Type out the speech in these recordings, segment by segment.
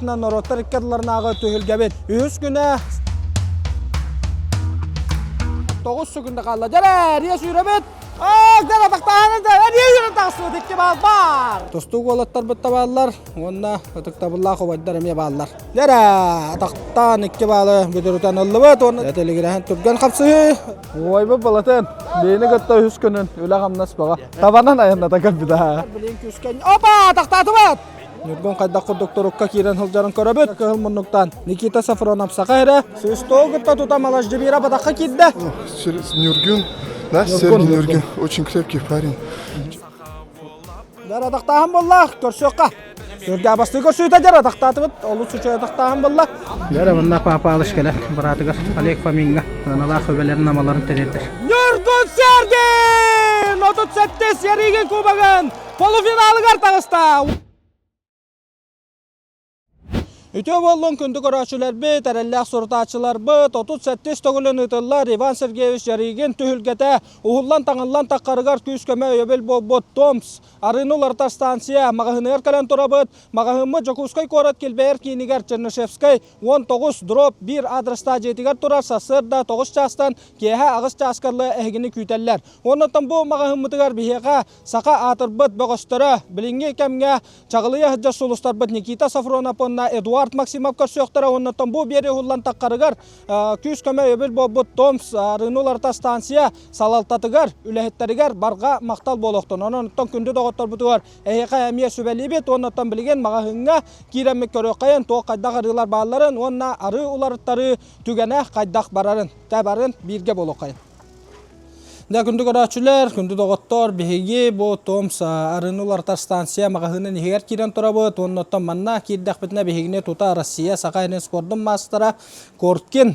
быһыытынан норуоттар икки ардыларынааҕы түһүлгэбит үһүс күнэ 9 секунда хаалла. Дьэрэ, эрийэ сүүрэбит. Аах, дьэр атахтааһын да, эрийэ үүрэн тахсыбыт икки баал баар. Тустуук уолаттарбыт да бааллар уонна ытыктабыллаах убайдар эмиэ бааллар. Дьэрэ, атахтаан икки баалы бүдүрүтэн ыллыбыт уонна тэлигирэһэн түргэн хапсыһыы. Уойбут балатын, биини кытта үһүс күнүн үлэ-хамнас бөҕө. Табанан айанната кэлбит аа. Билин күүскэ Опа, атахтаатыбыт! Ньургун хайдах курдук турукка киирэн сылдьарын көрөбүт. Кыһыл муннуктан Никита Сафронов саха эрэ. Свисток кытта тута Малашдибира батахха киирдэ. Нюргюн, да, Сергей Нюргюн, очень крепкий парень. Дьэр атахтааһын буолла, көрсүөххэ. Сөргө бастыы көрсүүтэ дьэр атахтаатыбыт, олус үчүгэй атахтааһын буолла. Дьэр манна Папа кэлэ быраатыгар Олег Фомиҥҥа сыаналаах үбэлэрин амаларын тириэрдэр. Ньургун Сергин! 37 Ярыгин кубогын полуфиналыгар таҕыста! Үтүө буоллун күндү көрөөччүлэрбит, эрэллээх сурутааччыларбыт, 37 төгүлүн ыытыллар Иван Сергеевич Ярыгин түһүлгэтэ уһуллан-таҥыллан таххарыгар күүс-көмө өйөбүл буолбут Томс арыыны уларытар станция маҕаһыыныгар кэлэн турабыт. Маҕаһыыммыт Дьокуускай куорат килбэйэр киинигэр Чернышевскай 19 дробь 1 адрестаах дьиэтигэр турар сарсыарда 9 чаастан киэһэ 8 чааска дылы эһигини күүтэллэр. Уонна бу маҕаһыыммытыгар биһиэхэ саха аатырбыт бөҕөстөрө билиҥҥи кэмҥэ Чаҕылыйа сылдьар сулустарбыт Никита Сафронов уонна Эдуард Максимов көрсүөхтэрэ уонна бу биэри уһуллан таххарыгар күүс-көмө өйөбүл буолбут Томс арыыны уларыта станция салалтатыгар, үлэһиттэригэр барҕа махтал буолуохтун. Онон оттон күндү доҕотторбутугар эһиэхэ эмиэ сүбэлиибит уонна оттон билигин маҕаһыыҥҥа киирэммит көрүөххэйин туох хайдах арыылар баалларын уонна арыы уларыттарыы түгэнэ хайдах барарын. Тэ барын бииргэ буолуоххайын. Дьэ, күндү көрөөччүлэр, күндү доҕоттор, биһиги бу Томс арыыны уларытар станция маҕаһыынын иһигэр киирэн турабыт. Уонна оттон манна киирдэхпитинэ биһигини тута Россия Саха сирин спордун маастара Коркин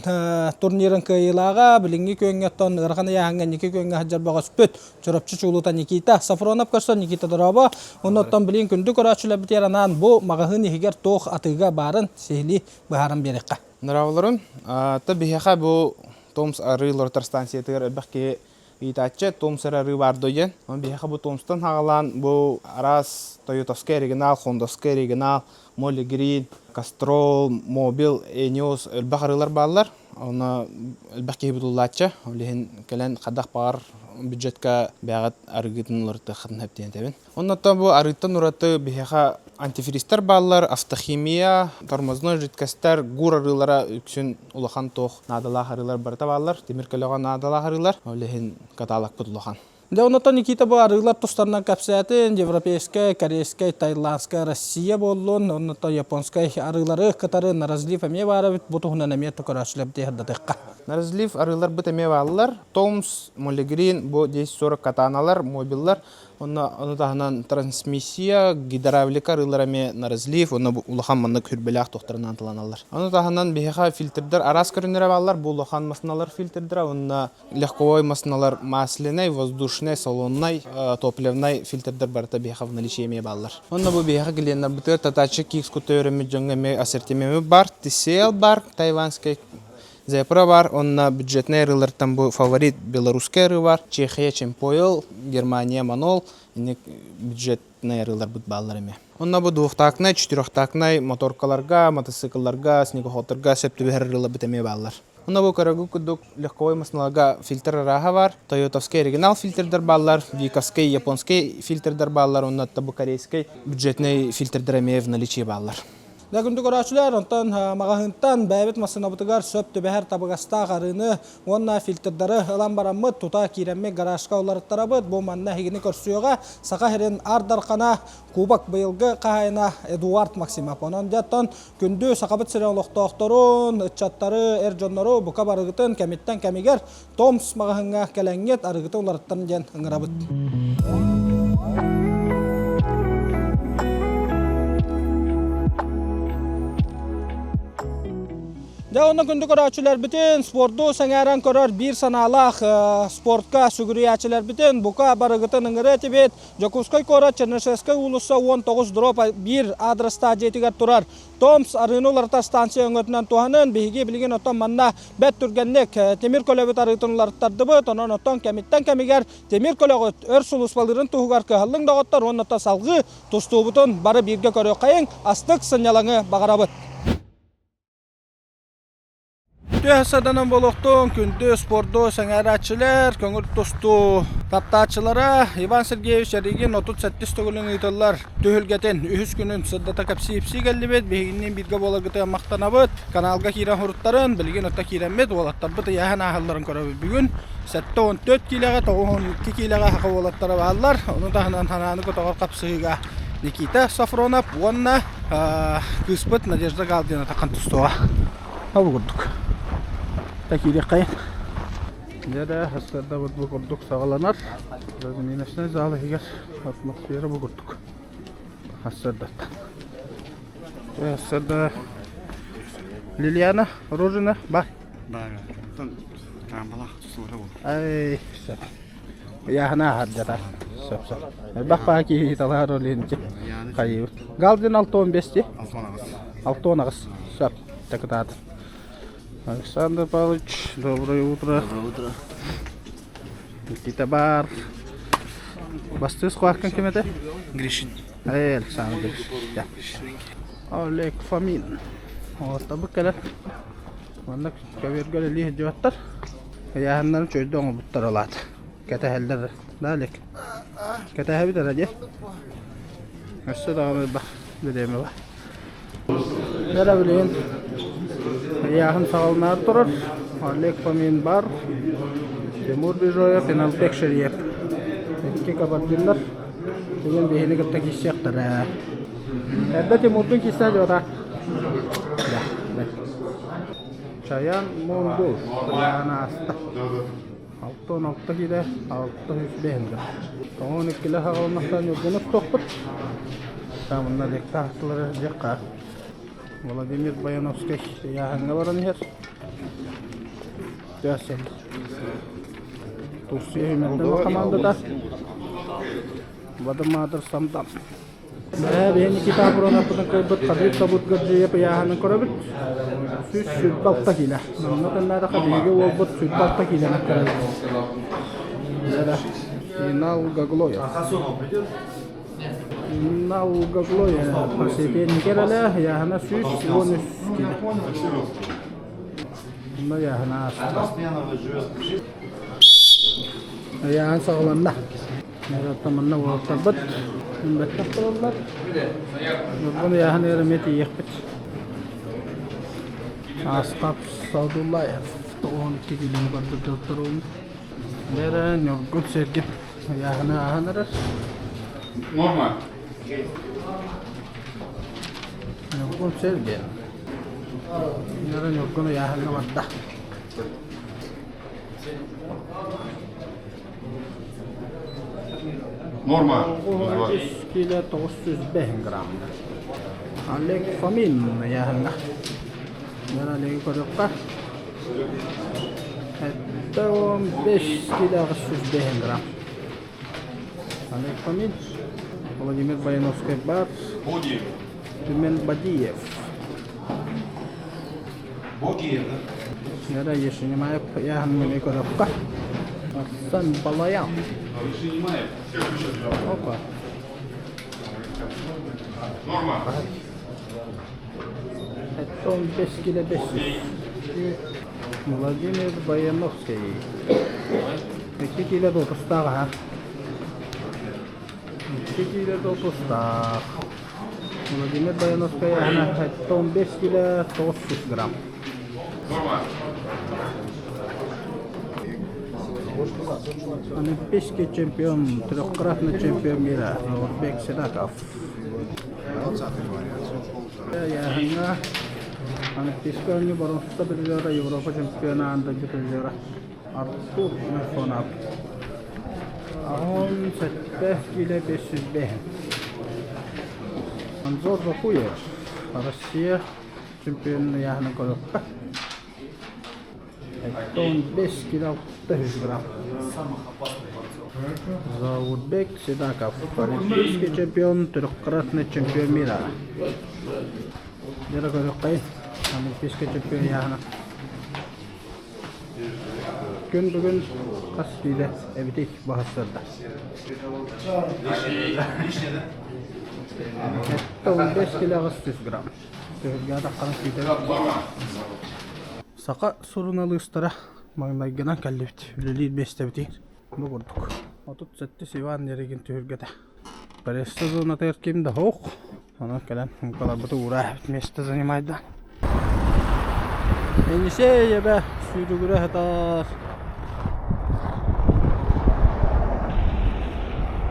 турнирын кыайыылааҕа, билиҥҥи күөҥҥэ оттон ыарахан ыйааһыҥҥа инники күөҥҥэ сылдьар бөҕөспүт Чурапчы чулуута Никита Сафронов көрсөн Никита дорообо. Уонна оттон билигин күндү көрөөччүлэрбитигэр анаан бу маҕаһыын иһигэр туох атыыга баарын сиһилии быһааран биэриэххэ. Здраволорун. Та биһиэхэ бу Томс арыы уларытар станциятыгар элбэх киһи ыйытааччы Томс эрэ арыы баар дуо диэн. Онон биһиэхэ бу Томстан саҕалаан бу араас Тойотовскай оригинал, Хондовскай оригинал, Молли Грин, Кастрол, Мобил, Эниос элбэх арыылар бааллар. Онно элбэх киһи бутуллааччы. Ол иһин кэлэн хайдах баҕар бюджетка бэйэҕит арыгытын уларытыаххытын сөп диэн этэбин. Оннуттан бу арыыттан ураты биһиэхэ антифристар бааллар, автохимия, тормозной жидкостар, гур арыылара үксүн улахан туох наадалаах арыылар барыта бааллар, тимир көлөҕө наадалаах арыылар. Ол иһин каталогпыт улахан. Дьэ, оннуттан Никита бу арыылар тустарынан кэпсээтин, европейскай, корейскай, таиландскай, Россия буоллун, оннуттан японскай арыылары кытары на разлив эмиэ баар эбит, бу туһунан эмиэ көрөөччүлэр диэхэрдэтиэххэ. На разлив арыыларбыт эмиэ бааллар. Томс, Молигрин, бу 1040 катаналар, мобиллар. Онно ону таһынан трансмиссия, гидравлика арыылара эмиэ на разлив, онно улахан маннык хүрбэлээх туохтарынан таланаллар. Ону таһынан биһиэхэ фильтрдэр араас көрүҥнэрэ бааллар. Бу улахан масыналар фильтрдэрэ уонна легковой масыналар масляный, воздушный, салоннай, топливнай фильтрдэр барыта биһиэхэ в наличии эмиэ бааллар. Онно бу биһиэхэ клиеннарбытыгар татачы кикс кутта өрөммүт дьоҥҥо эмиэ ассортимент бар, TCL бар, тайваньскай Зепра бар, онно бюджетнай арыылартан бу фаворит белорусскай арыы бар, Чехия Чемпойл, Германия Манол, инник бюджетнай арыыларбыт бааллар эмиэ. Онно бу двухтактнай, четырехтактнай моторкаларга, мотоциклларга, снегоходтарга сөп түбэһэр арыыларбыт эмиэ бааллар. Онно бу көрөгү курдук легковой массыыналарга фильтр арааһа бар, тойотовскай оригинал фильтрдэр бааллар, виковскай, японскай фильтрдэр бааллар, онно бу корейскай бюджетнай фильтрдэр эмиэ в наличии бааллар. Дьэ, күндү көрөөччүлэр, онтон маҕаһыынтан бэйэбит массыынабытыгар сөп түбэһэр табыгастаах арыыны уонна фильтрдары ылан бараммыт, тута киирэммит гаражка уларыттарабыт. Бу манна эһигини көрсүөҕэ Саха сирин Аар Дархана Кубок быйылгы хаһаайына Эдуард Максимов. Онон дьэ, оттон күндү Сахабыт сирин олохтоохторун, ыччаттары, эр дьоннору бука барыгытын кэмиттэн кэмигэр Томс маҕаһыыҥҥа кэлэҥҥит арыгытын уларыттан диэн ыҥырабыт. Дьэ, онно күндү көрөөччүлэрбитин, спорду сэҥээрэн көрөр биир санаалаах спортка сүгүрүйээччилэрбитин бука барыгытын ыҥырыа этибит. Дьокуускай куорат Чернышевскай уулусса 19 дроп 1 адрестаах дьиэтигэр турар Томс арыыны уларытар станция өҥөтүнэн туһанын биһиги билигин оттон манна бэрт түргэнник тимир көлөбүт арыытын уларыттардыбыт. Онон оттон кэмиттэн кэмигэр тимир көлөҕүт өр сулууспалыырын туһугар кыһаллыҥ доҕоттор уонна оттон салҕыы тустуубутун бары бииргэ көрүөххэйиҥ, астык сынньалаҥы баҕарабыт. Үтүө саданан буолуохтун, күндү спорду сэҥээрээччилэр, көҥүл тустуу таптааччылара Иван Сергеевич Ярыгин 37 төгүлүн ыытыллар түһүлгэтин үһүс күнүн сырдата кэпсии-ипсии кэллибит. Биһигинниин бииргэ буоларгытыгар махтанабыт. Каналга киирэн суруттарын, билигин отто киирэммит, уолаттарбыт ыйааһын ааһалларын көрөбүт. Бүгүн 74 киилэҕэ, 92 киилэҕэ саха уолаттара бааллар. Ону таһынан санааны көтөҕөр хапсыһыыга Никита Софронов уонна кыыспыт Надежда Галдина таххан тустуоҕа. Ол курдук. Такириэххэйин. Дьэ да, сарсыардабыт бу курдук саҕаланар. Разминочнай зал иһигэр атмосфера бу курдук. Сарсыардаттан. Сарсыарда Лилиана Рожина бар. Бар. Трамбалах суора бол. Ай, сөп. Ыйааһына аһардата. Сөп, сөп. Элбэх баа киһи талаар олинти. Хайыбыт. Галдин 6-15 ти? 6-18. Сөп. Такытаат. Александр Павлович, доброе утро. Доброе утро. Никита бар. Бастыыс куаккан ким этэ? Гришин. Эй, Александр Гришин. Олег Фомин. Оттабык кэлэр. Манна көбүөргэ үлэлии сылдьыбаттар. Ыйааһыннарын чөйдө оҥорбуттар ол аата. Кэтэһэллэр да илик. Кэтэһэбит эрэ дии. Өссө даҕаны элбэх бириэмэ бар. Эрэ билигин ыйааһын саҕаланаары турар. Олег Фомин бар. Тимур Бижоев, Иналбек Шериев. Икки кабардиннар бүгүн биһини кытта киирсиэхтэрэ. Эрдэ Тимурдун киирсэ дьуота. Чаян Монгол ыйаан ааста. 66 киилэ, 605 грамм. Тоҕон иккилэ хаҕылмахтан Ньургун устуохпут. Таамынна лектаахтылары дьиэххэ. Владимир Баяновскай ыйааһыҥҥа баран иһэр. Төөсөл. Турция Хүмэрдэн хамаандата. Вадамаатыр Самдам. Бэйэ Никита Абронаппытын кыайбыт Хабиб Табут Гаджиев ыйааһынын көрөбүт. 126 киилэ. Манна тэннээтэххэ биһиги уолбут 126 киилэни көрөбүт. Инал Гаглоев. Инал Гаглоев Просветение эрэлэ ыйааһына 113 киилэ. Онно ыйааһына ааста. Ыйааһын саҕаланна. Оттон манна уолаттарбыт бэттэх тураллар. Ньургун ыйааһын ыар эмиэ тиийиэхпит. Астап Саудуллаев 92 килини көрдөрдөртөрүн. Бэрэ Ньургун Сергин ыйааһыны ааһан эрэр. Норма. Ньургун Сергин. Бэрэ Ньургун ыйааһыҥҥа барда. Норма. Киилэ 905 грамм. Олег Фомин ыйааһыҥҥа. Мен Олеги көрүөххэ. 75 киилэ 805 грамм. Олег Фомин. Владимир Баяновскай бар. Түмен Бадиев. Нера Ешенимаев ыйааһыҥҥа көрүөххэ. Арсен Балаян. Опа. 15 кило 500. Владимир Баяновский. 2 кило допустаах аха. 2 кило допустаах. Владимир Баяновскай аһына 15 кило 900 грамм. Олимпийский чемпион, трехкратный чемпион мира Нурбек Седаков. Яһыҥҥа Олимпийскай оонньуу боруонсата призера, Европа чемпиона, аан дойду призера Артур Мефонов. 17 кило 505. Анзор Бакуев, Россия чемпионун ыйааһынын көрүөххэ. 75 кило 600 грамм. Заурбек Седаков, олимпийский чемпион, трехкратный чемпион мира. Дьэ көрүөххэй, олимпийский чемпион яһана. Күн бүгүн хас киилэ эбитий баһыссарда. 15 кило 800 грамм. Түһүлгэ таххана күүтэбит. Саха суруналыыстара маҥнайгынан кэллибит. Үлэлиир миэстэбитигэр бу курдук. 37 Иван Ярыгин түһүлгэтэ. Пресса зонатыгар ким да суох. Онон кэлэн муҥкаларбыты уураа миэстэ занимайда. Енисей эбэ сүүрүгүрэ сытар.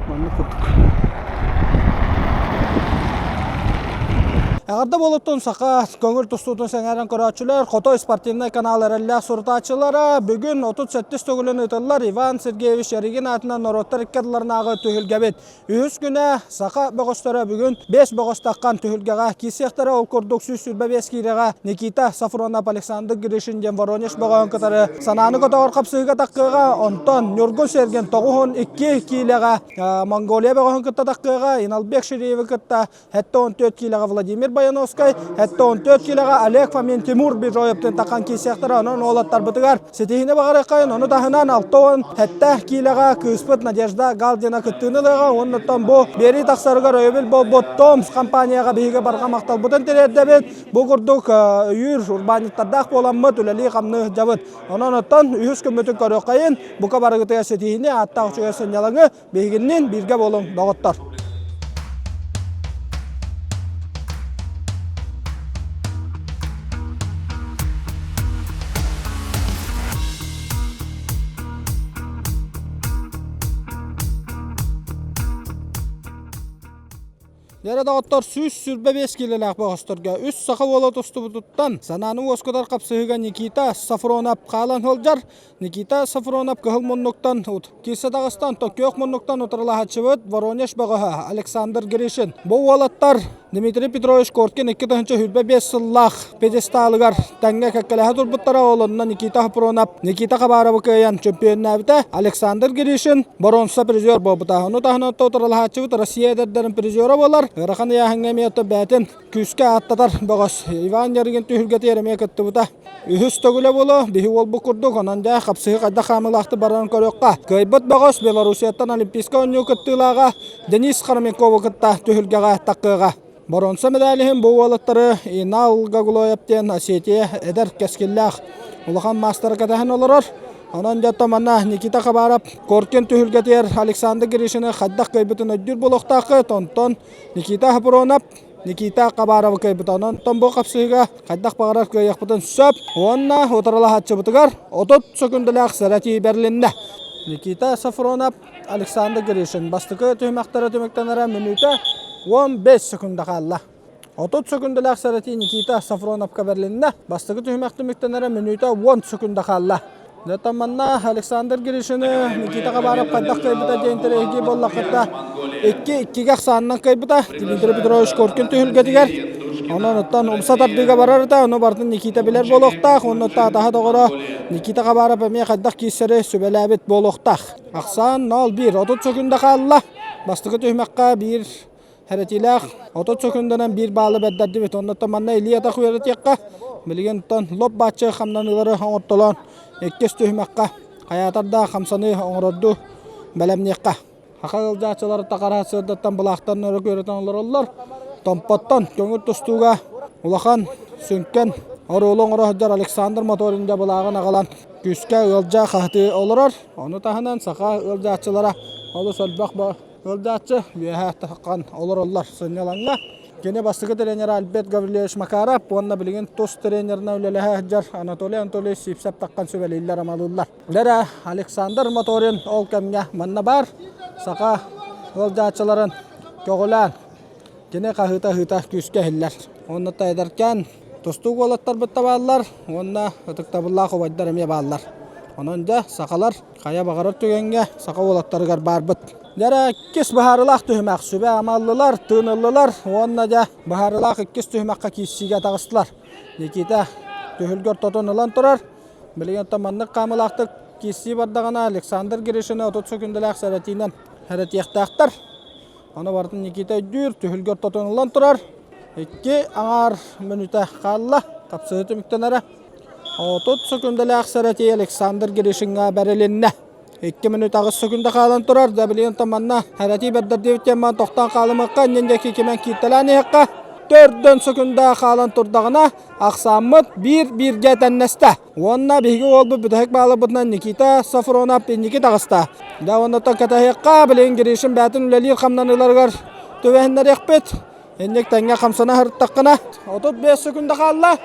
Маннык курдук. Эҕэрдэ буолуттун саха көҥүл тустуутун сэҥээрэн көрөөччүлэр, Хотой спортивнай канал эрэллээх сурутааччылара бүгүн 37 төгүлүн ыытыллар Иван Сергеевич Ярыгин аатынан норуоттар икки ардыларынааҕы түһүлгэбит. Үһүс күнэ саха бөҕөстөрө бүгүн 5 бөҕөс таххан түһүлгэҕэ киирсиэхтэрэ. Ол курдук 125 киилэҕэ Никита Сафронов, Александр Гришин диэн Воронеж бөҕөһүн кытары санааны көтөҕөр хапсыһыыга таххыаҕа. Онтон Ньургун Сергин 92 киилэҕэ Монголия бөҕөһүн кытта таххыаҕа. Иналбек Шириеви кытта 74 киилэҕэ Владимир Баяновскай, 74 киилэҕэ Олег Фомин, Тимур Бижоевтын тахан киирсиэхтэрэ. Онон уолаттарбытыгар ситиһиини баҕарыаххайын. Ону таһынан 67 киилэҕэ кыыспыт Надежда Галдина кыттыыны ылыаҕа. Уоннуттан бу биэрии тахсарыгар өйөбүл буолбут Томс компанияҕа биһиги барҕа махталбытын тириэрдэбит. Бу курдук өйүүр урбаанньыттардаах буоламмыт үлэлии-хамныы сылдьабыт. Онон оттон үһүс күммүтүн көрүөххэйин. Бука барыгытыгар ситиһиини, ааттаах үчүгэй сынньалаҥы Биһигинниин бииргэ буолуҥ, доҕоттор! Дьэрэ доҕоттор 125 киилэлээх бөҕөстөргө үс саха уола тустубутуттан санааны уоскутар хапсыһыыга Никита Сафронов хаалан сылдьар. Никита Сафронов кыһыл муннуктан киирсэ таҕыстан күөх муннуктан утарылаһааччыбыт Воронеж бөҕөһө Александр Гришин. Бу уолаттар Дмитрий Петрович Коркин 2025 сыллаах пьедесталыгар тэҥҥэ кэккэлэһэ турбуттара. Ол онно Никита Сафронов Никита Хабаровы кыайан чөмпүйүөннээбитэ. Александр Гришин боруонса призер буолбута. Ону таһынан утарылаһааччыбыт Россия эдэрдэрин призера буолар. Ыарахан ыйааһыҥҥа эмиэ бэйэтин күүскэ ааттатар бөҕөс Иван Ярыгин түһүлгэтигэр эмиэ кыттыбыта. Үһүс төгүлэ буолуо, биһи уолбут курдук, онон дьэ хапсыһыы хайдах хаамыылаахтык барарын көрүөххэ. Кыайбыт бөҕөс Белоруссияттан Олимпийскай оонньуу кыттыылааҕа Денис Хроменкову кытта түһүлгэҕэ таххыаҕа. Боруонса медалиһин бу уолаттары Инал Гаглоев диэн Осетия эдэр кэскиллээх улахан маастара кэтэһэн олорор. Онон дьэ манна Никита Хабаров Коркин түһүлгэтигэр Александр Гришины хайдах кыайбытын өйдүүр буолуохтааххыт. Онтон Никита Хапронов Никита Хабаровы кыайбыта. Онон бу хапсыһыыга хайдах баҕарар кыайыахпытын сөп. Уонна утарылаһааччыбытыгар 30 сөкүндэлээх сэрэтии бэрилиннэ. Никита Сафронов, Александр Гришин бастакы түһүмэхтэрэ түмүктэнэрэ мүнүүтэ 15 сөкүндэ хаалла. 30 сөкүндэлээх сэрэтии Никита Сафроновка бэрилиннэ. Бастакы түһүмэх түмүктэнэрэ мүнүүтэ 10 сөкүндэ хаалла. Дьэ манна Александр Гришины Никита Хабаров хайдах кыайбыта диэн интэриэһиргии буоллаххыта икки иккигэ ахсаанынан кыайбыта Дмитрий Петрович Коркин түһүлгэтигэр. Онон оттон умса тардыыга барар этэ, ону барытын Никита билэр буолуохтаах. Уонна атаһа доҕоро Никита Хабаров эмиэ хайдах киирсэри сүбэлээбит буолуохтаах. Ахсаан 0-1, 30 сөкүндэ хаалла. Бастакы түһүмэххэ биир Хэрэтиилээх 30 сөкүндэнэн биир баалы бэрдэрдибит. Оннуттан манна илии-атах үөрэтиэххэ. Билигин оттон лоп-бааччы хамнаныылары оҥортолоон иккис түһүмэххэ хайаатар да хамсаныы оҥорордуу бэлэмниэххэ. Саха ыалдьааччылара тахара сыардаттан былаахтан өрө күөрэтэн олороллор. Томпоттон көҥүл тустууга улахан сүҥкэн оруолу оҥоро сылдьар Александр Моторин дьэ былааҕын аҕалан күүскэ ыалдьа хаһытыы олорор. Ону таһынан саха ыалдьааччылара олус элбэх Ыалдьааччы үөһэ таххан олороллор сынньалаҥҥа. Кини бастакы тренер Альберт Гаврильевич Макаров уонна билигин тус тренеринэн үлэлэһэ сылдьар Анатолий Анатольевич Сивцев таххан сүбэлииллэр-амалыыллар. Лера Александр Моторин ол кэмҥэ манна баар саха ыалдьааччыларын көҕүлээн кини хаһыыта-хаһыыта күүскэ иһиллэр. Уонна эдэркээн тустуук уолаттарбыт да бааллар уонна ытыктабыллаах убайдар эмиэ бааллар. Онон дьэ сахалар Хайа баҕарар түгэҥҥэ саха уолаттарыгар баарбыт. Дьэ иккис быһаарылаах түһүмэх сүбэ амаллылар, тыыныллылар уонна дьэ быһаарылаах иккис түһүмэххэ киирсиигэ таҕыстылар. Никита түһүлгэ ортотун ылан турар. Билигин оттон маннык хаамыылаахтык киирсии бардаҕына Александр Гришины 30 сөкүндэлээх сэрэтиинэн сэрэтиэхтээхтэр. Ону барытын Никита өйдүүр, түһүлгэ ортотун ылан турар. Икки аҥаар мүнүүтэ хаалла. Хапсыһыы түмүктэнэрэ. 30 сөкүндэлээх сэрэтии Александр Гришиҥҥа бэрилиннэ. 2 мүнүүтэ 8 сөкүндэ хаалан турар. Да билигин манна сэрэтии бэрдэрдибит диэн маан тохтоон хаалымыахха, иннин диэки кимэн кииртэлээн иһиэххэ. Төрдөн сөкүндэ хаалан турдаҕына, ахсааммыт биир-бииргэ тэннэстэ. Уонна биһиги уолбут бүтэһик баалабытынан Никита Сафронов инники таҕыста. Да оннуттан кэтэһиэххэ, билигин Гришин бээтин үлэлиир хамнаныыларыгар түбэһиннэриэхпит. Инник тэҥҥэ хамсана сырыттаххына, 35 сөкүндэ хаалла.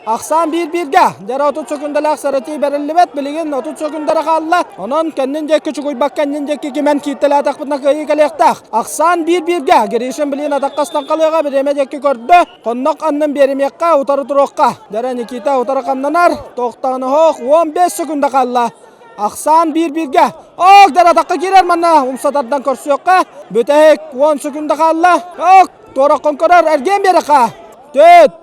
Ахсаан биир-бииргэ. Дьара 30 сөкүндэлээх сэрэтии бэриллибэт. Билигин 30 сөкүндэ эрэ хаалла. Онон кэннин диэки чугуйбакка иннин диэки кимэн кииртэлээтэхпитинэ кыайыы кэлиэхтээх. Ахсаан биир-бииргэ. Гришин билигин атахха ыстан халыаҕа бириэмэ диэки көрдө. Хоннох аннын биэримиэххэ, утары туруохха. Дьара Никита утары хамнанар. Тохтоон оһох 15 сөкүндэ хаалла. Ахсаан биир-бииргэ. Ок, дьара атахха киирэр манна. Умса тардан көрсүөххэ. Бүтэһик 10 сөкүндэ хаалла. Ок, туораххын көрөр, эргиэн биэрэххэ. Төрт,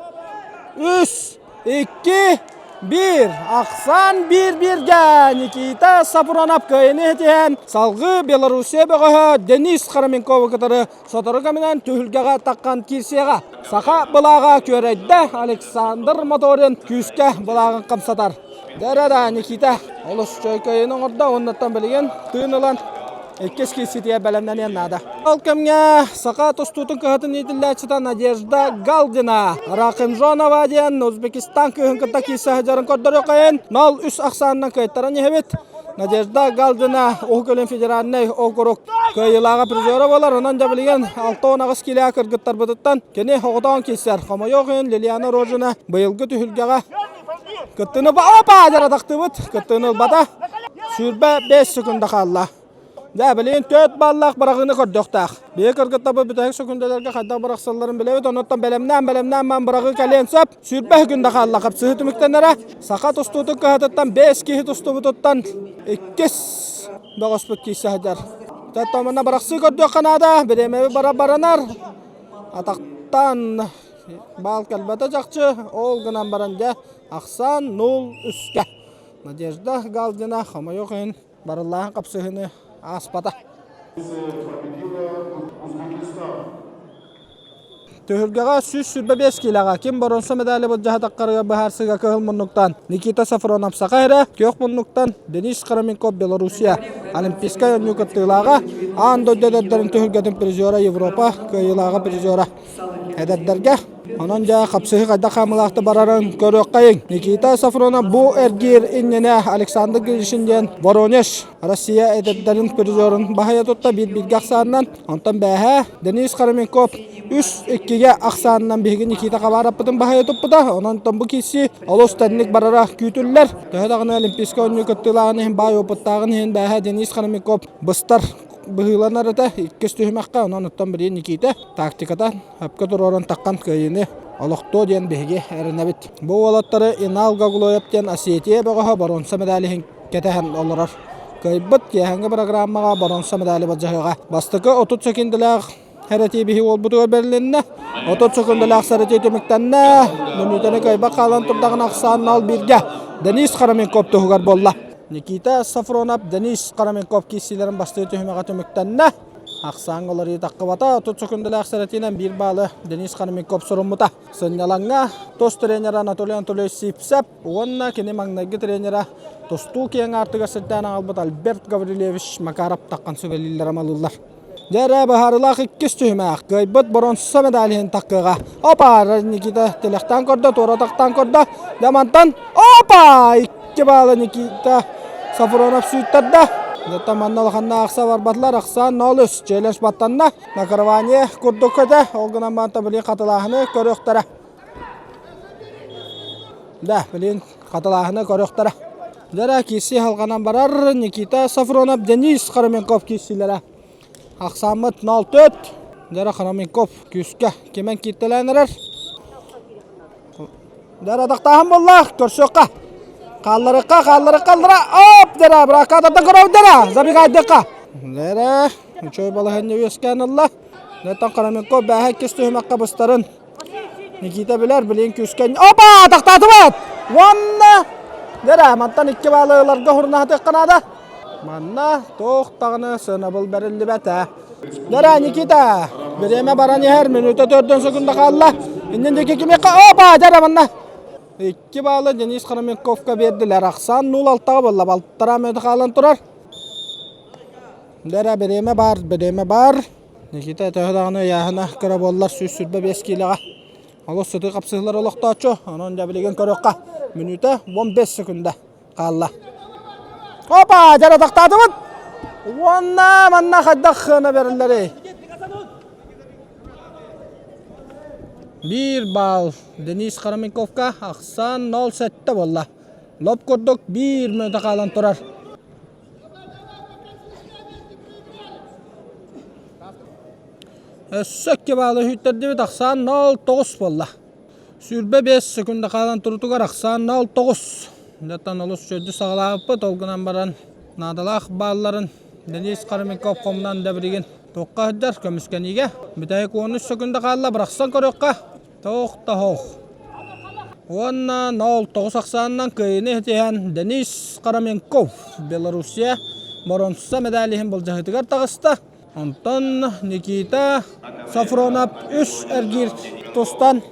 үс, икки, биир. Ахсаан биир-бииргэ Никита Сафронов кыайыыны ситиһэн, салгыы Белоруссия бөҕөһө Денис Хараменковы кытары сотору кэминэн түһүлгэҕэ таххан киирсиэҕэ. Саха былааҕа күөрэйдэ, Александр Моторин күүскэ былааҕын хамсатар. Дэ-да, Никита олус үчүгэй оҥордо уоннаттан билигин тыын ылан иккис киирсиитигэр бэлэмнэниэн наада. Ол кэмҥэ саха тустуутун кыһатын иитиллээччитэ Надежда Галдина Рахимжонова диэн Узбекистан кыыһын кытта киирсэ сылдьарын көрдөрүөххэйин 0-3 ахсаанынан кыайтаран иһэбит. Надежда Галдина Уһук Илин федеральнай округ кыайыылааҕа призера буолар. Онон дьэ билигин 68 киилээх кыргыттарбытыттан кини оҕотоон киирсэр. Хомойуох иһин Лилиана Рожина быйылгы түһүлгэҕэ кыттыыны опа дьаратахтыбыт. Кыттыыны ылбата. 25 секунда хаалла. Дьэ, билигин 4 баллаах быраҕыыны көрдөхтөөх. Биһиги кыргыттарбыт бүтэһик сөкүндэлэргэ хайдах бырахсалларын билэбит, онуттан бэлэмнээн, бэлэмнээн маан быраҕыы кэлиэн сөп. 20 күндэ хаалла хапсыһыы түмүктэнэрэ. Саха тустуутун кыһатыттан 5 киһи тустубутуттан иккис бөҕөспүт киирсэ сылдьар. Томана бырахсыы көрдүөххэ наада, бириэмэбит бара баранар. Атахтан баал кэлбэтэ чахчы, ол гынан баран дьэ, ахсаан 0-3-кэ. Надежда Галдина хомойуох иһин барыллааһын хапсыһыыны ааспата. Түһүлгэҕэ 125 киилэҕэ ким боруонса медали былдьаһатаххарыгар быһаарсыыга кыһыл муннуктан Никита Сафронов Саха эрэ, күөх муннуктан Денис Храменков Белоруссия Олимпийскай оонньуу кыттыылааҕа, аан дойду эдэрдэрин түһүлгэтин призера Европа кыайыылааҕа призера эдэрдэргэ. Онон дьэ хапсыһыы хайдах хаамыылаахта барарын көрүөххэйиҥ. Никита Сафронов бу эргиир иннинэ Александр Гришин диэн Воронеж Россия эдэрдэрин призерун баһыйа тутта биир-бииргэ ахсаанынан. Онтон бээһээ Денис Хараменков 3-2-гэ ахсаанынан биһиги Никита Хабаровпытын баһыйа туппута. Онон бу киирсии олус тэнник барара күүтүллэр. Төһө даҕаны Олимпийскай оонньуу кыттыылааҕын иһин баай опыттааҕын иһин бээһээ Денис Хараменков быстар быһыыланар этэ иккис түһүмэххэ. Онон оттон билигин Никита тактиката Өпкө туруоран таххан кыайыыны олохтуо диэн биһиги эрэнэбит. Бу уолаттары Инал Гаглоев диэн Осетия бөҕөһө боруонса медали иһин кэтэһэн олорор. Кыайбыт киэһэҥҥи программаҕа боруонса медали былдьаһыаҕа. Бастакы 30 секундэлээх сэрэтии биһи уолбутугар бэрилиннэ. 30 секундэлээх сэрэтии түмүктэннэ. Мүнүүтэни кыайбат хаалан турдаҕына ахсаан 0-1-гэ Денис Хараменков туһугар буолла. Никита Сафронов, Денис Хараменков киирсиилэрин бастыыр түһүмэҕэ түмүктэннэ. Ахсааҥҥа уларыйыы таххыбата. 30 сөкүндэлээх сэрэтиинэн биир баалы Денис Харамиков суруммута. Сынньалаҥҥа тус тренера Анатолий Анатольевич Сипсеп уонна кини маҥнайгы тренера тустуу киэҥ аартыгар сирдээн аҕалбыт Альберт Гаврильевич Макаров таххан сүбэлииллэр амалыыллар. Дьэ эрэ быһаарыылаах иккис түһүмэх. Кыайбыт боронса медаль иһин таккыаҕа. Опа! Никита тилэхтээн көрдө, туора тахтаан көрдө. Дьэ мантан опа! Икки баалы Никита Сафронов сүүттэрдэ. Дьэ манна улаханна ахса барбатылар. Ахсаан 0-3. Челлендж баттанна. Накрывание курдук көтө. Ол гынан баран билин хатылааһыны көрүөхтэрэ. Да, билин хатылааһыны көрүөхтэрэ. Дьэ киирсии халҕанан барар Никита Сафронов, Денис Хараменков киирсиилэрэ. Ахсааммыт 0-4. Дьэ Хараменков күүскэ кимэн кииртэлээн эрэр. Дара тахтааһын буолла, көрсүөххэ. Хаалларыкка, хаалларыкка, аллара, оп, дара, быракаатардан көрөбүт дара, забегайдыкка. Дара, үчүгэй балаһыанньа үөскээн ылла. Нэтан Караменко бээһэ иккис түһүмэххэ быстарын Никита билэр, билин күүскэ. Опа, тахтаатыбыт! Уонна! Дэрэ, мантан икки баалы ыларга хурнаһатыахха наада. Манна туох даҕаны сыанабыл бэриллибэтэ. Дэрэ, Никита, бириэмэ баран иһэр, мүнүүтэ төрдөн секунда хаалла. Иннин диэки кимиэхэ? Опа, дэрэ, манна. Икки баалы Денис Хроменковка биэрдилэр. Ахсаан 0-6-ҕа буолла. Балтараа мүнүүтэ хаалан турар. Дэрэ, бириэмэ баар, бириэмэ баар. Никита төһө даҕаны ыйааһына кыра буоллар 125 киилэҕэ олус сытыы хапсыһыылар олохтооччу. Онон дьэ билигин көрүөххэ. Мүнүүтэ 15 секунда хаалла. Опа, дьэ тахтаатыбыт. Уонна манна хайдах сыана бериллэрий? Биир балл Денис Караменковка ахсаан 0-7 буолла. Лоп курдук биир мүнүүтэ хаалан турар. Өссө икки баалы үһүттэрдибит ахсаан 0-9 буолла. 25 секунда хаалан турутугар ахсаан 0-9. Дьаттан олус үчүгэйдик саҕалаабыппыт, ол гынан баран наадалаах баалларын Денис Карамиков хомунан да билигин туохха сылдьар көмүскэниигэ. Бүтэһик 13 секунда хаалла, бырахсан көрүөххэ. Тоох да хоох. Уонна 0-9 ахсаанынан кыайыыны ситиһэн Денис Караменков Белоруссия боруонса медаль иһин былдьаһыытыгар таҕыста. Онтон Никита Сафронов үс эргиир тустан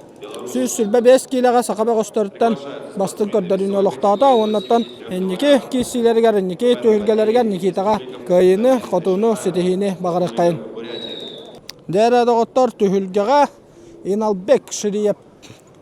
125 киилэҕэ саха бөҕөстөрүттэн бастыҥ көрдөрүүнү олохтоото. Уоннаттан инники киирсиилэригэр, инники түһүлгэлэригэр Никитаҕа кыайыыны, хотууну, ситиһиини баҕарыаххайын. Дьэ эрэ доҕоттор, түһүлгэҕэ Иналбек Шириев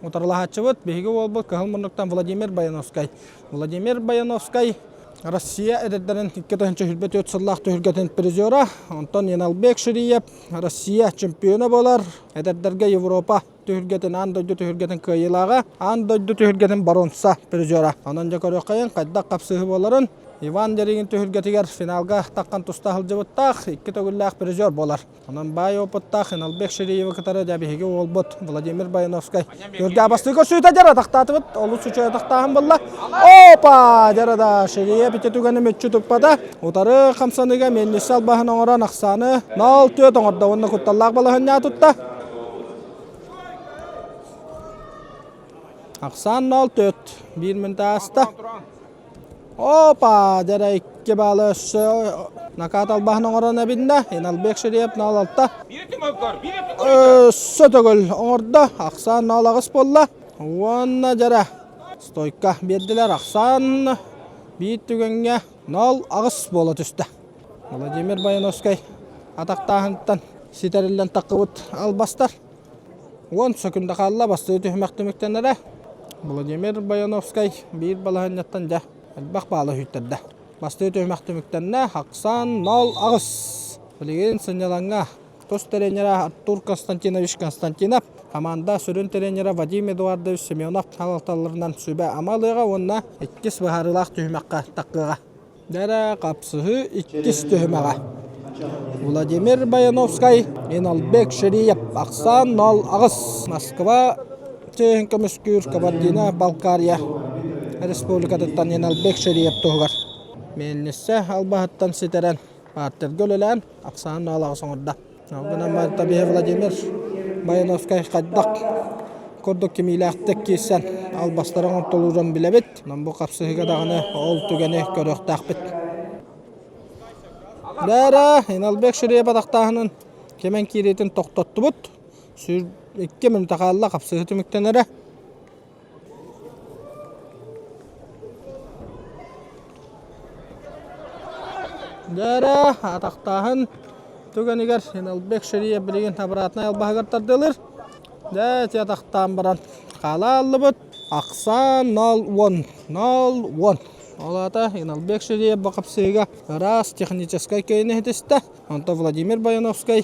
утарылаһааччыбыт биһиги уолбут Кыһыл муннуктан Владимир Баяновскай. Владимир Баяновскай Россия эдэрдэрин 2024 сыллаах түһүлгэтин призера, онтон Иналбек Шириев Россия чемпиона буолар, эдэрдэргэ Европа түһүлгэтин, аан дойду түһүлгэтин кыайыылааҕа, аан дойду түһүлгэтин боруонса призера. Онон дьэ көрүөххэйин хайдах хапсыһыы буоларын Иван Деригин түһүлгэтигэр финалга таххан туста сылдьыбыттаах икки төгүллээх призер буолар. Онон баай опыттаах Иналбек Шириевы кытары дьэ биһиги уолбут Владимир Баяновскай көргө бастыы көрсүүтэ дьара тахтаатыбыт. Олус үчүгэй тахтааһын буолла. Опа! Дьара да Шириев ити түгэни мүччү туппата. Утары хамсаныыга миэнньиссе албаһын оҥорон ахсааны 0-4 оҥордо уонна кутталлаах балаһынньаа тутта. Ахсаан 0-4. Биир мүнүүтэ ааста. Опа! Дьэрэ икки баалы өссө накат албаһын оҥорон эбиннэ. Иналбек Шириев 0-6. Өссө төгүл оҥордо. Ахсаан 0-8 буолла. Уонна дьэрэ стойка биэрдилэр. Ахсаан биир түгэҥҥэ 0-8 буола түстэ. Владимир Баяновскай атахтааһынтан ситэриллэн таххыбыт албастар. Уон сөкүндэ хаалла бастыы түһүмэх түмүктэнэрэ. Владимир Баяновскай биир балаһыанньаттан дьэ элбэх баалы үһүттэрдэ. Бастыы түһүмэх түмүктэннэ Ахсан 0-8. Билигин сынньалаҥҥа тус тренерэ Артур Константинович Константинов, команда сүрүн тренерэ Вадим Эдуардович Семенов салалталарынан сүбэ-ама ылыаҕа уонна иккис быһаарыылаах түһүмэххэ таххыаҕа. Дэрэ хапсыһыы иккис түһүмэҕэ. Владимир Баяновскай, Иналбек Шириев, ахсаан 0-8. Москва чиэһин көмүскүүр Кабардино-Балкария Республикатыттан Иналбек Шириев туһугар. Мельница албаһыттан ситэрэн партерга үлэлээн ахсаан 0-8 оҥордо. Ол гынан баран биһи Владимир Баяновскай хайдах курдук кимиилээхтик киирсэн албастары оҥортолуурун билэбит. Онон бу хапсыһыыга даҕаны ол түгэни көрүөхтээхпит. Бээрэ, Иналбек Шириев атахтааһынын кимэн киириитин тохтоттубут. Сүүр икки мүнүүтэ хаалла хапсыһыы түмүктэнэрэ. Дьэ атахтааһын түгэнигэр Иналбек Шириев билигин обратнай албаһыгар тардылыр. Дьэ ити атахтаан баран хаала аллыбыт. Ахсаан 0-10. 0-10. Ол аата Иналбек Шириев бу хапсыыга ыраас техническай кэйини ситистэ. Онтон Владимир Баяновскай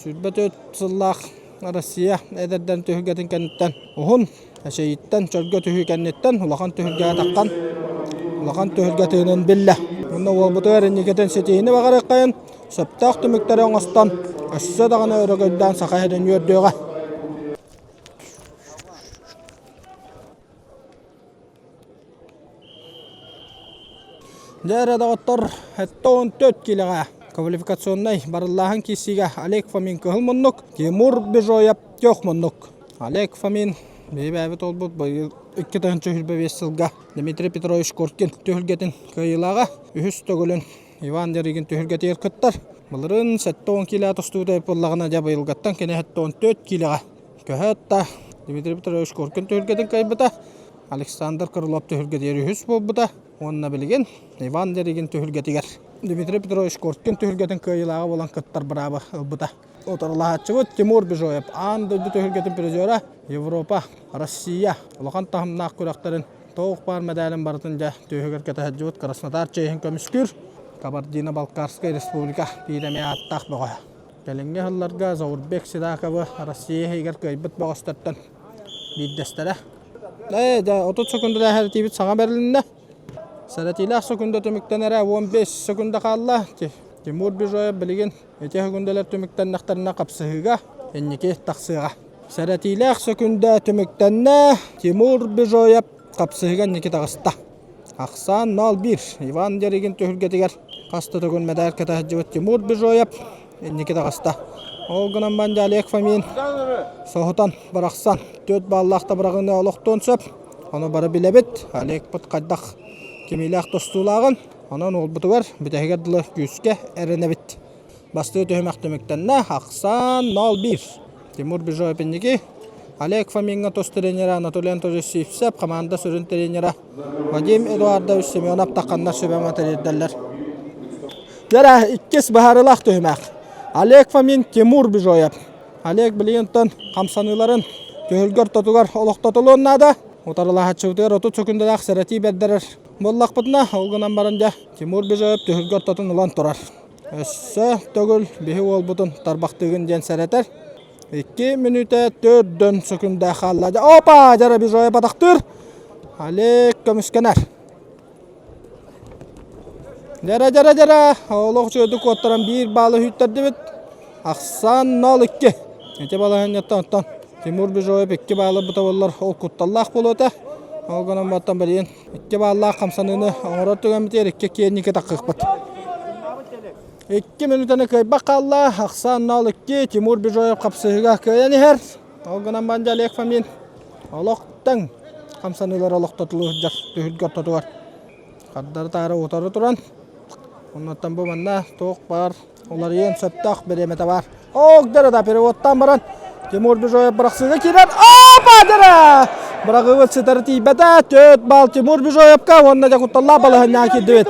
24 сыллаах Россия эдэрдэрин түһүлгэтин кэнниттэн уһун эчэйииттэн чөлгө түһүү кэнниттэн улахан түһүлгэҕэ таххан улахан түһүлгэ тыынын биллэ. Уонна уолбутугар инникитин ситиһиини баҕарыаххайын, сөптөөх түмүктэри оҥостон, өссө даҕаны өрөгөйдөөн Саха сирин үөрдүөҕэ. Дьэ эрэ доҕоттор, 74 киилэҕэ квалификационнай барыллааһын киирсиигэ Олег Фомин кыһыл муннук, Тимур Бежоев төх муннук. Олег Фомин. Биһи бэйэбит уолбут быйыл 2025 сылга Дмитрий Петрович Коркин түһүлгэтин кыайыылааҕа үһүс төгүлүн Иван Ярыгин түһүлгэтигэр кыттар. Былырыын 70 киилэ тустуута буоллаҕына дьэ быйылгаттан кини 74 киилэҕэ көһөөт да Дмитрий Петрович Коркин түһүлгэтин кыайбыта. Александр Крылов түһүлгэтигэр үһүс буолбута уонна билигин Иван Ярыгин түһүлгэтигэр Дмитрий Петрович Коркин түһүлгэтин кыайыылааҕа буолан кыттар быраабы ылбыта. Утарылаһааччыбыт Тимур Бижоев аан дойду түһүлгэтин призера, Европа, Россия улахан таһымнаах күрэхтэрин туох баар мэдээлин барытын дьэ түөһүгэр кэтэһэрдьибит Краснодар чиэһин көмүскүүр Кабардино-Балкарскай республика биир эмиэ ааттаах бөҕөһө. Кэлиҥҥи сылларга Заурбек Сидаковы Россия иһигэр кыайбыт бөҕөстөртөн биирдэстэрэ. Ээ, дьэ, 30 секундалаах эрэтиибит саҥа бэрилиннэ. Сэрэтиилээх секунда түмүктэнэрэ 15 секунда хаалла. Тимур Бижоев билигин Ити сөкүндэлэр түмүктэннэхтэринэ хапсыһыыга инники тахсыаҕа. Сэрэтиилээх сөкүндэ түмүктэннэ. Тимур Бижоев хапсыһыыга инники таҕыста. Ахсаан 0-1. Иван Деригин түһүлгэтигэр хас да төгүл мэдээл кэтэ сылдьыбыт Тимур Бижоев инники таҕыста. Ол гынан баран Олег Фомин соһутан бырахсан 4 баллаах да быраҕыыны олохтуон сөп. Ону бары билэбит. Олегпыт хайдах кимиилээх тостуулааҕын. Онон уолбутугар бүтэһигэр дылы күүскэ эрэнэбит. Бастыы түһүмэх түмүктэннэ. Ахсаан 0-1. Тимур Бижоев инники. Олег Фомиҥҥа тус тренера Анатолий Анатольевич Сивцев, команда сүрүн тренера Вадим Эдуардович Семенов тахханнар сүбэ тэрийдэллэр. Дьэрэ, иккис быһаарыылаах түһүмэх. Олег Фомин, Тимур Бижоев. Олег билигин хамсаныыларын түһүлгэ ортотугар олохтотулуон наада. Утарылаһааччыбытыгар 30 сөкүндэлээх сэрэтии бэрдэрэр Буоллахпытына, ол гынан баран дьэ, Тимур Бижоев түһүлгэ ортотун ылан турар. Өссө төгүл биһи уолбутун тарбахтыыгын диэн сэрэтэр. 2 мүнүүтэ төрдөн сөкүндэ хаалла. Опа! Дьара Бижоев атахтыыр. Олег көмүскэнэр. Дьара, дьара, дьара. Олох үчүгэйдик куоттаран биир баалы сүүттэрдибит. Ахсаан 0-2. Ити балаһыанньаттан оттон Тимур Бижоев 2 баалы ылбыта буоллар ол кутталлаах буолуо этэ. Ол гынан баттан билигин 2 бааллаах хамсаныыны оҥорор түгэммитигэр 2 киэнники таххыахпыт. 2 мүнүүтэни кыайбат хаалла. Ахсаан 0-2 Тимур Бижоев хапсыһыыга кыайан иһэр. Ол гынан баран Олег Фомин олохтон хамсаныылар олохтотулуу сылдьар түһүлгэ ортотугар хардары таары утары туран оннуттан бу манна туох баар уларыйыан сөптөөх бириэмэтэ баар. Ок дара да переводтаан баран Тимур Бижоев бырахсыыга киирэн опа дара! Быраҕыыбыт сытары тиийбэтэ. Төрт балл Тимур Бижоевка уонна дьэ кутталлаах балаһынньаҕа киирдибит.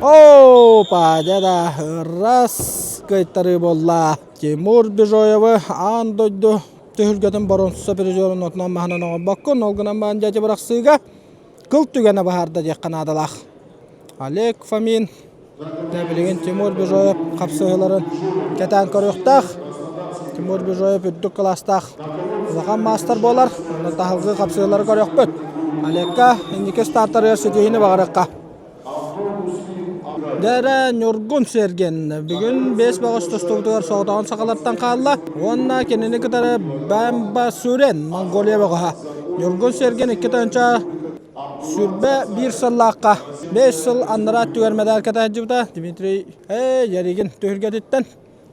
Опа дьэ да ырас кыайтарыы буолла. Тимур Бижоевы аан дойду түһүлгэтин боруонса призерун отунан маһынан оҥорбоккун, ол гынан баран дьэ бырахсыыга кыл түгэнэ баһаарда диэххэ наадалаах. Олег Фомин билигин Тимур Бижоев хапсыһыыларын кэтээн көрүөхтээх. Тимур Бижоев үрдүк кылаастаах улахан маастар буолар. Онно таһылгы хапсыһыылары көрүөхпүт. Олегка инники стартарыгар ситиһиини баҕарыахха. Дьэ Ньургун Сэргэн бүгүн 5 бөҕөс тустубутугар соҕотоҕун сахалартан хаалла уонна кинини кытары Бамба Сүрен Монголия бөҕөһө. Ньургун Сэргэн 2021 сыллаахха 5 сыл аннараа өттүгэр мэдээлкэ сылдьыбыта Дмитрий Яригин түһүлгэтиттэн.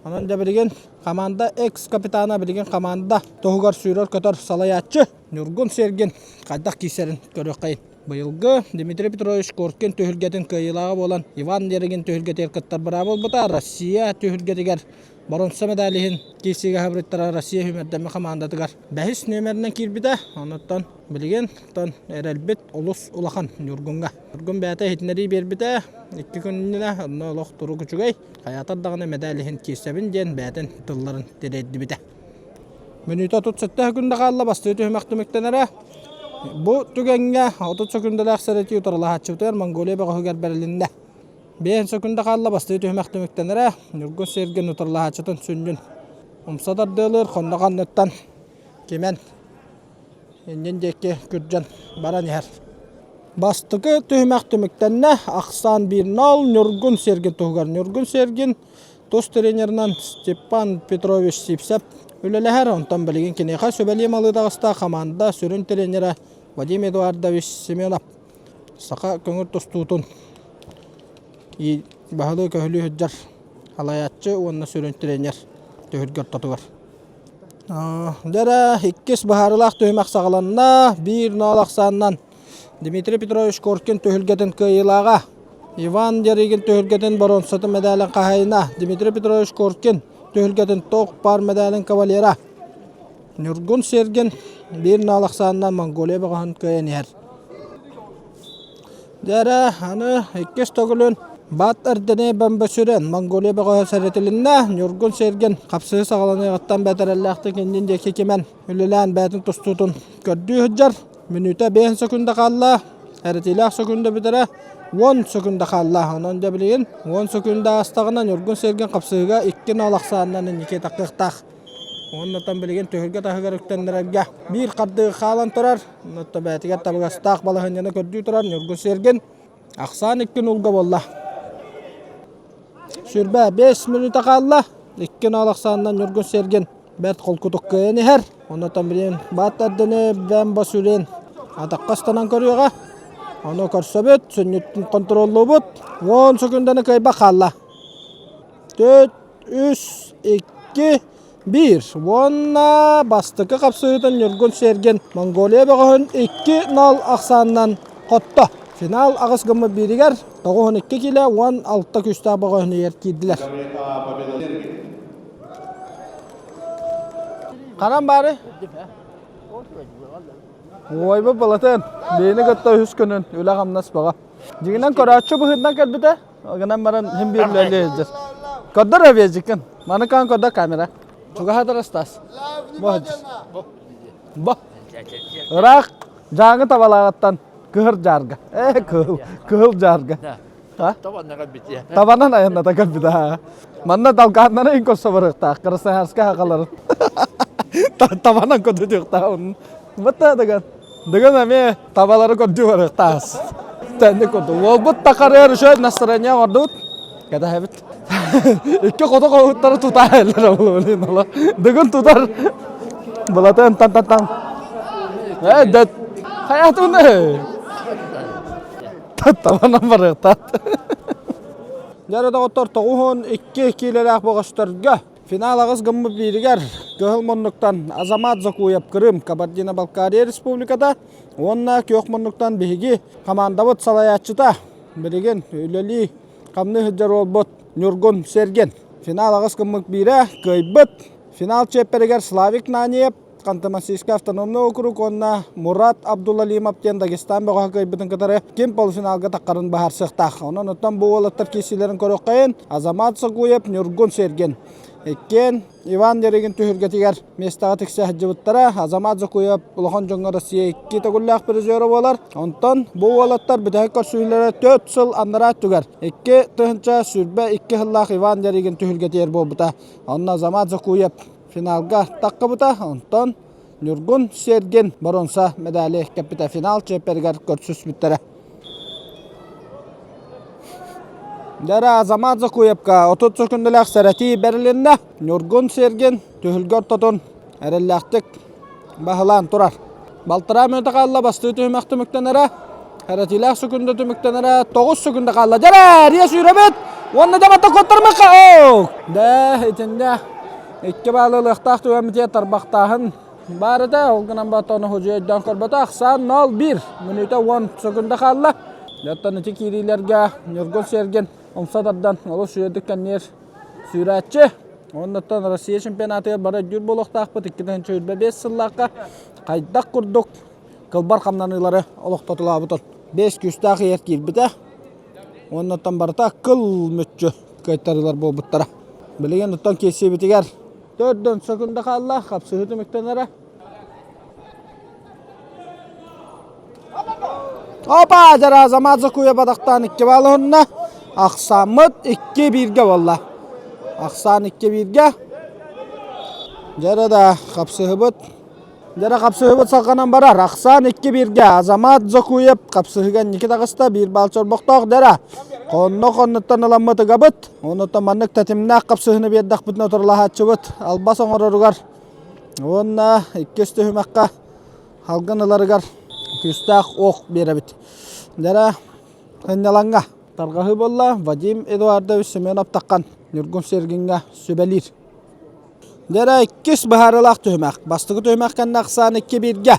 Онон дьэ билигин команда экс-капитана билигин команда туһугар сүүрэр-көтөр салайааччы Ньургун Сергин хайдах киирсэрин көрүөххэйин. Быйылгы Дмитрий Петрович Коркин түһүлгэтин кыайыылааҕа буолан Иван Ярыгин түһүлгэтигэр кыттар бырааба буолбута. Россия түһүлгэтигэр боруонса медаль иһин киирсиигэ хабырыттара Россия сүүмэрдэммит хамаандатыгар бэһис нүөмэринэн киирбитэ. Онуттан билигин оттон эрэлбит олус улахан Ньургуҥҥа. Ньургун бэйэтэ иһитиннэрии биэрбитэ. Икки күн иннинэ онно олох турук үчүгэй. Хайаатар даҕаны медаль иһин киирсэбин диэн бэйэтин тылларын тириэрдибитэ. Мүнүүтэ 37 күндэ хаалла бастыы түһүмэх түмүктэнэрэ. Бу түгэҥҥэ 30 сөкүндэлээх сэрэтии утарылаһааччыбытыгар Монголия бөҕөһүгэр бэрилиннэ. 5 сөкүндэ хаалла бастыы түһүмэх түмүктэнэрэ. Ньургун Сергин утарылаһааччытын сүнньүн умса тардыалыыр хонно ханныттан кимэн иннин диэки күрдьэн баран иһэр. Бастакы түһүмэх түмүктэннэ. Ахсаан 1-0 Ньургун Сергин туһугар. Ньургун Сергин Тус тренеринэн Степан Петрович Сивцев үлэлэһэр, онтон билигин киниэхэ сүбэлии малыы таҕыста хамаанда сүрүн тренерэ Вадим Эдуардович Семенов саха көҥүл тустуутун баһылыы-көһүлүү сылдьар салайааччы уонна сүрүн тренер түһүлгэ ортотугар. Дьэ иккис быһаарыылаах түһүмэх саҕаланна. Биир ноол ахсаанынан Дмитрий Петрович Коркин түһүлгэтин кыайыылааҕа. Иван Ярыгин түһүлгэтин боруонсатын мэдээлин хаһаайына Дмитрий Петрович Коркин түһүлгэтин туох баар мэдээлин кавалера. Ньургун Сергин биир ноол ахсаанынан Монголия бөҕөһүн кыайан иһэр. Дьэ аны иккис төгүлүн Бат Эрдэнэ Бамбасүрэн Монголия бөҕөһө сэрэтилиннэ. Ньургун Сергин хапсыһыы саҕаланыаҕыттан бэтэрэллээхтик иннин диэки кимэн үлэлээн бэйэтин тустуутун көрдүү сылдьар. Мүнүүтэ 5 сөкүндэ хаалла. Эрэтиилээх сөкүндэ бүтэрэ 10 сөкүндэ хаалла. Онон дьэ билигин 10 сөкүндэ аастаҕына Ньургун Сергин хапсыһыыга 2-0 ахсаанынан инники таххыахтаах. Оннотон билигин түһүлгэ таһыгар үктэннэрэргэ биир хардыы хаалан турар. Оннотто бэйэтигэр табыгастаах балаһыанньаны көрдүү турар Ньургун Сергин ахсаан икки нулга буолла. Сүрбэ 5 мүнүүтэ хаалла. 2-0 ахсаанынан Ньургун Сергин бэрт холкутук кыайан иһэр. Оннотон билигин баат эрдэни бэм басүрен атахха ыстанан көрүөҕэ. Ону көрсөбүт, сүнньүттэн контроллуубут. 10 секунданы кыайбат хаалла. 4 үс, икки, биир. Уонна бастакы хапсыһыытын Ньургун Сергин Монголия бөҕөһүн 2-0 ахсаанынан хотто. Финал аҕыс гыммыт бииригэр 92 килэ 16 күүстээх бөҕөһүнүгэр киирдилэр. Ханан баары? Уойбут былатын, биһини кытта үһүс күнүн үлэ-хамнас бөҕө. Дьиҥинэн көрөөччү быһыытынан кэлбитэ, Гынан баран хим биир үлэлии сылдьар. Көрдөр авиазиккин. Маны каан көрдөр камера. Чугаһатар Стас. Бу Бу. Ыраах Дьааҥы табалааҕыттан кыһыр дьаарга. Э кыһыл, кыһыл дьаарга. А? Табанан айанната кэлбит аа. Манна далгааннары ин көрсө барыахтаах. Красноярска хахаларын. Табанан көтүтүөхтаах. Бытта дыган. Дыгын эмиэ табалары көрдүү барыахтаас. Тэнник курдук. Уолбут тахарыар үчүгэй настроение оҥордубут. Кэтэһэбит. Икки хоту хоһуттары тутаа эллэр ол Дыгын тутар. Былатын тан тан тан. Э дэт. Хайатын э. Табанан барыахтаат. Дьэ доҕоттор 92 киилэлээх бөҕөстөргө Финал аҕыс гыммыт бииригэр Кыһыл муннуктан Азамат Закуев Крым, Кабардино-Балкария Республиката уонна Күөх муннуктан биһиги хамаандабыт салайааччыта билигин үлэлии хамныы сылдьар уолбут Ньургун Сергин. Финал аҕыс гыммыт биирэ кыайбыт. Финал чиэппэригэр Славик Наниев Ханты-Мансийскай автономнай округ уонна Мурат Абдулалимов диэн Дагестан бөҕөһө кыайбытын кытары ким полуфиналга таххарын быһаарсыахтаах. Онон оттон бу уолаттар киирсиилэрин көрүөххэйин Азамат Сагуев, Ньургун Сергин. Иккиэн Иван Ярыгин түһүлгэтигэр миэстэҕэ тиксэ сылдьыбыттара. Азамат Закуев улахан дьоҥҥо Россия икки төгүллээх призера буолар. Онтон бу уолаттар бүтэһик көрсүһүүлэрэ 4 сыл анараа өттүгэр 2022 сыллаах Иван Ярыгин түһүлгэтигэр буолбута. Онно Азамат Закуев Финалга таххыбыта, онтон Ньургун Сергин боруонса медали кэппитэ финал чиэппэригэр көрсүспүттэрэ. Дьэ Азамат Закуевка 30 сөкүндэлээх сэрэтии бэрилиннэ. Ньургун Сергин түһүлгэ ортотун эрэллээхтик баһылаан турар. Балтараа мүнүүтэ хаалла бастыы түһүмэх түмүктэнэрэ. Эрэтиилээх сөкүндэ түмүктэнэрэ 9 сөкүндэ хаалла. Дьэрэ, Риэ сүүрэбит! Уонна дьэ батта куоттармакка! Дэ, итиннэ икки баалы ылыахтаах түгэммитигэр тарбахтааһын баар этэ. Ол гынан баран худьуй өйдөөн көрбөтө. Ахсаан 0-1 мүнүүтэ 10 сөкүндэ хаалла. Оттон ити киириилэргэ Ньургун Сергин умса тардан олус үөрдүк кэнниэр сүүрээччи. Оннуттан Россия чемпионатыгар бары өйдүүр буолуохтаахпыт. 2025 сыллаахха хайдах курдук кылбар хамнаныылары олохтотулаабытын. Бэс күүстээх иһэр киирбитэ. Оннуттан барыта кыл мүччү кыайтарыылар буолбуттара. Билигин оттон киирсиибитигэр төрдөн сөкүндэ хаалла, хапсыһыы түмүктэнэрэ. Опа, дьара Азамат Закуя бадахтаан икки баал уһунна. Ахсааммыт икки бииргэ буолла. Ахсаан икки бииргэ. Дьара да хапсыһыбыт. Дьара хапсыһыбыт салҕанан барар. Ахсаан икки бииргэ. Азамат Закуев хапсыһыга инники таҕыста. Биир баал чорбохтоох дьара. Хонно хоннуттан ыламмыт ыгабыт. Онуттан маннык тэтимнээх хапсыһыны биэрдэхпитинэ утарылаһааччыбыт албас оҥороругар уонна иккис түһүмэххэ Халгын ыларыгар күүстээх ох биэрэбит. Дьэрэ сынньалаҥҥа тарҕаһыы буолла. Вадим Эдуардович Семенов таххан Ньургун Сергиҥҥэ сүбэлиир. Дьэрэ иккис быһаарыылаах түһүмэх. Бастакы түһүмэх кэннэ ахсаан икки бииргэ.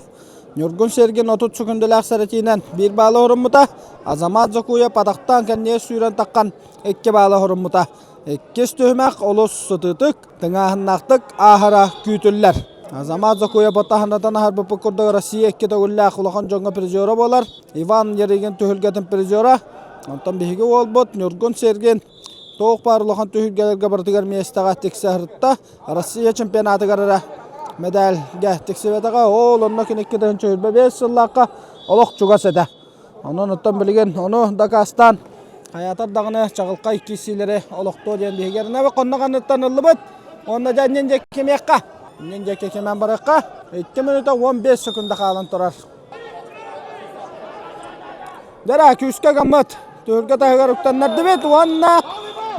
Ньургун Сергин 30 секундалаах сэрэтиинэн биир баалы оруммута. Азамат Зокуев атахтаан кэнниэ сүүрэн таххан икки баалы оруммута. Иккис түһүмэх олус сытыытык, тыҥааһыннаахтык ааһара күүтүллэр. Азамат Зокуев батаһынатан аһарбыппыт курдук Россия икки төгүллээх улахан дьоҥҥо призера буолар. Иван Ярыгин түһүлгэтин призера. Онтон биһиги уолбут Ньургун Сергин Туох баар улахан түһүлгэлэргэ барытыгар миэстэҕэ тиксэ сырытта. Россия чемпионатыгар эрэ мэдээлгэ тиксибэтэҕэ. Ол онно кини 2025 сыллаахха олох чугас этэ. Онон оттон билигин ону дакаастаан хайаатар даҕаны чаҕылхай киирсиилэри олохтуо диэн биһиги эрэнэбит. Хонно ханныттан ыллыбыт. Уонна дьэ иннин диэки кимиэххэ. Иннин диэки кимэн барыахха. 2 минута 15 секунда хаалан турар. Дара күүскэ гаммыт. Түһүлгэ таһыгар уктаннардыбыт уонна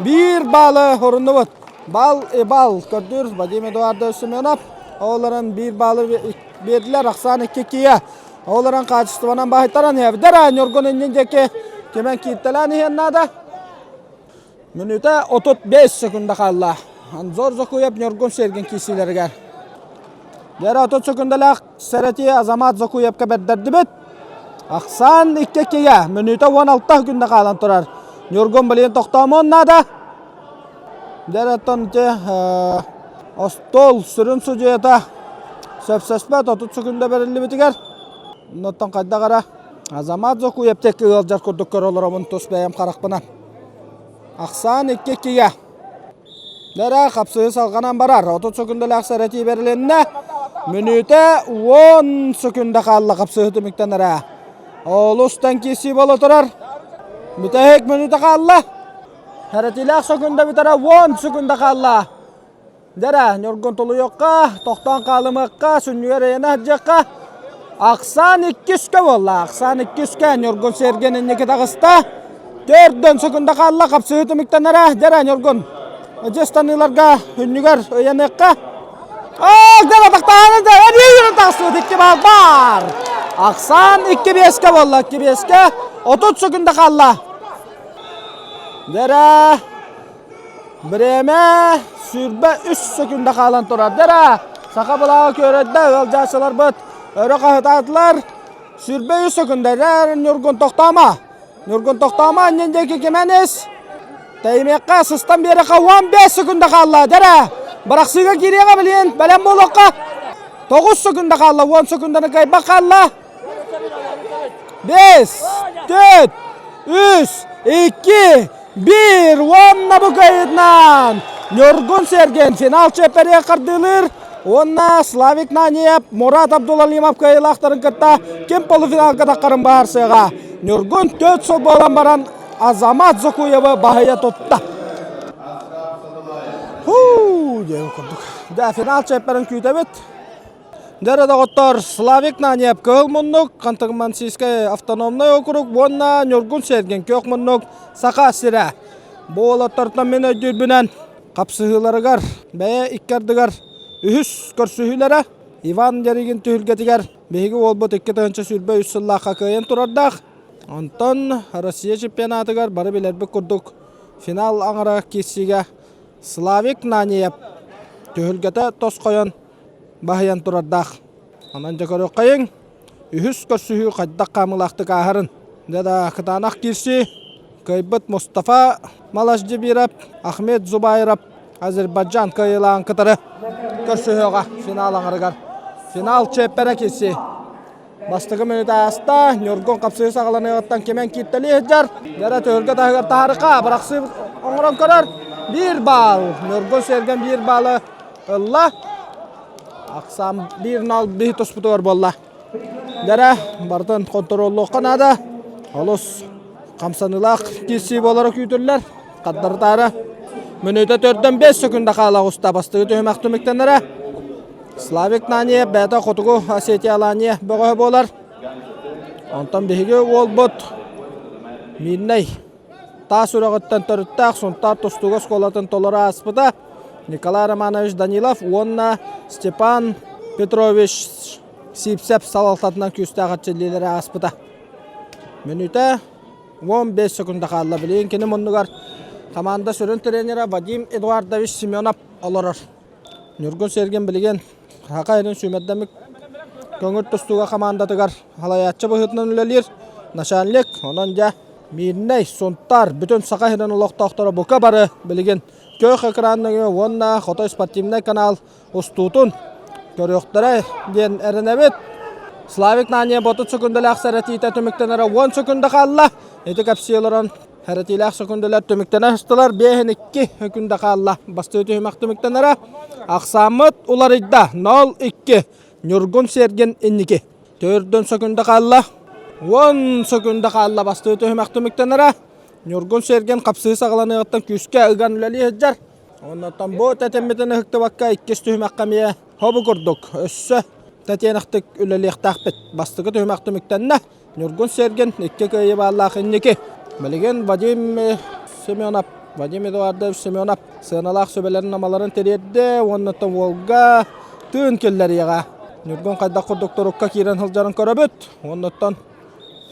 биир баалы оруннубут. Бал и бал көрдүүр Вадим Эдуардович Семенов. Олорон биир баалы биэрдилэр. Ахсаан икки киэ. Олорон хаачыстыбанан баһыйтаран иһэбит. Дара Ньургун иннин диэки кимэн кииртэлээн иһиэн наада. Мүнүүтэ 35 секунда хаалла. Анзор Зокуев Ньургун Сергин киирсиилэригэр. Дьэрэ 30 секундалаах сэрэтии Азамат Зокуевка бэрдэрдибит. Ахсаан икки иккигэ. Мүнүүтэ 16 күндэ хаалан турар. Ньургун билигин тохтоомуон наада. Дьэрэ оттон ити остуол сүрүн судьуйата сөпсөспөт 30 секунда бэриллибитигэр. Оннуттан хайдах эрэ Азамат Зокуев текки ыалдьар курдук көрө олоробун тус бэйэм харахпынан. Ахсаан икки иккигэ. Дэрэ хапсыһы салҕанан барар. 30 секундалаах сэрэтии бэрилиннэ. Мүнүүтэ 10 секунда хаалла хапсыһы түмүктэнэрэ. Олус киирсии буола турар. Бүтэһик мүнүүтэ хаалла. Сэрэтиилээх секунда бүтэрэ 10 секунда хаалла. Дьэрэ, Ньургун тулуйуохха, тохтоон хаалымыахха, сүнньүгэр эйэнэ сылдьыахха. Ахсаан иккискэ буолла. Ахсаан иккискэ Ньургун Сергин инники таҕыста. Төрдөн секунда хаалла, хапсыһыы түмүктэнэрэ. Дьэрэ, Ньургун, дьыстаныыларга сүнньүгэр ыйаныахха. Ах, дьэрэ, тахтааны да, эбии таҕыстыбыт икки баал баар. Ахсаан икки биэскэ буолла, икки биэскэ 30 секунда хаалла. Дьэрэ, Бириэмэ 23 секунда хаалан турар. Дьэ саха былааҕа күөрэйдэ, ыалдьааччыларбыт өрө хаһытаатылар. 23 секунда. Дьэ Ньургун тохтоомо. Ньургун тохтоомо, иннин диэки кимэн ис. Тэйимиэххэ, сыстан биэрэххэ 15 секунда хаалла. Дьэ бырахсыыга киириэҕэ билин, бэлэм буолуохха. 9 секунда хаалла, 10 секунданы кыайбат хаалла. 5, 4, 3, 2, 1 уонна бу кыайыытынан Ньургун Сергин финал чиэппэригэ хардыылыыр уонна Славик Наниев Мурат Абдулалимов кыайыылаахтарын кытта ким полуфиналга таххарын быһаарсыаҕа. Ньургун төрт сыл буолан баран Азамат Зокуевы баһыйа тутта. Хуу, диэн курдук. Дьэ, финал чиэппэрин күүтэбит. Дьэ, доҕоттор, Славик Наниев Кыһыл муннук, Ханты-Мансийскай автономнай округ уонна Ньургун Сергин Күөх муннук Саха сирэ. Бу уолаттартан мин өйдүүрбүнэн хапсыһыыларыгар бэйэ икки ардыгар үһүс көрсүһүүлэрэ Иван Ярыгин түһүлгэтигэр биһиги уолбут 2023 сыллаахха кыайан турардаах. Онтон Россия чемпионатыгар бары билэрбит курдук финал аҥара киирсиигэ Славик Наниев түһүлгэтэ тосхойон баһыйан турардаах. Онон дьэ көрүөххэйиҥ, үһүс көрсүһүү хайдах хаамыылаахтык ааһарын. Дьэ да кытаанах киирсии кыайбыт Мустафа Малашдибиров, Ахмед Зубайров Азербайджан кыайыылааҕын кытары көрсүһүөҕэ финал аҥарыгар. Финал чиэппэрэ киирсии. Бастакы мүнүүтэ ааста, Ньургун хапсыһыы саҕаланыаҕыттан кимэн кииртэлии сылдьар. Дьэрэ түһүлгэ таһыгар таһаарыха, бырахсыы оҥорон көрөр. Биир баал. Ньургун Сергин биир баалы ылла. Ахсаан биир нал биһи туспутугар буолла. Дьэрэ, барытын хонтуруоллуохха наада. Олус хамсаныылаах киирсии буолара күүтүллэр. Хаддарытаары мүнүүтэ төрдөн 5 секунда хаала оҕуста. Бастакы түһүмэх түмүктэнэрэ. Славик Наниев бэйэтэ Хотугу Осетия Алания бөҕөһө буолар. Онтон биһиги уолбут Мирнэй таас үрэҕиттэн төрүттээх Сунтаар тустууга оскуолатын толору ааспыта Николай Романович Данилов уонна Степан Петрович Сипсеп салалтатынан күүстээх эрчиллиилэри ааспыта. Мүнүүтэ 15 секунда хаалла. Билигин кини муннугар команда сүрүн тренера Вадим Эдуардович Семенов олорор. Ньургун Сергин билигин Саха сирин сүүмэрдэммит көҥүл тустууга хамаандатыгар салайааччы быһыытынан үлэлиир начальник. Онон дьэ Миирнэй, Сунтаар, бүтүн Саха сирин олохтоохторо бука бары билигин күөх экран нөҥүө уонна Хотой спортивнай канал устуутун көрүөхтэрэ диэн эрэнэбит. Славик Нания 30 секундалаах сэрэтиитэ түмүктэнэрэ 10 секунда хаалла. Ити кэпсии олорон Хэрэтиилээх сөкүндэлэр түмүктэнэ сыстылар. Биэһин икки өкүндэ хаалла. Бастыы түһүмэх түмүктэнэрэ. Ахсааммыт уларыйда. 0-2. Ньургун Сергин инники. Төрдөн сөкүндэ хаалла. 10 сөкүндэ хаалла бастыы түһүмэх түмүктэнэрэ. Ньургун Сергин хапсыы саҕаланыаҕыттан күүскэ ыган үлэлии сылдьар. Оннуттан бу тэтиммитин ыһыктыбакка иккис түһүмэххэ эмиэ хобу курдук өссө тэтиэнэхтик үлэлиэхтээхпит. Бастакы түһүмэх түмүктэннэ. Ньургун Сергин икки кыайыы бааллаах инники. Билигин Вадим Семенов, Вадим Эдуардович Семенов сыаналаах сүбэлэрин-амаларын тириэрдэ уонна уолга тыын киллэриэҕэ. Ньургун хайдах курдук турукка киирэн сылдьарын көрөбүт. Уоннаттан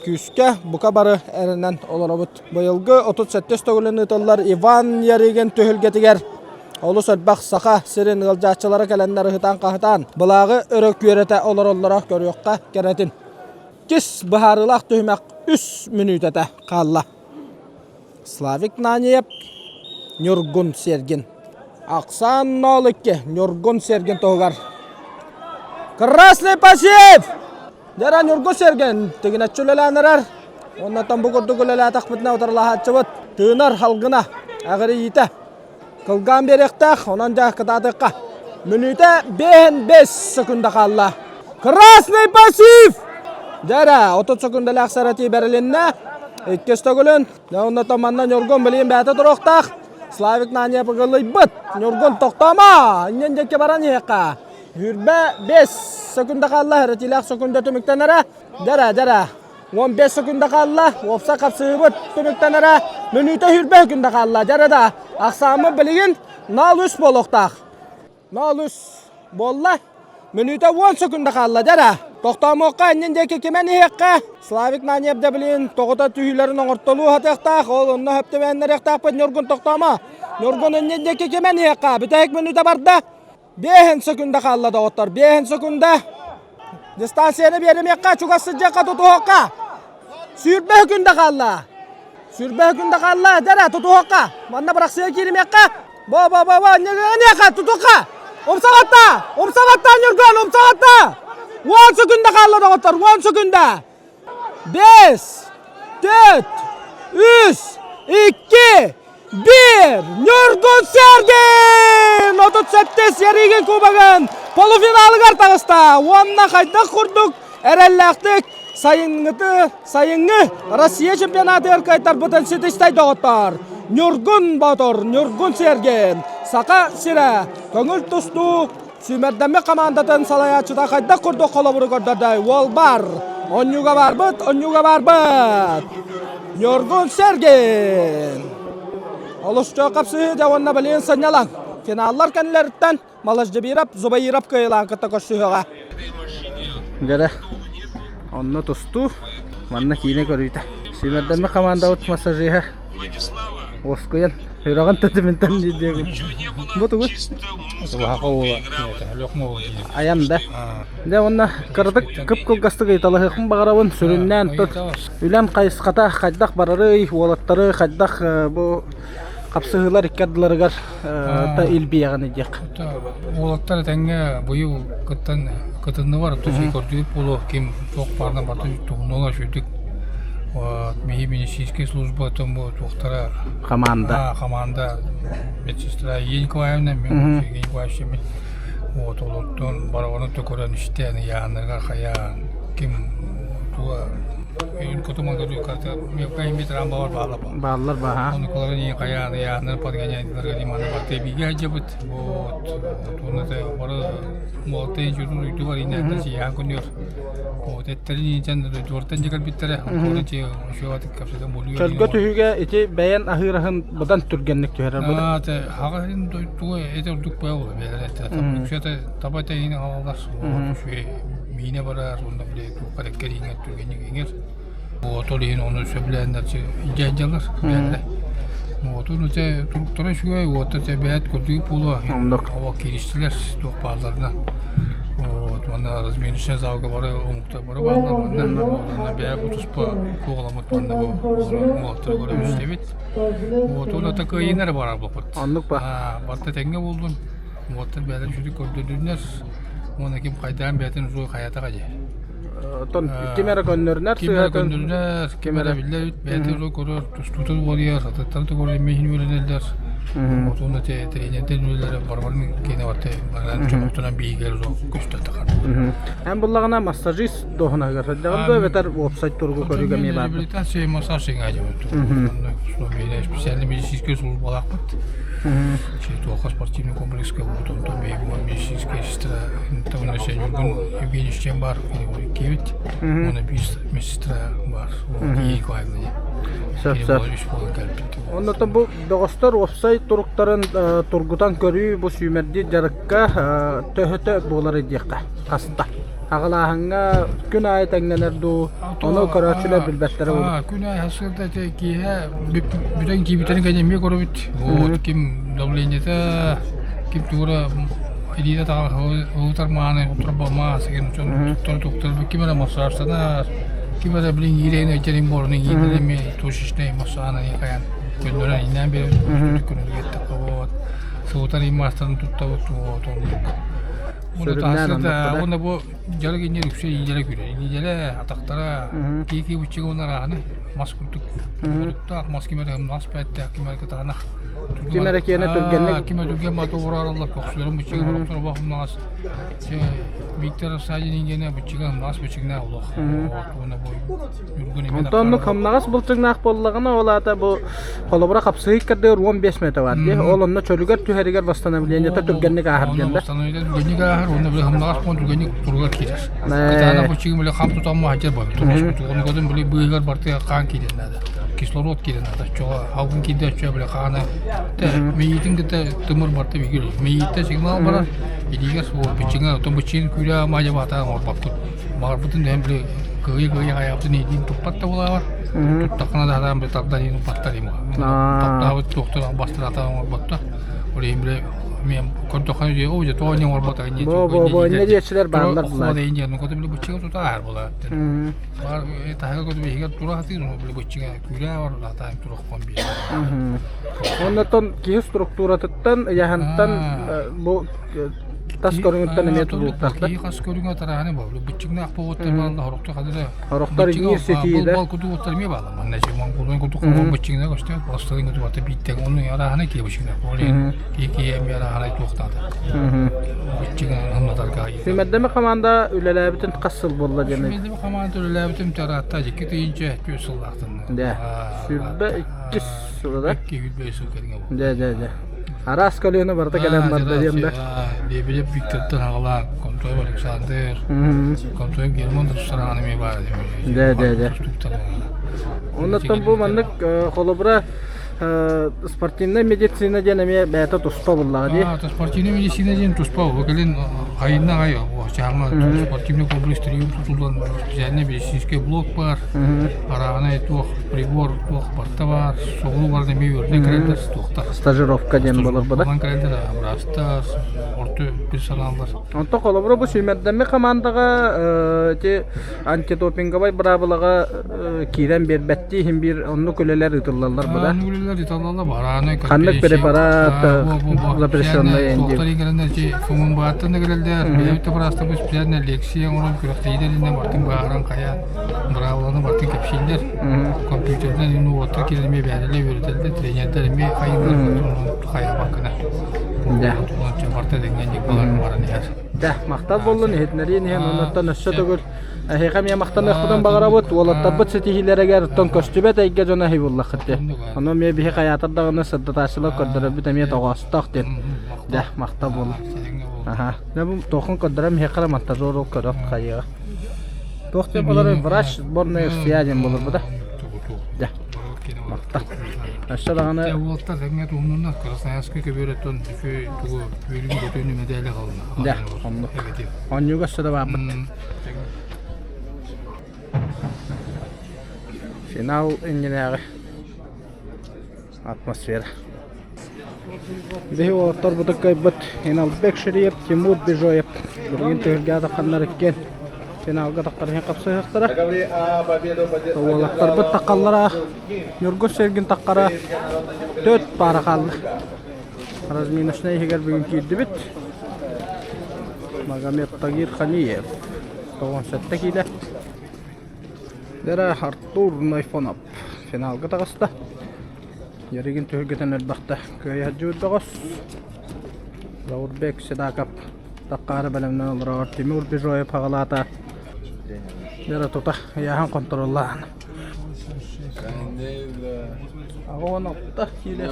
күүскэ бука бары эрэнэн олоробут. Быйылгы 37 төгүлүн ыытыллар Иван Ярыгин түһүлгэтигэр олус элбэх саха сирин ыалдьааччылара кэлэннэр ыһытаан-хаһытаан былааҕы өрө күөрэтэ олороллоро көрүөххэ кэрэтин. Иккис быһаарыылаах түһүмэх үс мүнүүтэтэ хаалла. Славик Наниев, Ньургун Сергин. Ахсаан 0-2 Ньургун Сергин туһугар. Красный посев! Дьара Ньургун Сергин тигинэччи үлэлээн эрэр. Оннотон бу курдук үлэлээтэхпитинэ утарылаһааччыбыт тыынар халгына аҕырийиитэ Кылгаан биэриэхтээх, онон дьэ кытаатыахха. Мүнүүтэ биэһин бэс секунда хаалла. Красный пассив! Дьэ 30 секундалаах саратыы бэрилиннэ. Иккис төгүлүн. Дьэ онно манна Ньургун билигин бэйэтэ туруохтаах. Славик Наньев ыгылыйбыт. Ньургун тохтоомо! Иннин диэки баран иһиэххэ. Хүрбэ 5 секунда хаалла. Ретилээх секунда түмүктэнэрэ. Дьэрэ, дьэрэ. 15 секунда хаалла. Уопсай хапсыһыыбыт түмүктэнэрэ мүнүүтэ сүүрбэ секунда хаалла. Дьэ да, ахсааммыт билигин 0-3 буолуохтаах. 0-3 буолла. Мүнүүтэ 10 секунда хаалла. Дьэ да, тохтоомуохха иннин диэки кимэн иһиэххэ. Славик Наньев да билин тоҕута түһүүлэрин оҥортолуу сатыахтаах. Ол онно хөптөбөөннөриэхтаахпыт Ньургун тохтоомо. Ньургун иннин диэки кимэн иһиэххэ. Бүтэһик мүнүүтэ барда. Биэһин секунда хаалла доҕоттор, биэһин секунда. Дистанцияны биэримиэххэ, чугас сылдьыахха, тутуһуохха. 20 секунда хаалла. 20 секунда хаалла, дьэрэ, тутуһуохха. Манна бырахсыйа кииримиэххэ. Бо, бо, бо, бо, ньыгыаныахха, тутуохха. Умсаҕатта, умсаҕатта, Ньургун, умсаҕатта. 10 секунда хаалла доҕоттор, 10 секунда. Бэс, төрт, үс, икки, биир! Ньургун Сергин! 37 Ярыгин кубогын полуфиналыгар таҕыста уонна хайдах курдук эрэллээхтик сайыҥҥыты сайыҥҥы Россия чемпионатыгар кыайтарбытын ситистэй доҕоттор. Ньургун Боотур, Ньургун Сергин, Саха сирэ, көҥүл тустуу Сүүмэрдэммит хамаандатын салайааччыта хайдах курдук холобуру көрдөрдөй? Уол бар! Онньууга барбыт, онньууга барбыт! Ньургун Сергин! Олус чөк хапсыһыы дьэ уонна билигин сынньалаҥ. Финаллар кэннилэриттэн Малашдьабиров, Зубаиров кыайыылаан кытта көрсүһүөҕэ. Дьэрэ, онно тустуу, манна киинэ көрүүтэ. Сүүмэрдэммит хамаандабыт массажиһа Уоскуйан, үрэҕин тэтиминтэн диэбин. Бу тугуй? Айан да. Дьэ уонна кыратык кып-кылгастык ыйыталаһыахпын баҕарабын. Сүрүннээн тут үлэм хайысхата хайдах барарый, уолаттары хайдах бу хапсыһыылар икки ардыларыгар та илбийэҕин диэх. Уолаттар этэҥҥэ быйыл кыттан кытыннылар, тус көрдүбүт буолуо, ким туох баарынан барыта туһуннулар үчүгдүк. Биһи медицинскэй служба бу туохтара Хамаанда. Хамаанда медсестра Евгения Николаевна, мен Евгений Николаевич мин вот олортон барабаны көрөн истэн ыйааннарыгар хайаан ким туга Бааллар баһа. Чөлгө түһүүгэ ити бэйэн аһыыр аһын быдан түргэнник түһэрэр быдан. Миинэ барар уонна били туохха эрэ кэриҥэ түргэнник иҥэр. Ол иһин ону сөбүлээннэр дьайдьалар бэйэлэрэ. Уотун ute туруктара үчүгэй, уота те бэйэт көрдүгүт буолуо. Оннук. Оба кииристилэр туох баалларына. Вот, манна разминочный залга бары омуктар бары бааллар манна. Онно бэйэ бу туспа куоҕаламмыт манна бу уолаттары көрө истэбит. Вот, уонна кыайыыны эрэ барар буолбут. Оннук ба. Барыта тэҥҥэ буоллун. Уолаттар бэйэлэрин үчүгэй көрдөрдүннэр. Уонна ким хайдаан бэйэтин усуой хайатаҕа дии. Оттон ким эрэ көннөрүнэр Ким эрэ сыыһатын көннөрүнэр, ким эрэ биллэр эбит, бэйэтэ эрэ көрөр, тустуутун уолуйар, атыттары да көрөр, эмиэ иһин үөрэнэллэр. Отуна тренердэр үлэлэрэ барбарын киэнэ барта баран чомоктонон биһигэр көстө тахар. Эн буллаҕына массажист дуоһунаһыгар сылдьаҕын дуо эбэтэр уопсай туругу көрүүгэ эмиэ баар дуо? Реабилитация массаж иҥаадьабыт. Специальный медицинскэй службалаахпыт. Туохха спортивный комплекска буут, онтон бэйэбин медицинская сестра Ньургун Евгеньевич диэн баар, киэбит. Уонна биир медсестра баар, Ия Николаевна диэн. Сөп, сөп. Үс буолан кэлбит. Оннотон бу бөҕөстөр уопсай туруктарын тургутан көрүү бу сүүмэрдиир дьарыкка төһөтө буолар диэххэ хаста? Аҕалааһыҥҥа күн аайы тэҥнэнэр дуу, ону көрөөччүлэр билбэттэрэ буолуо. Күн аайы сарсыарда ити киэһэ бүтэн киирбиттэрин кэннэ эмиэ көрөбүт. Вот ким давлениета, ким тугура илиитэ таҕар мааны утарба маас деген туттар туттар ким эрэ массажтанар, ким эрэ блин иирейин өйдерин борунун иирден эми точечный массааны хайан көннөрөн иннээн биэрэн күнүгэр вот сылытар маастарын туттабыт вот оннук. Сүрүннээн оннук да? Уонна бу дьарык инньэ үксэ илиилэрэ күрэ. Илиилэрэ, атахтара, кии-кии быччыга уонна арааһыны мас курдук курдуктаах, мас ким эрэ мас бээттээх, ким эрэ кытаанах. Ким эрэ киэнэ түргэнник Ким эрэ түргэн бата уураараллар, көхсүлэрин быччыга сорохторо бахымнаҕас. Виктор Садин ингэнэ быччыга мас быччыгнаах олох. Уонна бу Онтон оннук хамнаҕас былчыҥнаах буоллаҕына, ол аата бу холобура хапсыһык кардыгар 15 метр бар дии. Ол онно чөлүгэр түһэригэр восстановлениета түргэнник ааһар диэн да. Восстановление түргэнник ааһар, уонна били хамнаҕас буолан түргэнник туругар киирэр. Кытаанах быччыгын били хам тутамма сылдьар буолар. Тугун көтөн били быыһыгар барытыгар хаан киирэн наада. Кислород киирэн наада. Чоҕо алгын киирдэ оччо били хаана мэйиитин кытта тымыр барыта бигир. Мэйииттэ сигнал барар, илиигэр суох быччыҥа, оттон быччыгын күүрэ маадьа баатаан оҥорбоппут. Баҕарбытын да били кыайа-кыайа хайаабытын иитин туппат да буолаабар. Туттаххына да сатаан били тардан иһин упаттар им. Таптаабыт туохтар албастар атаан оҥорботтор. Ол иһин били мен көрдөххө дии оо дьэ тоҕо инньэ оҥорбота инньэ Бо бо бо инньэ диэччилэр бааллар буолар. Инньэ ну көтө били быччыга тута аар буолар. Бар таһыга көтө биһигэ тура хатыыр били быччыга күүрээ бар атаан турахпан биир. Оннотон киһи структуратыттан, ыйаһынтан бу тас көрүҥүттэн эмиэ тутулуктаахтар. Киһи хас көрүҥэ тараһаны бу быччыҥнаах буолуттар баалла хорохто хадыра. Хорохтор иир ситии да. Бал кутугуттар эмиэ баалла. Манна же монгулун кутук быччыҥна көстө. Бастарын куту бата бииттек onu араһаны кие быччыҥна. Ол ки ки эмиэ араһаны туохтаата. Быччыҥ ханнатарга. Симэрдэми команда үлэлээбитин хас сыл буолла диэн. Симэрдэми команда үлэлээбитим тараатта 2 тыһыынча 4 сыллаахтан. Дэ. 22 сыл да. 2 сыл кэриҥэ буолла. Дэ дэ дэ. Араас көлүөнэ барыта кэлэн барда диэн да. Лебедев Виктортан аҕалаан, Контоев Александр, Контоев Герман да тустараҕан эмиэ баар этим. Дэ, дэ, дэ. Оннуттан бу маннык холобура спортивная медицина диэн эмиэ бэйэтэ туспа буллаҕа дии. Спортивная медицина диэн туспа. Бу кэлин хайынна аҕай чааҥҥа спортивный комплекс триумф тутуллан специальный медицинский блок бар. Арааһынай туох прибор туох барыта баар. Соҕуруу баран эмиэ үөрэнэн кэлэллэр туохтар. Стажировка диэн буолар бу да. Онон кэлэллэр быраастар, орто персоналлар. Онтон холобура бу сүүмэрдэммит хамаандаҕа ити антидопинговай быраабылаҕа киирэн биэрбэттии иһин биир оннук үлэлэр ыытыллаллар бу да. Оннук үлэлэр ыытыллаллар барааны Ханнык препарат запрещенный Туохтар кэлэннэр ити ФМБА-ттан да кэлэллэр, бэйэбит да быраастарбыт специально лекция оҥорон күрэхтэһиилэр иннинэ бартын быһааран хайа быраабыланы бартын кэпсииллэр. Компьютерынан ину уоттар киирэн эмиэ бэйэлэрэ үөрэтэллэр, тренердэр эмиэ хайыылар хайаабаккына. Да. Барта дэҥҥэ балар баран иһэр. Да, махтал буоллун иһитиннэриин иһин оннуттан өссө төгүл эһиэхэ эмиэ махтаныахпытын баҕарабыт уолаттарбыт ситиһиилэригэр оттон көстүбэт эйгэ дьоно эһи буллаххыт диэн. Ону эмиэ биһи хайаатар даҕаны сырдатааччылар көрдөрөрбүт эмиэ тоҕоостоох диэн. Да, махтал буоллун. Аха. Дьэ бу туохун көрдөрөм иһиэхэ эрэ монтажер ол көрөр хайыаҕа. Туох диэн буоларый врач сборной Россия диэн буолар бу да. Дьэ. Махтал. Өссө даҕаны Уолаттар тэҥҥэ туһуннуннар Красноярскай көбүөрөттөн үчүгэй тугу үөрүүнү көтүүнү мэдээлэ халына. Дьэ, оннук. Оонньууга өссө да бааппыт. Финал иннинээҕи. Атмосфера. Биһи уолаттар бутуккайбыт Иналбек Шириев, Тимур Бижоев билигин түһүлгэ тахханнар иккиэн финалга таххар иһин хапсыһыахтара. Уолаттарбыт таххаллара Ньургун Сергин таххара төрт паара хаалла. Разминочнай иһигэр бүгүн киирдибит. Магомед Тагир Ханиев 97 киилэ. Дера Артур Найфонов финалга таҕыста. Ярыгин түһүлгэтин элбэхтэ кыайа сылдьыбыт бөҕөс. Заурбек Седаков таххаары бэлэмнэн олорор Тимур Бижоев аҕалаата. Дера тута ыйааһын хонтуруоллаан. 16 киилэ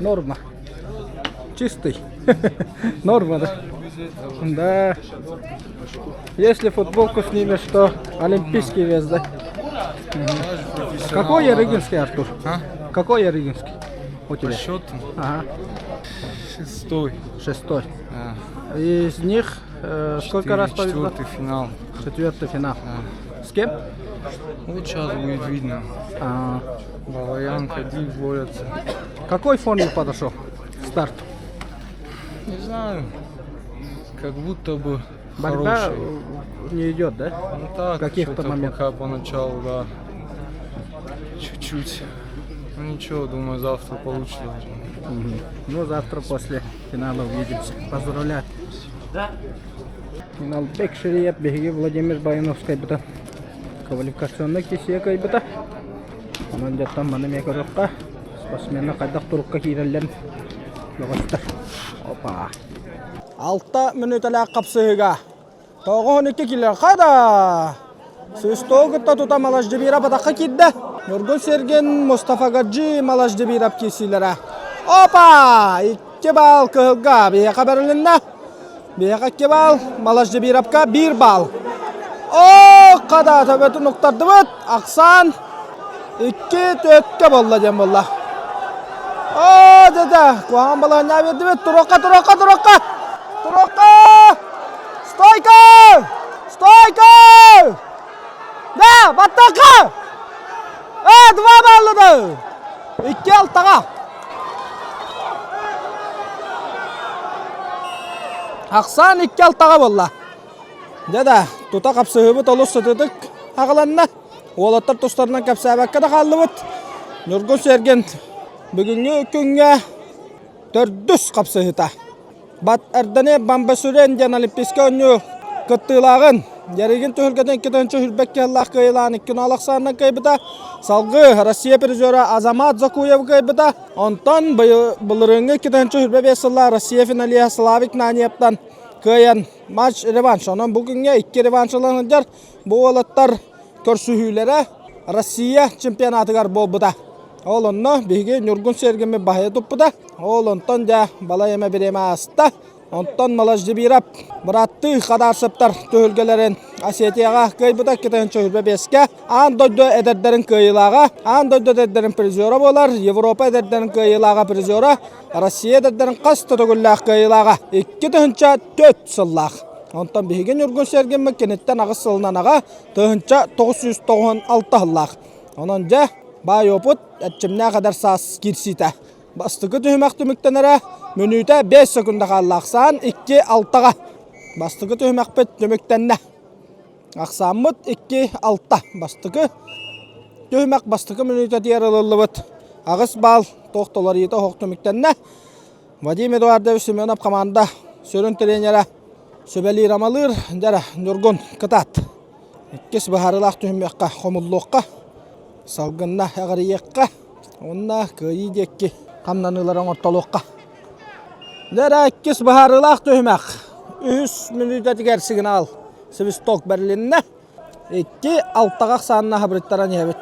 Норма. Чистый. Норма, да? Да. Если футболку снимешь, то олимпийский вес, да? Какой Ярыгинский, Артур? А? Какой Ярыгинский у тебя? По счету? Ага. Шестой. Шестой. Да. Из них э, сколько раз повезло? Четвертый финал. Четвертый финал. Да. С кем? Вот сейчас будет видно. А, Балаян, Хадив борются. какой форме подошел к старту? Не знаю. Как будто бы Борьба хороший. э, не идет, да? Ну так, каких-то что-то моментах. пока поначалу, да. Чуть-чуть. Ну ничего, думаю, завтра получится. Мгм. Ну, завтра после финала увидимся. Поздравляю. Финалбек Шириев биһиги Владимир Баиновскай быта квалификационнай киһиэ кыайбыта. Онон дьоттон маны эмиэ көрүөххэ. Спортсменнар хайдах турукка киирэллэрин бөҕөстөр. Опа! Алта мүнүүтэлээх хапсыһыыга 92 кило хада! Свистогу кытта тута Малашдебиров атахха киирдэ. Ньургун Сергин, Мустафа Гаджи, Малашдебиров киирсиилэрэ. Опа! Икки баал кыһылга биһиэхэ бэрилиннэ. Биһиэхэ икки баал, Малашдебировка биир баал. О, хада төбөтүн уктардыбыт. Ахсаан икки төрткө болла диэн буолла. О, деді, куһаҕан балаһынньа биэрдибит. Туруохха, туруохха, туруохха! Туруохха! Стойка! Стойка! Да, баттахха! Э, два балла да! Икки алтаҕа. Ахсаан икки алтаҕа буолла. Дьэ да, тута хапсыһыыбыт олус сытыытык аҕаланна. Уолаттар тустарынан кэпсээбэккэ да хааллыбыт. Ньургун Сергин бүгүҥҥү күҥҥэ төрдүс хапсыһыыта. Бат Эрдэни Бамбасүрен диэн Олимпийскай оонньуу кыттыылааҕын Ярыгин түһүлгэтин 2 кыһыллаах кыайыылаан икки нол ахсаанынан кыайбыта. Салгыы Россия призера Азамат Закуев кыайбыта. Онтон былырыыҥҥы 2025 сыллаах Россия финалиһа Славик Наниевтан кыайан матч реванш. Онон бу күҥҥэ икки реванш ылан сылдьар. Бу уолаттар көрсүһүүлэрэ Россия чемпионатыгар буолбута. Ол онно биһиги Ньургун Сергиммит баһыйа туппута. Ол онтон дьэ балай эмэ бириэмэ ааста. Онтон Малаждибиров быраттыы Хадарсыптар түһүлгэлэрин Осетияҕа кыайбыта 2025-кэ аан дойду эдэрдэрин кыайыылааҕа, аан дойду эдэрдэрин призера буолар, Европа эдэрдэрин кыайыылааҕа призера, Россия эдэрдэрин хас да төгүллээх кыайыылааҕа 2004 сыллаах. Онтон биһиги Ньургун Сергиммит киниттэн аҕыс сылынан аҕа 1996 сыллаах. Онон дьэ, баай опыт, эрчимнээх эдэр саас киирсиитэ. Бастакы түһүмэх түмүктэнэрэ мүнүүтэ 5 секунда хаалла. Ахсаан 2-6-ҕа. Бастакы түһүмэхпит түмүктэннэ. Ахсааммыт 2-6. Бастакы түһүмэх бастакы мүнүүтэтигэр ылыллыбыт аҕыс баал туох толоруйта оһох түмүктэннэ. Вадим Эдуардович Семенов команда сүрүн тренера сүбэлиир-амалыыр. Дьэ, Ньургун кытаат. Иккис быһаарыылаах түһүмэххэ хомуллуохха, салгынна эҕэрийиэххэ уонна кыайыы диэки хамнаныылары оҥортолуохха. Дьэ, иккис быһаарыылаах түһүмэх үһүс мүнүүтэтигэр сигнал свисток бэрилиннэ. Икки алтаҕа ахсаанна хабырыттаран иһэбит.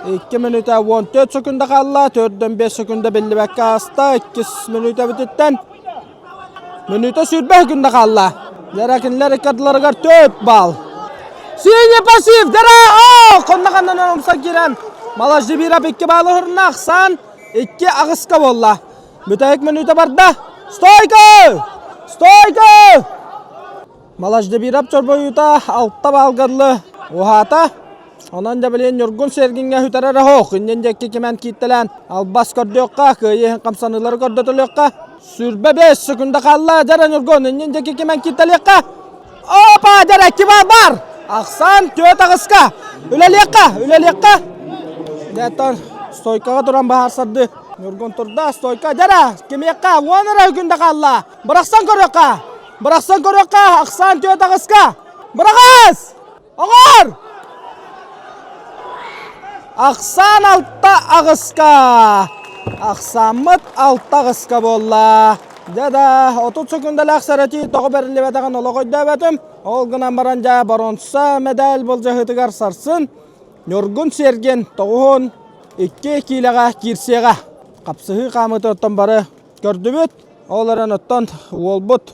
Икки мүнүүтэ 14 секунда хаалла, төрдөн 5 секунда биллибэккэ ааста. Иккис мүнүүтэбититтэн Мүнүүтэ сүүрбэ күндэ хаалла. Дьара кинилэр иккардыларыгар төрт баал. Синий пассив! Дара! О! Хонно ханнанан умса киирэн. Малаждибиров икки баалы хурна ахсаан икки аҕыска буолла. Бүтэһик мүнүүтэ барда. Стойка! Стойка! Малаждибиров чорбойуута алта баалга дылы уһаата. Онон да билин Ньургун Сергиҥҥэ сүтэрэр оһох. Иннин диэки кимэн кииттэлээн албас көрдүөххэ, кыайыы хамсаныылары көрдөтөлүөххэ. 25 секунда хаалла. Дьара Ньургун иннин диэки кимэн кииттэлиэххэ. Опа, дьара киба бар. Ахсан түөрт аҕыска. Үлэлиэххэ, үлэлиэххэ. Дэтон стойкаҕа туран баһаарсарды. Ньургун турда, стойка. Дьара, кимиэххэ? Уон эрэ күндэ хаалла. Бырахсан көрүөххэ. Бырахсан көрүөххэ. Ахсан түөрт аҕыска. Быраҕас! Оҕор! Ахсаан алта аҕыска. Ахсааммыт алта аҕыска буолла. Дьэ да, 30 секундалаах сэрэтии тоҕо бэриллибэтэҕин олох өйдөөбөтүм. Ол гынан баран дьэ боруонса мэдээл былдьаһыытыгар сарсын Ньургун Сергин тоҕуһун икки киилэҕэ киирсиэҕэ. Хапсыһыы хаамыыта оттон бары көрдүбүт. Ол эрэн оттон уолбут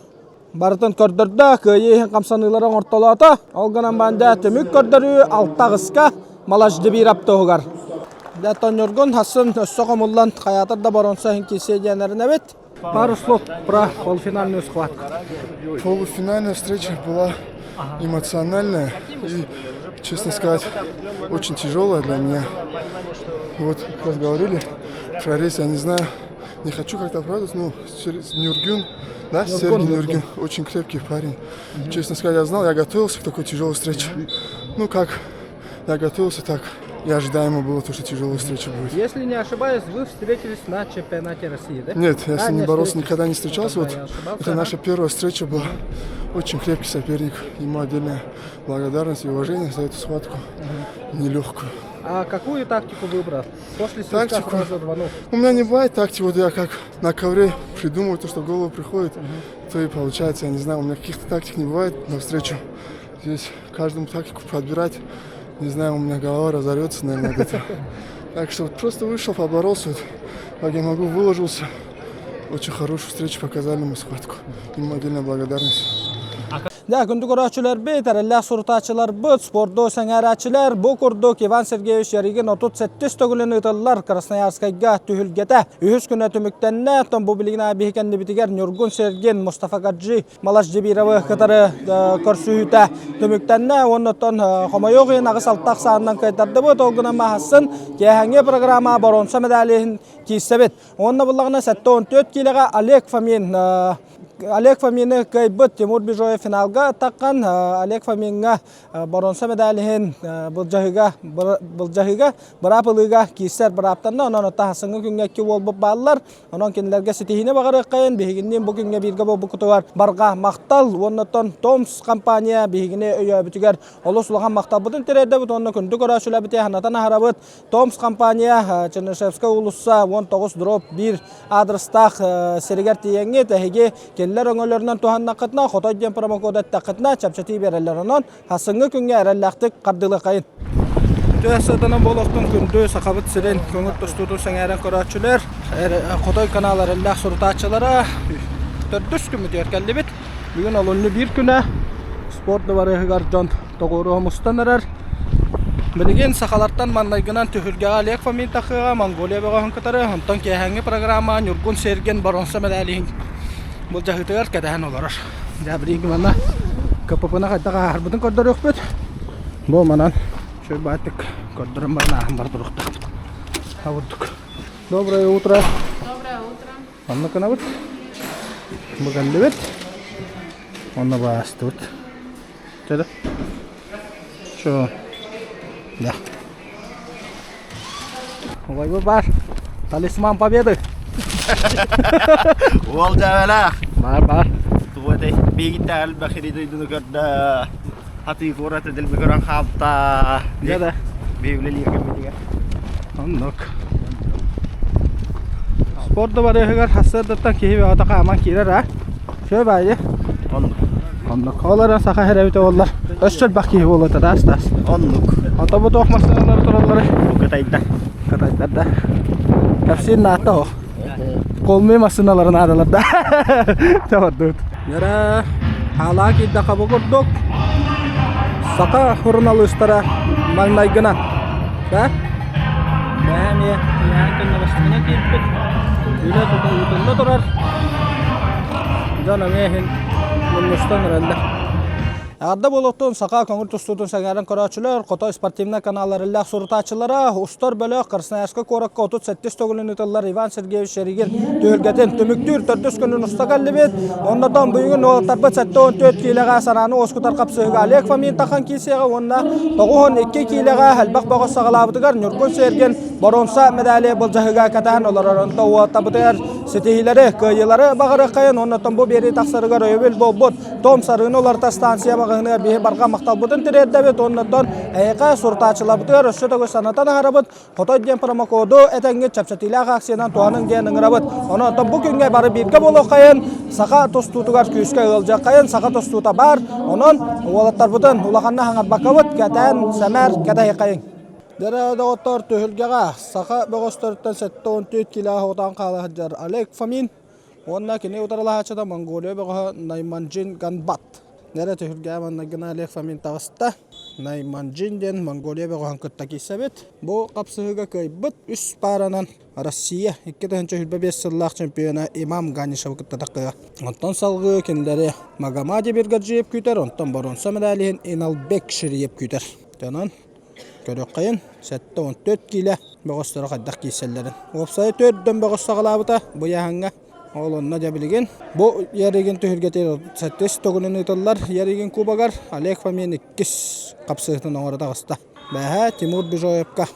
Барытын көрдөрдө, кыайыы иһин хамсаныылары оҥортолоото. Ол гынан баран дьэ түмүк көрдөрүү алта аҕыска Малашдибиров туһугар. Дьэ Тонньургун хассын өссө хомуллан хайаатар да боруонса иһин киирсиэ диэн эрэнэбит. Пару слов про полуфинальную схватку. Полуфинальная встреча была эмоциональная и, честно сказать, очень тяжелая для меня. Вот, как раз говорили про рейс, я не знаю, не хочу как-то оправдываться, но Нюргюн, да, Сергей Нюргюн, очень крепкий парень. Честно сказать, я знал, я готовился к такой тяжелой встрече. Ну, как я готовился, так и ожидаемо было то, что тяжелая встреча будет. Если не ошибаюсь, вы встретились на чемпионате России, да? Нет, я с А, ним не не боролся, встретились. никогда не встречался. Ну, Вот тогда я ошибался, это ага. наша первая встреча была. Очень крепкий соперник. Ему отдельная благодарность и уважение за эту схватку нелегкую. А какую тактику выбрал? После свистка Тактику? сразу рванул. У меня не бывает тактики, вот я как на ковре придумываю то, что в голову приходит, то и получается, я не знаю, у меня каких-то тактик не бывает на встречу. Здесь каждому тактику подбирать, не знаю, у меня голова разорвется, наверное, от этого. Так что вот просто вышел, поборолся, вот, как я могу, выложился. Очень хорошую встречу показали мы схватку. Им отдельная благодарность. Дьэ, күндү көрөөччүлэрбит, эрэллээх сурутааччыларбыт, спорду сэҥээрээччилэр бу курдук Иван Сергеевич Ярыгин 37 төгүлүн ыытыллар Красноярскайга түһүлгэтэ. Үһүс күнэ түмүктэннэ, оттон бу билигин биһи кэннибитигэр Ньургун Сергин, Мустафа Гаджи Малашдибировы кытары көрсүһүүтэ түмүктэннэ. Уонна оттон хомойуох иһин аҕыс алта ахсаанынан кыайтардыбыт. Ол гынан маһассын киэһэҥҥи программа боруонса медалиһин киирсэбит. Уонна буллаҕына 74 киилэҕэ Олег Фомин Олег Фомины кыайбыт Тимур Бижоев финалга таххан Олег Фомиҥҥа боруонса медалиһин былдьаһыыга былдьаһыыга быраап ылыыга киирсэр бырааптанна. Онон оттон күҥҥэ икки уолбут бааллар. Онон кинилэргэ ситиһиини баҕарыаххайын. Биһигинниин бу күҥҥэ бииргэ буолбуккутугар барҕа махтал уонна оттон Томс компания биһигини өйөөбүтүгэр олус улахан махталбытын тириэрдэбит уонна күндү көрөөччүлэрбитин санатан аһарабыт. Томс компания Чернышевская уулусса 19 дробь 1 адрестаах сиригэр тиийэҥҥит эһиги кинилэр өҥөлөрүнэн туһаннаххытына хотой диэн промокод эттэххитинэ чэпчэтии биэрэллэр. Онон сарсыҥҥы күҥҥэ эрэллээхтик хардыылыаххайын. Үтүө сыатанан буолуохтун күндү Сахабыт сирин көҥүл тустуутун сэҥээрэн көрөөччүлэр, Хотой канал эрэллээх сурутааччылара төрдүс күммүтүгэр кэллибит. Бүгүн олунньу биир күнэ спорт дыбарыаһыгар дьон тоҕуоруһа мустан эрэр. Билигин сахалартан маннайгынан түһүлгэҕэ Олег Фомин тахыаҕа Монголия бөҕөһүн кытары, онтон киэһээҥҥи программа Ньургун Сергин боруонса мэдээлиһин былдьаһыытыгар кэтэһэн олорор. Дьэ, билигин манна КПП-ны хайдах ааһарбытын көрдөрүөхпүт. Бу манан үчүгэй баайтык көрдөрөн баран ааһан бара туруохтаахпыт. Абырдык. Доброе утро. Доброе утро. Онно гынабыт. Бу кэллибит. Онно баастыбыт. Чэ Что? Да. Убайбы бар. Талисман победы. Уол дьаабалаах. Бар бар. Тугу этэй? Биигиттэ элбэх ири дойдуну көрдө. Хатыы куораты дэлби көрөн хаалта. Дьэ да. Биһиги кэммитигэр. Оннук. Спорт дыбарыаһыгар сарсыардаттан киһи бөҕөтө хааман киирэр а. Үчүгэй баайы. Оннук. Оннук. Ол эрэн саха эрэбитэ буоллар. Өссө элбэх киһи буолуо этэ таас таас. Оннук. Ото бу туох массыыналар тураллары? Бу кытайдар. Кытайдар да. Кэпсиин наатта оһох. Колмуй массыыналары наадалар да. Табардыбыт. Нэрэ хаалаа киирдэххэ бу курдук саха суруналыыстара маҥнайгынан да бэйэм эмиэ ыйаан кэннэ киирбит үлэ тута ыытылла турар дьон эмиэ иһин мунньустан эрэллэр. Эҕэрдэ буолуохтун саха көҥүл тустуутун сэҥээрэн көрөөччүлэр, Хотой спортивнай каналлар иллээх сурутааччылара, устар бөлөх Красноярскай куоракка 37 төгүлүн ыытыллар Иван Сергеевич Шеригин түһүлгэтин түмүктүүр төрдүс күнүн уста кэллибит. Оннотон бүгүн уолаттарбыт 74 киилэҕэ санааны уоскутар хапсыһыыга Олег Фомин тахан киисиэҕэ уонна 92 киилэҕэ элбэх бөҕөс саҕалаабытыгар Ньургун Сергин боруонса медали былдьаһыыга кэтэһэн олорор. Онто уолаттарбытыгар ситиһиилэри, кыайыылары баҕарыаххайын уонна бу биэрии тахсарыгар өйөбүл буолбут Том сарыыны уларыта станция маҕаһыыныгар биһи барҕа махталбытын тириэрдэбит уоннаттан эһиэхэ сурутааччыларбытыгар өссө төгүл санатан аһарабыт Хотой диэн промокоду этэҥҥит чэпчэтиилээх акциянан туһаныҥ диэн ыҥырабыт. Онон бу күҥҥэ бары бииргэ буолуоххайын, саха тустуутугар күүскэ ыалдьыаххайын, саха тустуута баар. Онон уолаттарбытын улаханна хаҥарбаккабыт, кэтээн, сэмээр кэтэһиэххэйиҥ. Дэрэ доҕоттор түһүлгэҕэ саха бөҕөстөрүттэн 74 кило хотон хаала сылдьар Олег Фомин Уонна кини утарылаһааччыта Монголия бөҕөһө Найманджин Ганбат. Нэрэ түһүлгэҕэ маннайгына Олег Фомин таҕыста. Найманджин диэн Монголия бөҕөһүн кытта киирсэбит. Бу хапсыһыыга кыайбыт үс пааранан Россия 2025 сыллаах чемпиона Имам Ганишевы кытта таххыа. Онтон салгыы кинилэри Магомади Биргаджиев күүтэр, онтон боруонса медалиһин Иналбек Шириев күүтэр. Онон Көрүөххэйин, 74 киилэ бөҕөстөрө хайдах киирсэллэрин. Уопсайа төрдөн бөҕөс саҕалаабыта бу ыйааһыҥҥа. Ол онно дьэ билигин бу Ярыгин түһүлгэтигэр сэттис төгүлүн ыытыллар Ярыгин кубогар Олег Фомин иккис хапсыһыытын оҥоро таҕыста. Бэһэ Тимур Бижоевка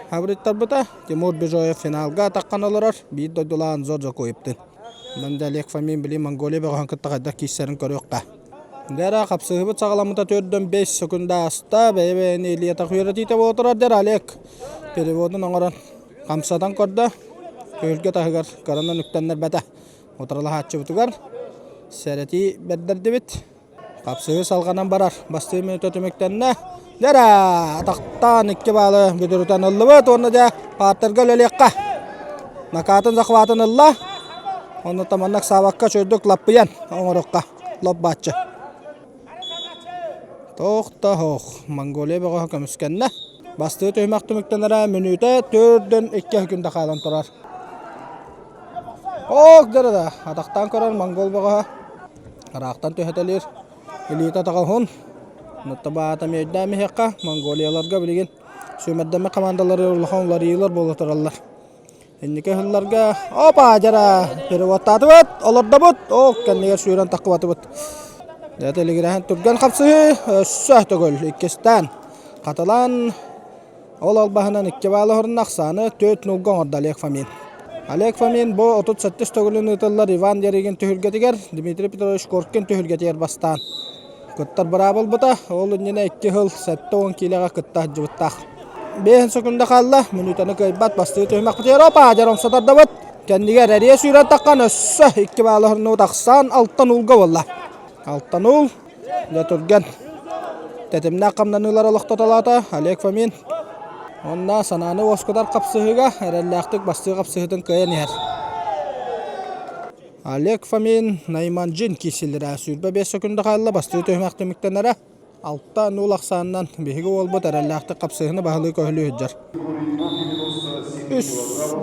хабырыттарбыта. Тимур Бижоев финалга атаххан олорор биир дойдулаах Анзор Жокуевтыын. Онон дьэ Олег Фомин били Монголия бөҕөһүн кытта хайдах киирсэрин көрүөххэ. Дьэ хапсыһыбыт саҕаламмыта төрдөн 5 секунда ааста. Бэйэ-бэйэни илиэтэх үөрэтиитэ буола турар дэр Олег переводун оҥорон хамсатан көрдө. Түһүлгэ таһыгар кыранан үктэннэрбэтэ. Утарылаһааччыбытыгар сэрэтии бэрдэрдибит. Хапсыһыы салҕанан барар. Бастыы мүнүүтэ түмүктэннэ. Дьэрэ атахтаан икки баалы бүдүрүтэн ыллыбыт уонна дьэ пааттарга үлэлиэххэ. Накатын захватын ылла. Онно таманнак саабакка чөйдүк лаппыйан оҥорукка лоп бааччы. Туох да суох. Монголия бөҕөһө көмүскэннэ. Бастыы түһүмэх түмүктэнэрэ мүнүүтэ төрдөн икки күндэ хаалан турар. Ок дэрэ да атахтаан көрөр монгол бөҕөһө. Ыраахтан түһэтэлиир. Илиитэ атаҕа уһун. Нуттабаата өйдөөн иһиэххэ, монголияларга билигин сүүмэрдэммит командалары улахан уларыйыылар буола тураллар. Инники ыһылларга опа дьара переводтаатыбыт, олордобут, оо кэннигэр сүүрэн таххыбатыбыт. Дьэ тэлигирэһэн түргэн хапсыһыы өссө төгүл иккистээн хатылаан Ол албаһынан икки баалы оһорунна ахсааны түөрт нуулга оҥордо Олег Фомин. Олег Фомин бу 37 төгүлүн ыытыллар Иван Ярыгин түһүлгэтигэр Дмитрий Петрович Коркин түһүлгэтигэр бастаан кыттар быраабы ылбыта. Ол иннинэ икки сыл 70 киилэҕэ кытта сылдьыбыттаах. Биэһин секунда хаалла, мүнүүтэни кыайбат бастыы түһүмэхпитигэр опа дьэр умса тардабыт. Кэннигэр эрийэ сүүрэн таххан өссө икки баалы оһоруннубут ахсаан алтан уулга буолла. Алтан уул Дьэ түргэн тэтимнээх хамнаныылар олохтотолоото Олег Фомин. Уонна санааны уоскутар хапсыһыыга эрэллээхтик бастыы хапсыһыытын кыайан иһэр. Олег Фомин Найманджин киирсилэрэ 25 секунда хаалла бастыы түһүмэх түмүктэнэрэ. 6-0 ахсаанынан биһиги уолбут эрэллээхтик хапсыһыыны баһылыы көһүлүү сылдьар. Үс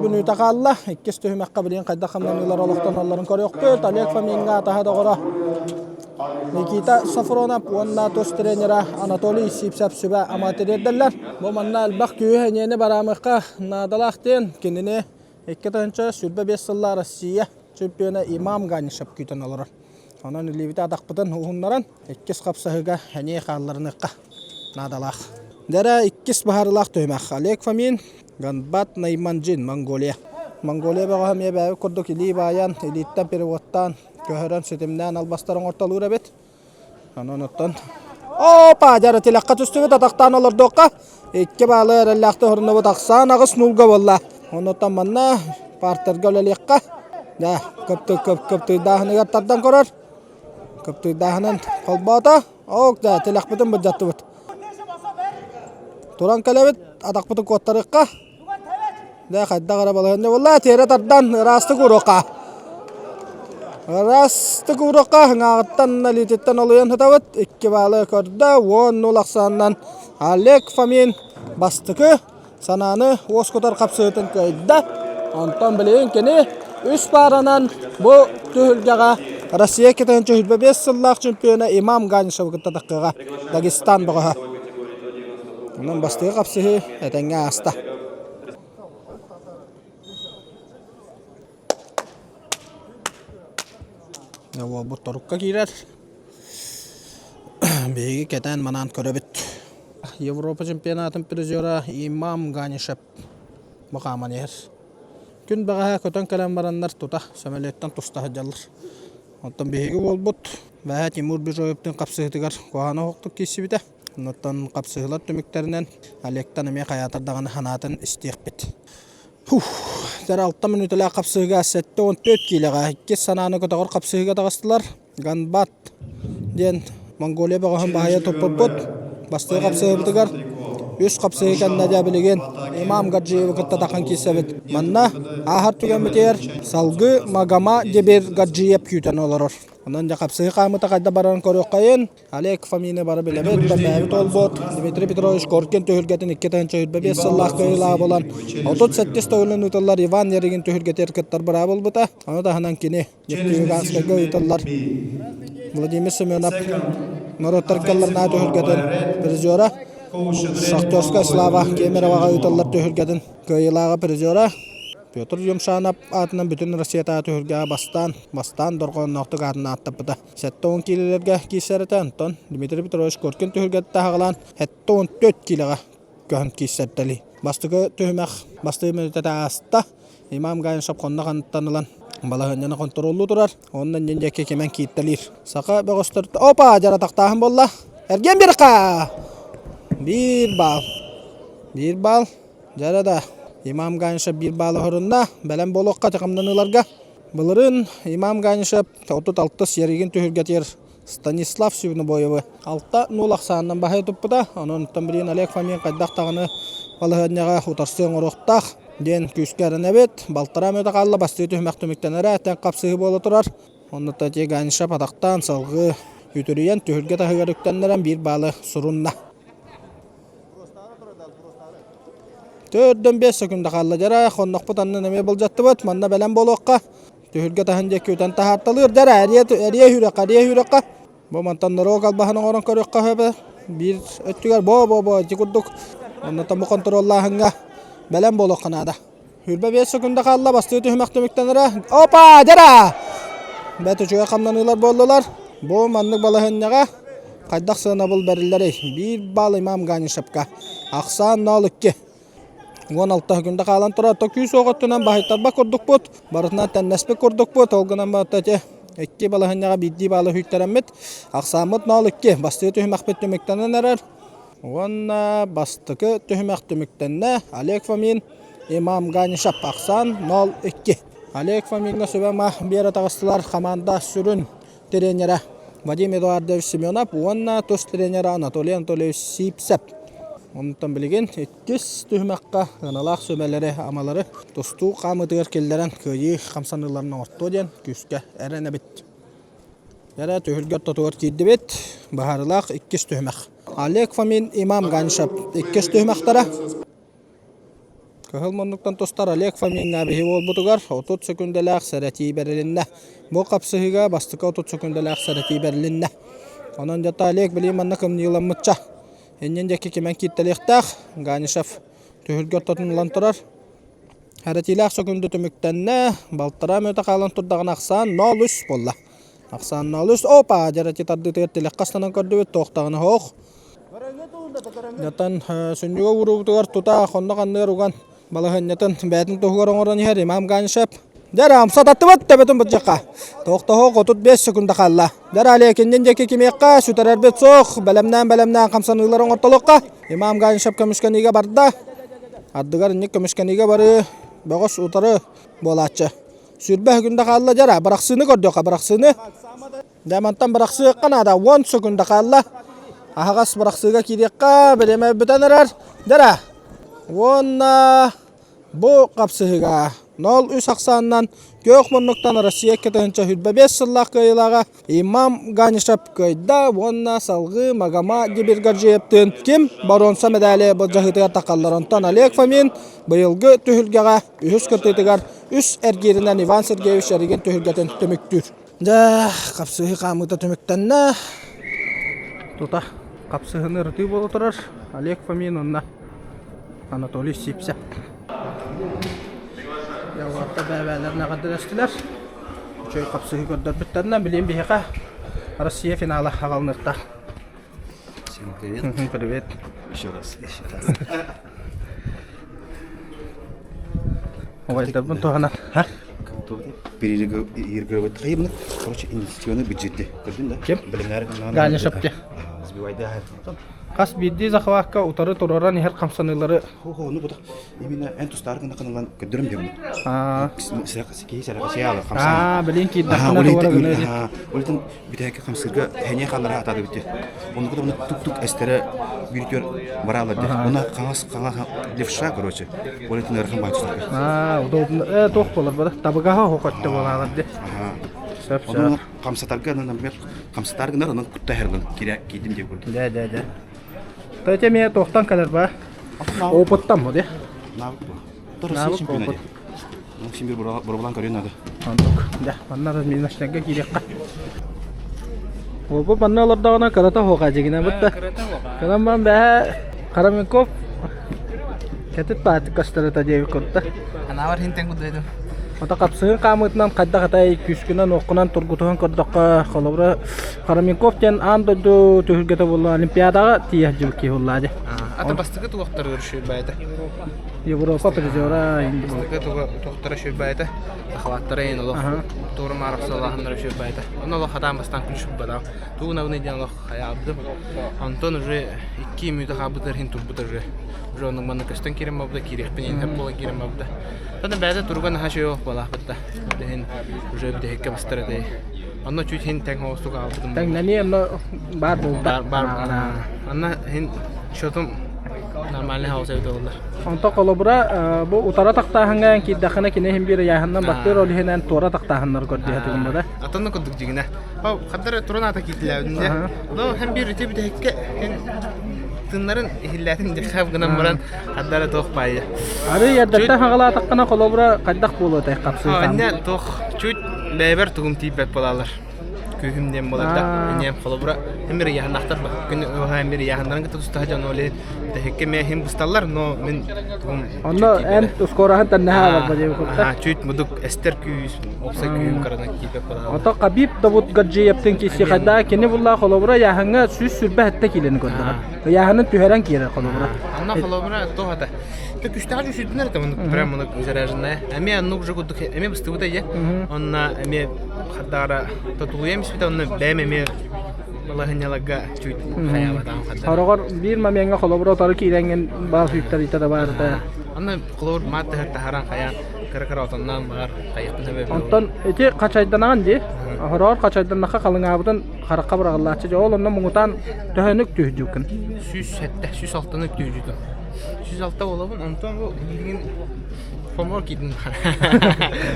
мүнүүтэ хаалла. Иккис түһүмэххэ билигин хайдах хамнаныылар олохтоноллорун көрүөхпүт. Олег Фомиҥҥа атаһа доҕоро Никита Софронов уонна тус тренера Анатолий Сивцев сүбэ-ама тириэрдэллэр. Бу манна элбэх күүһү эниэни бараамыахха наадалаах диэн кинини 2025 сыллаах Россия чемпиона Имам Ганишев күүтэн олорор. Онон илиибитэ атахпытын уһуннаран иккис хапсаһыыга эниэ хаалларыныахха наадалаах. Дэрэ иккис баһарылаах түһүмэх Олег Фомин, Ганбат Найманджин, Монголия. Монголия бөҕөһө эмиэ бэйэбит курдук илии баайан, илииттэн переводтаан, көһөрөн, ситимнээн албастар оҥортолуур эбит. Онон оттон Опа, дьара тилэххэ түстүбүт, атахтаан олордуохха. Икки баалы эрэллээхтик оһоруннубут, ахсаан аҕыс нуулга буолла. Оннуттан манна партерга үлэлиэххэ. Да, көптүйдааһыныгар тардан көрөр. Көптүйдааһынын холбоото. Ок, да, тилэхпитин былдьаттыбыт. Туран кэлэбит, атахпытын куоттарыахха. Дэ хайдах эрэ балаһыанньа буолла, тиэрэ тардан ыраастык ууруохха. Ыраастык ууруохха, ыҥааҕыттан илиититтэн олуйан сытабыт. Икки баалы көрдө, уон ахсаанынан Олег Фомин бастакы санааны уоскутар хапсыһыытын кыайда. Онтон билигин кини үс пааранан бу түһүлгэҕэ. Россия 2025 сыллаах чемпиона Имам Ганишевы кытта таххыаҕа Дагестан бөҕөһө. Онон бастакы хапсыһыы этэҥҥэ ааста. Уолбут торукка киирэр. Биһиги кэтээн-манаан көрөбүт. Европа чемпионатын призера Имам Ганишев бу хааман иһэр. Күн бэҕэһээ көтөн кэлэн бараннар тута сөмөлүөттэн туста сылдьаллар. Оттон биһиги уолбут бэҕэһээ Тимур Бижоевтыын хапсыһыытыгар куһаҕана оһохтук киирсибитэ. Оннуттан хапсыһыылар түмүктэринэн Олегтан эмиэ хайаатар даҕаны санаатын истиэхпит. Фух, дьэ алта мүнүүтэлээх хапсыһыыга 74 киилэҕэ иккис санааны көтөҕөр хапсыһыыга таҕыстылар. Ганбат диэн Монголия бөҕөһүн баһыйа туппуппут. Бастакы хапсыһыыбытыгар үс хапсыһыы кэннэ дьэ билигин Имам Гаджиевы кытта тахан киирсэбит. Манна ааһар түгэммитигэр салгыы Магома Дебир Гаджиев күүтэн олорор. Онон дьэ хапсыһыы хаамыыта хайдах барарын көрүөххэйин. Олег Фомины бары билэбит, бэйэбит уолбут Дмитрий Петрович Коркин түһүлгэтин 2025 сыллаах кыайыылааҕа буолан 37 төгүлүн ыытыллар Иван Ярыгин түһүлгэтигэр кыттар быраабы ылбыта. Ону таһынан кини Нефтеюганскайга ыытыллар Владимир Семенов норуоттар калларнаа түһүлгэтин призера, Шахтерская Слава Кемероваҕа ыытыллар түһүлгэтин кыайыылааҕа призера Петр Юмшанов аатынан бүтүн Россиятааҕы түһүлгэҕэ бастаан, бастаан дорҕоонноохтук аатын ааттаппыта. 70 киилэлэргэ киирсэр этэ, онтон Дмитрий Петрович Коркин түһүлгэтэ таһаҕалаан 74 киилэҕэ көһөн киирсэртэлий. Бастакы түһүмэх бастакы мүнүүтэтэ ааста. Имам Ганшап хонно ханныттан ылан балаһыанньаны хонтуруоллуу турар. Онно иннин диэки кимэн кииртэлиир. Саха бөҕөстөр Опа! Дьаратахтааһын буолла. Эргиэн биэрхэ! Биир баал. Биир баал. Дьара да. Имам Ганшап биир баал оһорунна. Бэлэм буолуохха тахамнаныыларга. Былырыын Имам Ганшап 36 Ярыгин түһүлгэтигэр Станислав Сивнобоевы 6-0 ахсаанынан баһыйа туппута. Онон билигин Олег Фомин хайдах даҕаны балаһыанньаҕа утарсыы оҥоруохтаах диэн күүскэ эрэнэбит. Балтараа мүнүүтэ хаалла, бастыы түһүмэх түмүктэнэрэ тэҥ хапсыһыы буола турар. Онно Татья Ганишев атахтаан салгыы үтүрүйэн түһүлгэ таһыгар үктэннэрэн биир баалы сурунна. Төрдөн 5 секунда хаалла дьара, хоннохпут аннын эмиэ былдьаттыбыт. Манна бэлэм буолуохха. Түһүлгэ таһын диэки үтэн таһаарталыыр дьара, эрийэ эрийэ сүүрэххэ, эрийэ сүүрэххэ. Бу мантан норуок албаһын оҥорон көрүөххэ сөбө. Биир өттүгэр бо-бо-бо ити курдук. Оннуттан бу контроллааһыҥҥа бэлэм буолуохха наада. 25 секунда хаалла, бастыы түһүмэх түмүктэнэрэ. Опа, дьара! Бэт үчүгэй хамнаныылар буоллулар. Бу маннык балаһыанньаҕа хайдах сыанабыл бэриллэрий? Биир балл Имам Ганишевка. Ахсаан 0-2. 16 күндэ хаалан турар. То күүс уох өттүнэн баһыйтарбат курдукпут. Барытынан тэннэспит курдукпут. Ол гынан баран ити икки балаһыанньаҕа биирдии баалы хүйтэрэммит. Ахсааммыт 0-2. Бастакы түһүмэхпит түмүктэнэн эрэр. Уонна бастакы түһүмэх түмүктэннэ. Олег Фомин, Имам Ганишев ахсаан 0-2. Олег Фомиҥҥа сүбэ-ама биэрэ таҕыстылар хамаанда сүрүн тренерэ Вадим Эдуардович Семенов уонна тус тренерэ Анатолий Анатольевич Сипсеп. Онтон билигин иккис түһүмэххэ сыаналаах сүбэлэри, амалары тустуу хаамыытыгар киллэрэн кыайыы хамсаныыларын оҥортуо диэн күүскэ эрэнэбит. Эрэ түһүлгэ ортотугар киирдибит. Быһаарыылаах иккис түһүмэх. Олег Фомин, Имам Ганшап иккис түһүмэхтэрэ. Кыһыл муннуктан тустар Олег Фомиҥҥа биһи буолбутугар 30 сөкүндэлээх сэрэтии бэрилиннэ. Бу хапсыһыыга бастакы 30 сөкүндэлээх сэрэтии бэрилиннэ. Онон дьата Олег билигин манна кымньыыламмычча. Иннин диэки кимэн кииртэлиэхтээх. Ганишев түһүлгэ ортотун ылан турар. Эрэтиилээх сөкүндэ түмүктэннэ. Балтараа мүнүүтэ хаалан турдаҕына ахсаан 0-3 буолла. Ахсаан 0-3. Опа! Дьэрэтии тардыытыгар тилэххэ астанан көрдүбүт. Туох даҕаны суох. Онтон сүнньүгэ уурубутугар тута хоннох анныгар уган балаһыанньатын бэйэтин туһугар оҥорон иһэр Имам Ганшеп. Дьэ, амсататтыбыт төбөтүн бырдьахха. Тохтоһо 35 секунда хаалла. Дьэ, Алекиннин диэки кимиэххэ сүтэрэрбит суох. Бэлэмнээн-бэлэмнээн хамсаныылар оҥортолуохха. Имам Ганшеп көмүскэниигэ барда. Ардыгар инник көмүскэниигэ барыы бөҕөс утары буолааччы. Сүрбэ секунда хаалла дьара, бырахсыыны көрдөххө, бырахсыыны. Дьэ, мантан бырахсыахха наада, 10 секунда хаалла. Аһаҕас бырахсыыга киириэххэ, бириэмэ бүтэн эрэр. Дьара, уонна бу хапсыһыыга 0-3 ахсаанынан күөх муннуктан Россия 2025 сыллаах кыайыылааҕа Имам Ганишев кыайда уонна салгыы Магома Дибиргаджиевтыын ким боруонса мэдээли былдьаһыытыгар таххаллар. Онтон Олег Фомин быйылгы түһүлгэҕэ үһүс кыттыытыгар үс эргииринэн Иван Сергеевич Ярыгин түһүлгэтин түмүктүүр. Дьэ, хапсыһыы хаамыыта түмүктэннэ. Тута хапсыһыыны ырытыы буола турар. Олег Фомин уонна Анатолий Сипсев. Дьэ, бэйэ-бэйэлэрин эҕэрдэлэстилэр. Үчүгэй хапсыһыы көрдөрбүттэринэн билигин биһиэхэ Россия финала аҕалыныахтаах. Всем привет. Привет. Еще раз, еще раз. Убайдарбын туһанан. Ха? Переигрывать хайымны. Короче, инвестиционный бюджетте. Көрдүн да? Ким? Билиңер Ганя Шапте. Сбивайды. Хас биирдии захвакка утары тураран иһэр хамсаныылары Хо-хо, ну бу именно эн тустааргын кынылан көрдөрүм диэмин. Аа, Киһи сэрэх хамсан. аа, билин киирдэхпинэ туора гына дии. Олитын бүтэһикке хамсыырга хэниэ хааллара атаады битти. Оннуку да тук-тук эстере биритер бараалар ди. Уна хаҥас хаҥас левша, короче. Олитын ыарахан баайтыстар. Аа, удобно. Э, туох буолар бара? Табыгаһа хохотто буолаалар ди. Сөп, сөп. Онон хамсатарга, например, хамсатар гынар, онон кутта херлын кире киидим деп көрдүм. Дэ, дэ, дэ. Тәте мие туохтан кэлэр ба? Опыттан му ди? Навык бу. Россия чемпионы ди. Ну, син бир боробалан көрүөн надо. Оннук. Дьэ, манна да минашнага киириэххэ. Опа манна олордоҕуна кырата хоха дьигинэ бутта. Кынан бан бэһэ Караменков кэтит баатык көстөрөтө диэбит курда. Анаабар хинтен куддайдым. Ото хапсыһын хаамыытынан хайдах атай күүскүнэн уоххунан тургутуһан көрдөххө, холобура Караменков диэн аан дойду түһүлгэтэ буолла Олимпиадаҕа тиийэ сылдьыбыт киһи буолла дии. Ата бастакы туохтарыгар үчүгэй Европа призера Бастакы туохтара үчүгэй Сахалааттара эн олох туора маарахсалааһыннара үчүгэй Онно олох хатаан бастаан күлүш бадаа. Тугунабын диэн олох хайаабдым. Онтон уже икки мүнүүтэ хаалбытыгар иһин турбута уже. Уже оннук манна көстөн киирэн барбыта, киириэхпин иһин сөп буолан киирэн барбыта. Тата бэйэтэ туруга наһаа үчүгэй олох буолаахпыт да. Иһин уже бүтэһиккэ бастар этэй. Онно чуть иһин тэҥ оҕустук аалбытым. Тэҥнэнии онно баар буолда. Баар баар. Анна иһин счетум нормальный хаос эбит буоллар. Онто холобура бу утара тахтааһыҥҥа киирдэххинэ кини иһин биир ыйааһынынан баттыыр ол иһинэн туора тахтааһыннар көрдүһэ түгүн да. Атынна курдук дьигинэ. Хаддар туран аата кииртилээбитин дьэ. Но һэм биир ити бүтэһиккэ һин тыннарын иһиллээтин дьэ гынан баран хаддара туох баайа. Ары эрдэттэн хаҕалаатаххына холобура хайдах буолуо этэй хапсыы Инне туох чуть бэйбэр тугум тиийбэт буолалар. Күүһүм диэн буолар да. Иннем холобура эмир ыйаһыннахтар ба. Күн эмир ыйаһыннарын кытта тустаһа дьон ол бүтэһиккэ мэ хим бысталлар, но мин тугум Онно эн ускораһын тэннэһэ барба диэби курта. Чуть мудук эстер күүс, опса күүм карана киипек буолалар. Ото Хабиб Давуд Гаджиевтин киси хайда кини булла холобура яһыңа 127 килени көрдөрөр. Яһынын түһэрэн киирэр холобура. Анна холобура туохата. Ты күстэҕэ жүсүдүнэр это муну прям муну заряженная. Эми анну уже кудук эми быстыбыта е. Онна эми хардара татулуя миспите онна бэм эми балаһынньаларга чуть хаябатаан хардара. Хороҕор биир момеҥҥа холобура отары киирэҥҥин баал сүүттэритэ да баарыта. Анна холобур маат таһаран хайаан кыра-кыра отоннаан баар хайыахпын сөбө Онтон ити хачайданаҕын дии. Хороҕор хачайданнахха халыҥаабытын харахха быраҕыллааччы. Дьэ ол онно муҥутаан төһөнүк түһдүүкүн? 107, 106-ны түһдүүтүм. 106 буолабын, онтон бу билигин хомор киирдим.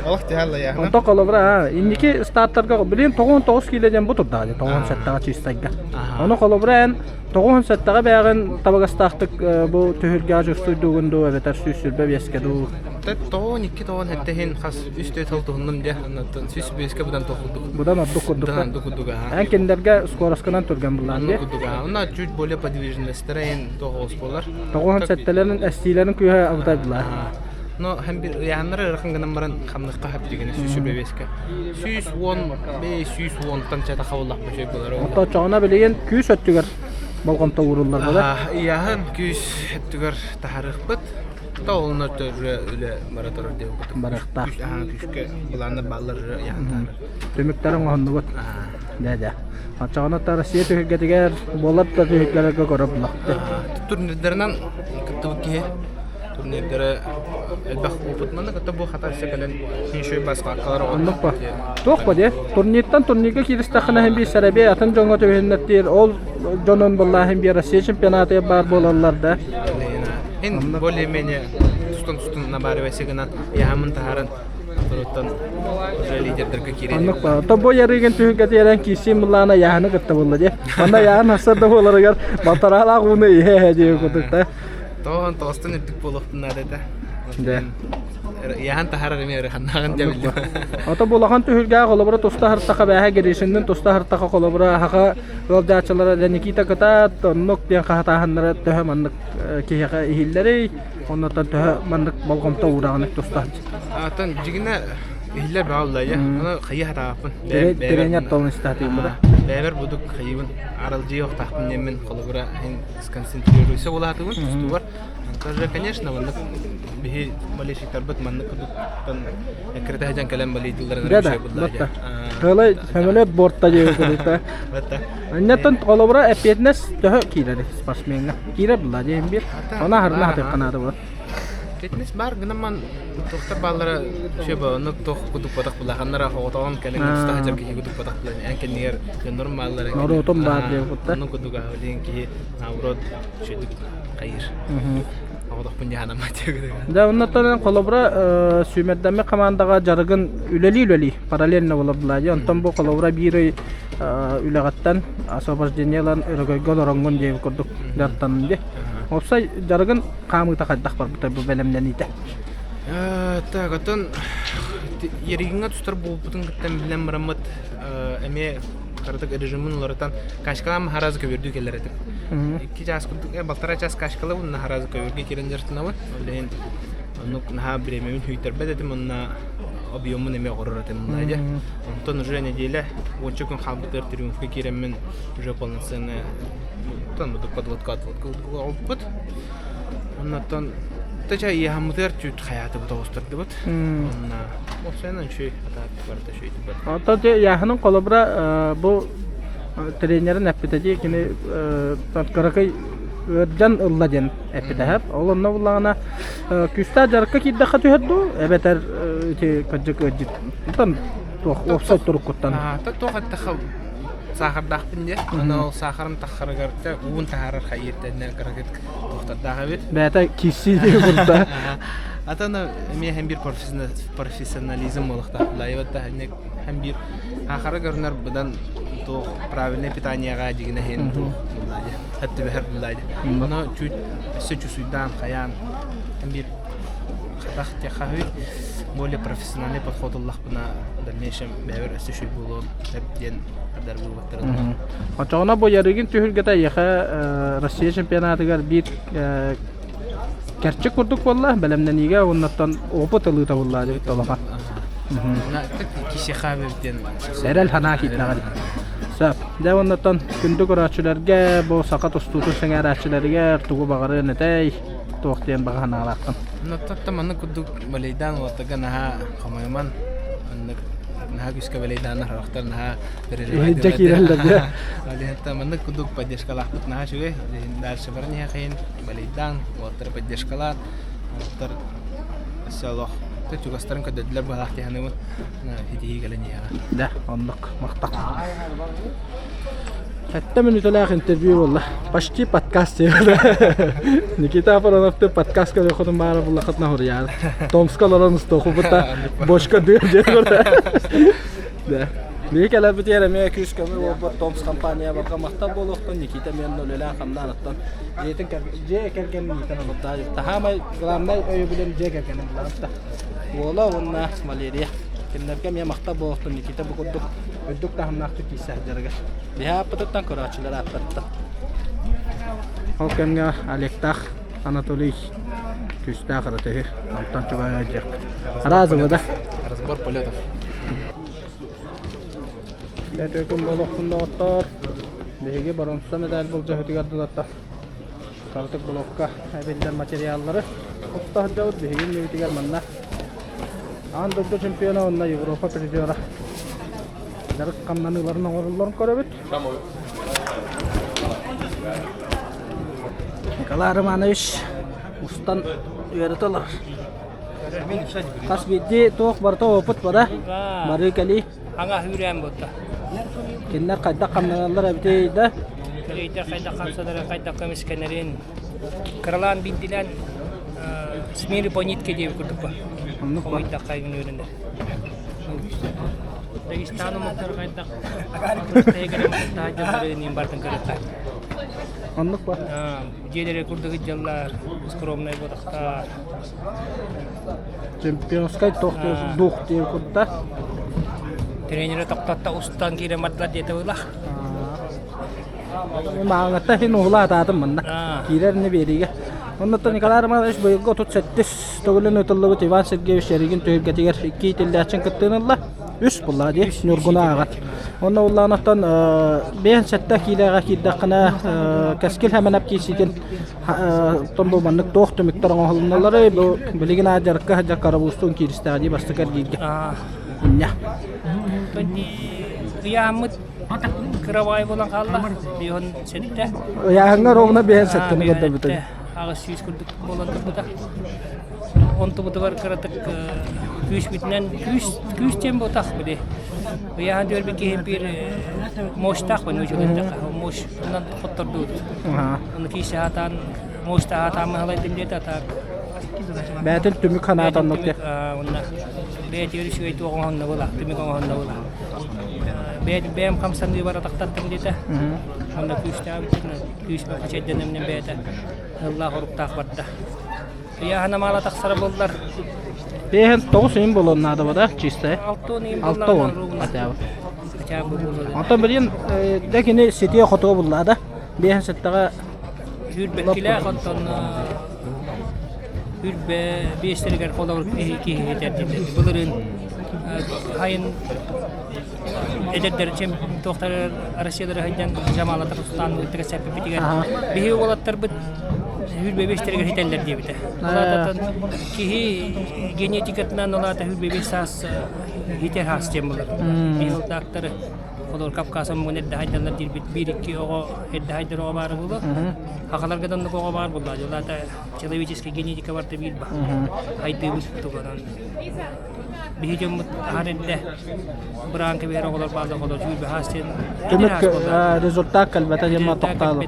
Олох түһэллэ яһына. Онтон холобура инники стартарга билин 99 киилэ диэн бу турдаҕа дии 97-ҕэ чистайга. Ону холобура эн 97-ҕэ бэйэҕин табыгастаахтык бу түһүлгэҕэ дьустуйдуугун дуу эбэтэр 125-кэ дуу Тоҕон икки тоҕон эттэһин хас үс төрт сыл туһуннум дьэ оннуттан сүүс биэскэ быдан тохулдук. Быдан ордук курдук. Быдан ордук курдук аха. Эн кинилэргэ скоростканан түргэн буллаан дии. курдук аха. Онно чуть более подвижностьтара эн тоҕус болар. Тоҕуһун сэттэлэрин эстиилэрин күүһэ абытай булаа. Но һәм бир ыйааннары ырахан гынан баран хамныхха хап дигене сүүс бэбиэскэ. 110 110-тан чата хабыллах бөшөй болар. Онто чоҕуна билигин күүс өттүгэр болҕомто ууруллар була. Ыйааһын күүс өттүгэр таһарыахпыт. Тоҕулунар төрү үлэ бара турар диэн курдук. Барыахтаах. Күүскэ былааннар бааллар ыйаахтаах. Түмүктэрин оҥоһуннубут. Дэ дэ. Оччоҕуна та Россия түһүлгэтигэр буолар да түһүлгэлэргэ көрө буллахты. Турнирдарынан кыттыбыт киһи турнирдары элбэх опыт манна кытта бу хата кэлэн еще басқалар Оннук ба. Туох ба дии? Турниртан турнирга кииристэххинэ иһин биир сэрэбиэй атын дьоҥҥо түбэһиннэртиир ол дьонун буллааһын биир Россия чемпионатыгар баар буолаллар да. Ин более-менее тустан-тустан набарывайся гынан яһамын таһаран туруттан уже лидердерге киирэн. Оннук ба. Тобо ярыгын түһүлгэтигэр киирсиин буллаана яһаны кытта булла дии. Онно яһан хасар да буоларыгар балтараалаах ууну иһэ-иһэ диэн курдук да. Тоҕон тоҕустан үрдүк буолуохпун наада этэ. Дэ. Яхан тахарар эми ырыханнааҕын дьэ Ото бу улахан түһүлгээх холобура туста хартаха бээһэ Гришиннин туста хартаха холобура хаха ыалдьааччылара дьэ Никита кытаат оннук диэн хаһатааһыннара төһө маннык киһиэхэ иһиллэрий оннуттан төһө маннык болҕомто уураҕыный туста Атын дьигинэ иһиллэр баҕалла я аны хайы хатааппын Тренер толун истаатыйбыта бэйэбэр будук хайыбын аралдьыйа охтаахпын диэммин холобура сконцентрируйся улаатыбын тустубар Тоже, конечно, маннык биһи болельщиктарбыт маннык курдуктан эккирэтэ сылдьан кэлэн болейтылларын Да, да, батта. Тылай самолет бортта диэбит Батта. Аннеттан холобура эппиэтинэс төһө киирэр спортсмеҥҥа? Киирэр була диэн биир. Она харна хатыахханаада була. Фитнес бар гынан тохтор бааллара шөбө оннук тох кудук батах булаханнара хоҕотоҕон кэлин туста сылдьар киһи кудук батах булан эн кэннигэр дьоннорум бааллара Норуотум баар диэн кутта. Оннук кудук аһылыын киһи наоборот Шөдүк хайыр. Оҕотохпун дьаһанаммат Да, оннуттан холобура сүүмэрдэммит хамаандаҕа дьарыгын үлэлии-үлэлии параллельно буолар буолаа Онтон бу холобура биир ый үлэҕиттэн освобождение ылан өрөгөйгө олороҥҥун диэбит курдук дьарыктанным дии. Уопсай дьарыгын хаамыыта хайдах барбытай бу бэлэмнэниитэ? Так, оттон Еригиҥҥа тустар буолбутун кытта билэн бараммыт эмиэ кыратык режимин уларытан качкалаан харазы көбүөрдүү кэлэр этим. Икки чаас курдук, балтараа чаас качкалабын, уонна харазы көбүөргэ киирэн дьарыктанабын. Ол иһин оннук наһаа бириэмэбин хүйтэрбэт этим уонна объеммун эмиэ оҕорор этим дьэ. Онтон уже неделя уонча күн хаалбытыгар триумфка киирэммин уже полноценная подводка отводка оҕолбут. Оннуттан тача иэхаммытыгар чуть хайаатыбыт оҕустардыбыт. Онна опсайынан үчүгэй атаат барыта үчүгэй Оттон дьэ Яханын холобура бу тренерин эппитэ дии кини кыракый ыалдьан ылла диэн эппитэ Ол онно буллаҕына күүстээх дьарыкка киирдэххэ түһэр дуу эбэтэр ити кырдьык ыалдьыт туох уопсай туруккуттан туох эттэххэ саахардаахпын диэ аны ол саахарым таххарыгар уун таһаарар хайыыртэннэ кыракыт туохтардаах эбит бэйэтэ киирсии диye курда Атын эмиэ һэм биир профессионализм буолуохтаах былаайыбат һэм биир аахара көрүнэр быдан туох правильное питаниеҕа дьигинэ иһин туох буллаадьа хэттибэһэр буллаадьа ону чуть өссө чусуйдаан хайаан һэм биир хатах тиэххаһый более профессиональный подход ыллахпына дальнейшем бэйэбэр өссө үчүгэй буолуон сөп диэн ардар буолбаттарын Очоҕуна бу Ярыгин түһүлгэтэ эйиэхэ Россия чемпионатыгар биир Кэрчик курдук буолла, бэлэмнэниигэ уоннаттан опыт ылыыта буолла диэбит улахан. Эрэл санаа киирдэҕин. Сөп. Дьэ уоннаттан күндү көрөөччүлэргэ, бу саха тустуутун сэҥээрээччилэригэр тугу баҕарыан этэй, туох диэн баҕа санаалааххын? Оттон маннык курдук балейдаан уолаттарга наһаа хомойуман, маннык наһаа күүскэ балейдаан аһарахтар наһаа Иһирдьэ киирэллэр дьэ. Ол маннык курдук поддержкалаахпыт наһаа үчүгэй. Дальше баран иһэхин балейдаан, уолаттары поддержкалаан, уолаттар өссө олох чугастарын көрдөрдүлэр быһалаах дии саныыбын. Ситиһии кэлэн иһэҕэ. Да, оннук махтал. Сэттэ мүнүүтэлээх интервью буолла. Почти подкаст диэбит. Никита Апароновты подкаст көрүөххүтүн баара буллахытына хуруйаары. Томска олорон устуохуппута бочка дыр диэн Да. Биһи кэлэрбитигэр эмиэ күүс-көмө буолбут Томс компания барҕа махтал буолуохтун Никита эмиэ үлэлээн-хамнаан оттон дьиэтин дьиэ кэргэнин иитэн олордо. Таһаамай главнай өйөбүлүн дьиэ кэргэнин буларым Уола уонна Валерия. Кинилэргэ эмиэ махтал буолуохтун Никита бу курдук үрдүк таһымнаахтык киирсэ сылдьарыгар. Биһи ааппытыттан көрөөччүлэр ааттарыттан. Ол кэмҥэ Олегтаах Анатолий күүстээх ырытыһы онтон чугаһа дьиэхпит. Разово да? Разбор полетов. Төкүн болохпун доҕоттоор. Биһиги боронса медаль былдьаһытыгар дылатта. Сартык блокка эбиллэр материаллары уста сылдьабыт. Биһиги иннибитигэр манна аан дойду чемпиона уонна Европа призера дьарык хамнаныыларын оҥороллорун көрөбүт. Николай Романович устан үөрэтэ олорор. Хас биирдии туох барыта опыт бара, барыы кэлии. Аҥа үүрээн буолта. Кинилэр хайдах хамнаналлар эбитий да? Кэлиитэ хайдах хамсанарын, хайдах көмүскэнэрин кыралаан биирдилээн с миру по нитке диэбит курдук ба. Хомуйдахха үөрэнэр. Дагестан омуктар хайдах таһаадьалларын бартын көрүөххэ. Оннук ба. Дьиэлэрэ курдук дьаллар, скромнай бодохтар. Чемпионскай туох дух диэн курда. Тренерэ тоқтатта устан киирэн бардылар диэтэ буолла. Мааҥҥатта иһин уһула атаатым манна. Киирэр не биэриигэ. Оннуттан Николай Романович быйылгы 37 төгүлүн ыытыллыбыт Иван Сергеевич Ярыгин түһүлгэтигэр икки иитиллээччин кыттыыны ылла. Үс булла дии Ньургуна ааҕар. Онно уллаанаттан 57 киилэҕэ киирдэххинэ Кэскил Хэмэнэп киирсиитин тон бу маннык туох түмүктэр оҥоһулуннуларый бу билигин аа дьарыкка сылдьар карабуустуун кииристэҕэ дии бастакы эргииргэ. Инньэ. Ыйааммыт кыра буолан хаалла. Биһон сэттэ. Ыйааһыҥҥа ровно биһэн сэттени көрдөрбүтүн. 800 курдук буолан турбута. Онтубутугар кыратык күүспүтүнэн күүс күүс диэн буотах били. Ыйааһын түөрбүт киһи биир мощтаах бу нууччалыйдахха. Мощь онон хоттордуут. Ону киisi аатаан мощтаах аатаан маһалайдым диэтэ атаак. Бээтин түмүк ханаатаннык диэ. Уонна бэйэтигэр үчүгэй туох оҥоһунна була, түмүк оҥоһунна була. Бэйэм хамсаныы бар атахтаттым диэтэ. Онно күүстээх күүс хачайданымнын бэйэтэ ыллаах оруктаах барда. Ыйааһына маала тахсара буоллар. Бэйэһин тоҕус ыйын буолуон наада да чистая. Алта уон хотя бы. Онтон билигин дэ кини ситиэ хотуга булла да. Биэһин сэттэҕэ Сүүрбэккилээх оттон Үрбэ биэстэригэр холобур киһи киһи этэрдилэр. Былырыын хайын эдэрдэр чем туохтары Россиялары сылдьан Жамалата Рустан ыттыга сэппиппитигэр биһи уолаттарбыт хүрбэ биэстэригэр хитэллэр диэбитэ. Улаататын киһи генетикатынан улаата хүрбэ биэс саас хитер хаас диэн булар. Биһи ылдаактары Холор Кавказа муҥун эрдэ хайдаллар диирбит биир икки оҕо эрдэ хайдар оҕо баара буолуо. Хахаларга да оннук оҕо баар буолла. Дьолаата человеческая генетика барыта биир ба. Хайдыыбыт тугунан. Биһи дьоммут аһар эрдэ быраан кэбиһэр оҕолор бааллар оҕолор сүүрбэ хаас диэн Түмүк результат кэлбэтэ диэн тохтоолу.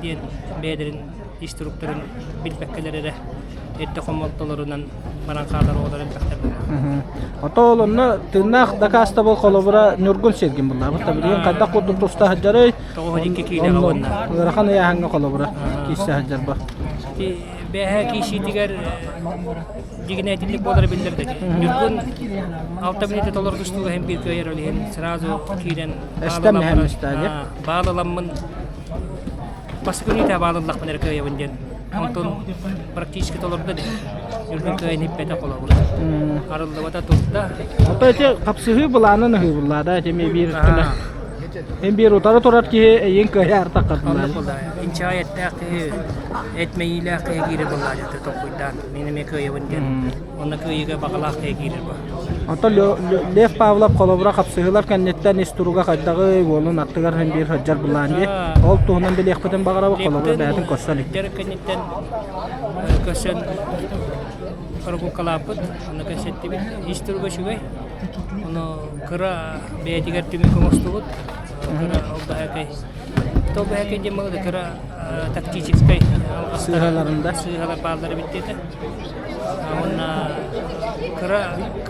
диэн бэйэлэрин ис туруктарын билбэккэлэр эрэ эрдэ хомолтолорунан баран хаалар оҕолор элбэхтэр буолла. Ото ол онно тыыннаах дакаастабыл холобура Ньургун Сергин буллаабыт. Билигин хайдах курдук туста сылдьарый? 92 киилэҕэ уонна. Ыарахан ыйааһыҥҥа холобура киирсэ сылдьар бу. Бэһэ киирсиитигэр дьигинэ итинник буолара биллэр да. Ньургун алта мүнүүтэ толору тустууга иһин биир кыайар ол иһин сразу киирэн Эстэн мэһэммистээ баалаламмын Бастакы мүнүүтэ баалыллахпын эрэ кыайабын диэн. Онтон практически толордо дии. Үрдүн кыайан иппэтэ холобур. Арыллыбата турда. Ото ити хапсыһыы былаанын ыһыыбыллаада ити эмиэ биир өттүнэ. Эн биир утары турар киһи эйин кыайа артаххатылаа. Инчэҕэй эттээх киһи эт мэйиилээх киһи киирэр буоллаа дьэ толкуйдаан. Мин эмиэ кыайабын диэн. Онно кыайыыга баҕалаах киһи киирэр бу. Онтон Лев Павлов холобура хапсыһыылар кэнниттэн ис туруга хайдаҕый, уолун аттыгар иһин биир сылдьар былаан дии. Ол туһунан билиэхпитин баҕарабыт, холобура бэйэтин көрсөн илик. Дьарык кэнниттэн көрсөн прогулкалааппыт, онно кэпсэттибит. Ис туруга үчүгэй. Ону кыра бэйэтигэр түмүк оҥостубут. Кыра ол баһакай. Ол баһакай диэн буолла кыра тактическай сыыһаларында сыыһалар бааллар эбит диэтэ. Уонна кыра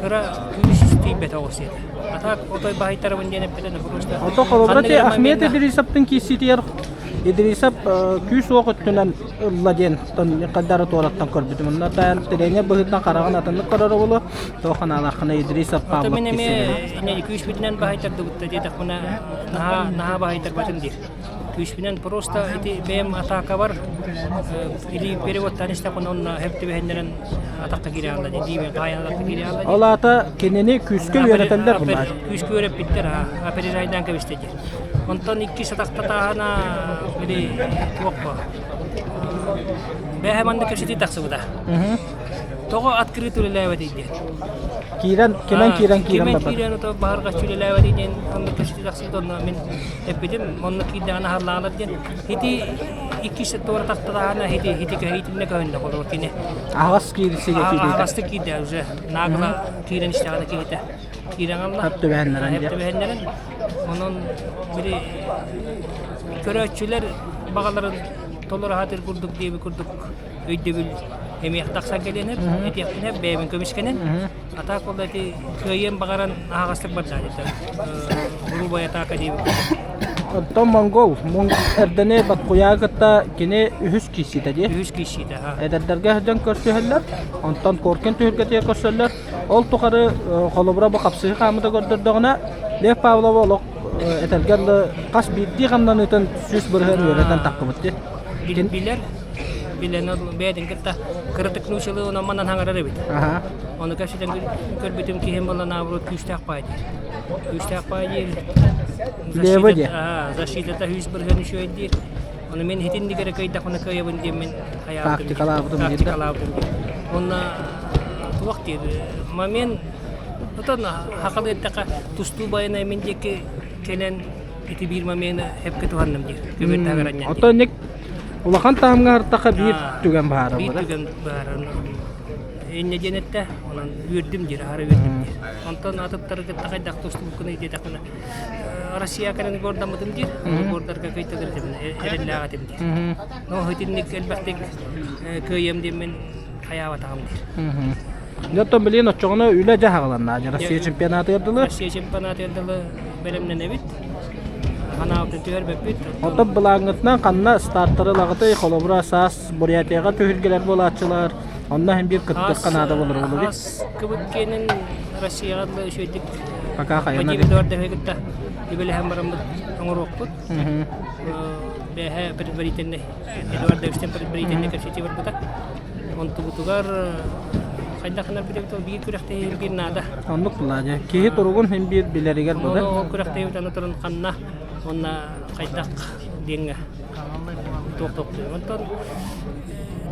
кыра күүс тиийбэтэ оҕус этэ. А так отой баһыйтарабын диэн эппитэ просто. Ото холобура ти Ахмед Идрисовтын киирсиитигэр Идрисов күүс-уох өттүнэн ылла диэн хаддары туораттан көрбүтүм. Онно таан тренер быһыытынан хараҕын атыннык көрөр оҕолу туох ханаалааххына Идрисов Павлов Мин эмиэ күүспүтүнэн баһыйтардыбытта диэтэхпинэ наһаа наһаа баһыйтарбатым диир. Күүспүнэн просто ити бэйэм атаакабар или переводтаан истэхпинэ онно хөп түбэһиннэрэн атахха киирэ хаалла дии диибин хаайан атахха киирэ хаалла Ол аата кинини күүскэ үөрэтэллэр булаар. Күүскэ үөрэппиттэр опережайдаан кэбистэ диир. Онтон иккис атахтатааһына били туохпа бэһэ манна кэпсэтии тахсыбыта. Тоҕо открыт үлэлээбэтий диэн. Киирэн, кимэн киирэн киирэн Кимэн барбат. киирэн ото баһарҕаччы үлэлээбэтий диэн онно кэпсэтии тахсыбыт онно мин эппитим онно киирдэҕинэ аһаллаалар диэн. Ити иккис туора тахтадаана ити ити көһүтүннэ көһүннэ холобур кини. Аһаҕас киирсигэ киирдэ. Аһаҕастык киирдэ уже нагло киирэн истэҕинэ киһитэ киирэн алла. Хап түбэһэннэрэн Хап түбэһэннэрэн. Онон били көрөөччүлэр баҕаларын толоро сатыыр курдук диэби курдук өйдөбүл эмиэ тахсан кэлиэн этиэхпинэ бэйэбин көмүскэнэн атаак буолла ити кыайыан баҕаран аһаҕастык барда грубая атака диэбит. Оттон монгол эрдэни Баткуйаа кытта кини үһүс киирсиитэ дии. Үһүс киирсиитэ, ха. Эдэрдэргэ сылдьан көрсүһэллэр, онтон Коркин түһүлгэтигэр көрсөллөр. Ол тухары холобура бу хапсыһыы хаамыта көрдөрдөҕүнэ, Лев Павлова олох этэргэ дылы хас биирдии хамнаныытын 100% үөрэтэн таххыбыт дии. Билэр, билэн бэйэтин кытта кыратык нуучалыы онон манан хаҥарар эбит. Ону кэпсэтэн көрбүтүм киһим буолла наоборот күүстээх паай диир. Күүстээх паай диир. Лево диэ. Защитата 100% үчүгэй диир. Ону мин итинник эрэ кыайдахпына кыайабын диэммин хайаабытым. Тактикалаабытым диир. Тактикалаабытым диир. Уонна туох диир момент отон хахалы эттэхэ тустуу байанай мин диэки кэлэн ити биир момены хэпке туһанным диир. Көбүр таһыгар Оттон ник улахан таһымҥа артаха биир түгэн баара Биир түгэн баара. Инньэ диэн эттэ, онон үөрдүм диир, аһара үөрдүм диир. Онтон атыттары кытта хайдах тустубуккунуй диэтэхпинэ, Россия кэлэн гордаммытым диир, гордарга кыйталар этим, эрэллээх этим диир. Но итинник элбэхтик кыайыам диэммин хайаабатаҕым диир. Оттон билигин оччоҕуна үлэ дьэ хаҕаланна. Россия чемпионатыгар дылы. Россия чемпионатыгар дылы бэлэмнэнэбит. Ханаабытын түһэрбэппит. Оттон былааҥҥытынан ханна стартары ылаҕытый? Холобура, саас Бурятияҕа түһүлгэлэр буолааччылар. Онно иһин биир кыттыахха наада буолар буолуо Аас кыбыт киэнин Россияҕа дылы үчүгэйдик Пока хайана Вадим Эдуардовиһы кытта үбэлэһэн бараммыт оҥоруохпут. Бэһэ предварительный Эдуардовичтан предварительный кэпсэтии барбыта. Онтубутугар хайдах гынар билэбит биир күрэхтэһии биир наада. Оннук буолаа Киһи туругун иһин биир билэригэр буолар. Ол күрэхтэһиибит аны туран ханна уонна хайдах диэҥҥэ туох тохтуур. Онтон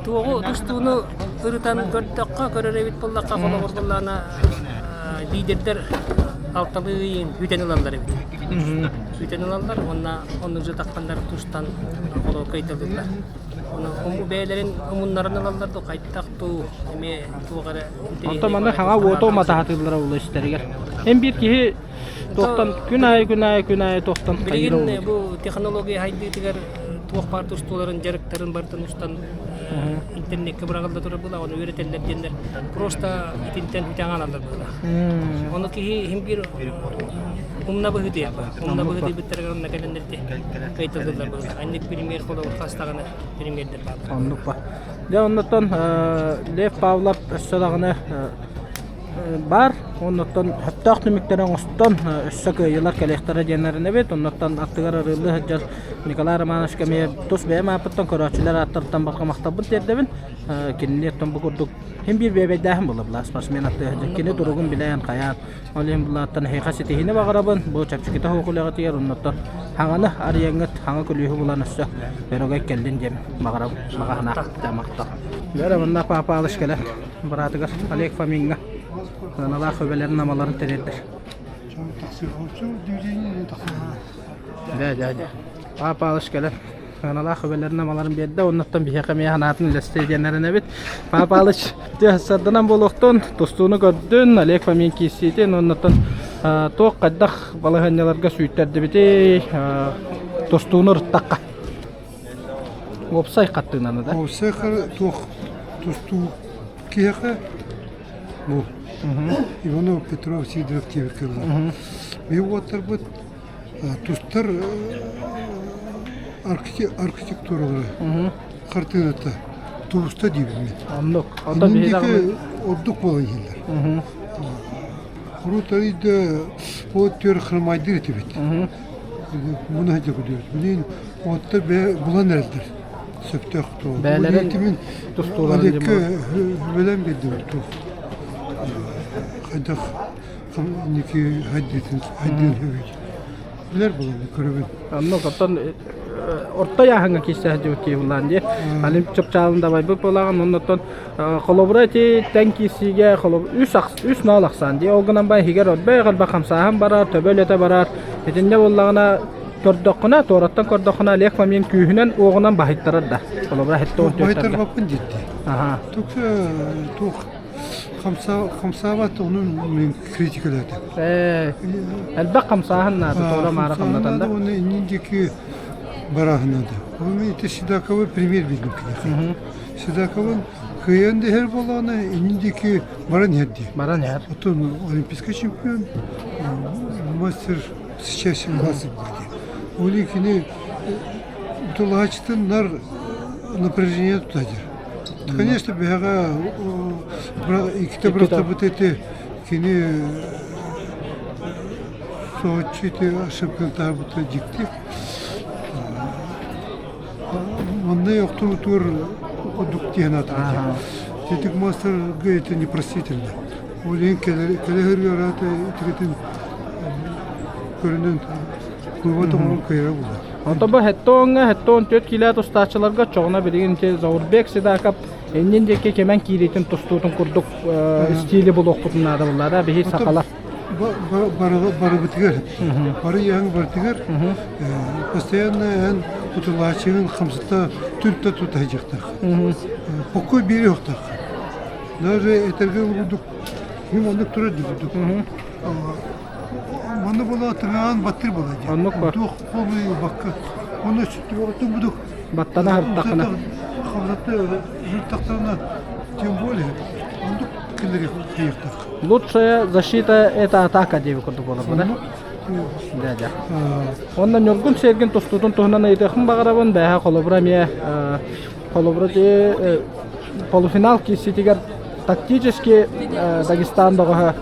туоҕу тустууну ырытан көрдөххө, көрөр эбит буоллахха, холобур буоллаҕына лидердэр алталыы ыйын бүтэн ылаллар эбит. Бүтэн ылаллар уонна оннук дьатахханнар тустан холобур кыайталыыллар. Ону бэйэлэрин умуннаран ылаллар дуу, хайдах дуу, эмиэ туох эрэ Онтон манна хаҥа уоту уматаһатыыллара улуу истэригэр. Эн биир киһи туохтан күн аайы күн аайы күн аайы туохтан хайыра Билигин бу технология хайдыытыгар туох баар тустууларын, дьарыктарын барытын устан интернеккэ быраҕылла турар буолла, ону үөрэтэллэр диэннэр просто итинтэн үтэҥ аналлар буолла. Ону киһи иһин биир умна быһыытыйар. Умна быһыытыйбыттарыгар онно кэлэннэр кыайталыыллар буолла. Анник премьер холобур хастаҕына премьердэр бааллар. Оннук ба. Дьэ оннуттан Лев Павлов өссө даҕаны баар. Оннуттан сөптөөх түмүктэри оҥостон өссө кыайыылар кэлиэхтэрэ диэн эрэнэбит. Оннуттан аттыгар арыылыы сылдьар Николай Романовичка эмиэ тус бэйэм ааппыттан көрөөччүлэр ааттарыттан барҕа махталбын тиэрдэбин. Кинини оттон бу курдук син биир биэбэйдээһин буолла былаас спортсмен аттыга сылдьар. Кини туругун билэн хайаан ол иһин булааттан эһиэхэ ситиһиини баҕарабын. Бу чэпчэкитэ суох үлэҕитигэр оннуттан хаҥаны арыйаҥҥыт хаҥа күлүүһү булан өссө өрөгөй кэллин диэн баҕарабын. Баҕа санаа махтал. Бэрэ манна Павлович кэлэн быраатыгар Олег Фомиҥҥа сыаналаах сүбэлэрин-амаларын тириэрдэр. Дьэ, дьэ, дьэ. Павлович кэлэн сыаналаах сүбэлэрин-амаларын биэрдэ, оннуттан биһиэхэ эмиэ санаатын үллэстиэ диэн эрэнэбит. Павлович сарданан буолуохтун, тустууну көрдүн, Олег Фомин киирсиитин, оннуттан туох хайдах балаһыанньаларга сүүйтэрдибитий, тустууну ырыттахха. Уопсай хаттыынаны да? Уопсай туох тустуу киһиэхэ бу Иванов Петров Сидоров диэбит кыллар. Биһи уоттарбыт тустар архитектуралара хартыыната тубуста диибин мин. Оннук. Онтон биһи даҕаны ордук буолан иһэллэр. Урут арыйда от түөр храмайдыр этибит. Муну сылдьа көрдүбүт. Билигин уоттар бэйэ булан эрэллэр. Сөптөөх туох. Бэйэлэрин тустууларын Олекке бэлэм биэрдибит туох. Хайдах инники хайдыытын хайдыын сөбүй. Билэр буолан көрөбүн. Оннук оттон орто ыйааһыҥҥа киирсэ сылдьыбыт киһи булаан дии. Олимп чыпчаалын дабайбыт буолаҕын оннуттан холобура ити тэҥ киирсиигэ холобур үс үс ноол ахсаан дии. Ол гынан баран иһигэр орбой элбэх хамсааһын барар, төбө үлэтэ барар. Итиннэ буоллаҕына көрдөххүнэ, туораттан көрдөххүнэ Олег Фомин күүһүнэн-уоҕунан баһыйтарар да. Холобура 74 Баһыйтарбаппын диэтти. Аха. Тук туох хамсаабат ону мин критикалаатым. Ээ, элбэх хамсааһын наада, туора-маара хамнатан да. Уонна иннин диэки барааһын наада. Ол ити Седаковы пример биэрдим киниэхэ. Седаковын кыайан дэһэр буоллаҕына иннин диэки баран иһэр дии. Баран иһэр. Оттон олимпийский чемпион, мастер сейчас класса был дии. Ол кини тулааччытын нар напряжение тутадыр. Конечно, биһиэхэ иккитэ бырахтарбыт эти кини соһуччу ити ошибканы таһаарбыта дьикти. Манна охтубутугар курдук диэн аатырар. Титик маастарга это непростительно. Ол иһин кэлэ араата итигитин көрүнэн куйба тоҥорон кыайара буолар. Онтон бу хеттоҥҥа хеттон 4 килэ тустааччыларга чоҕуна билигин Заурбек Седаков иннин диэки кэмэн киириитин тустуутун курдук стили булуохпутун наада буллара биһи сахалар барыбытыгар бары иһэн барытыгар постоянно эн утулааччыгын хамсата түртэ тута сылдьыахтаах покой биэриэхтээх даже этэргэ курдук ким оннук турар дии курдук манна буола тыҥаан баттыр буола дии оннук бар туох холуйбакка оны сүттүбэҕиттэн будук баттана сырыттаххына хамсатта сырыттахтарына тем более оннук кинилэри хайыахтаах Лучшая защита это атака диэби курдук буолар да? Да, да. Онно Ньургун Сергин тустуутун туһунан ыйытыахпын баҕарабын. Бэһэ холобура эмиэ холобура полуфинал киирсиитигэр тактически Дагестан бөҕөһө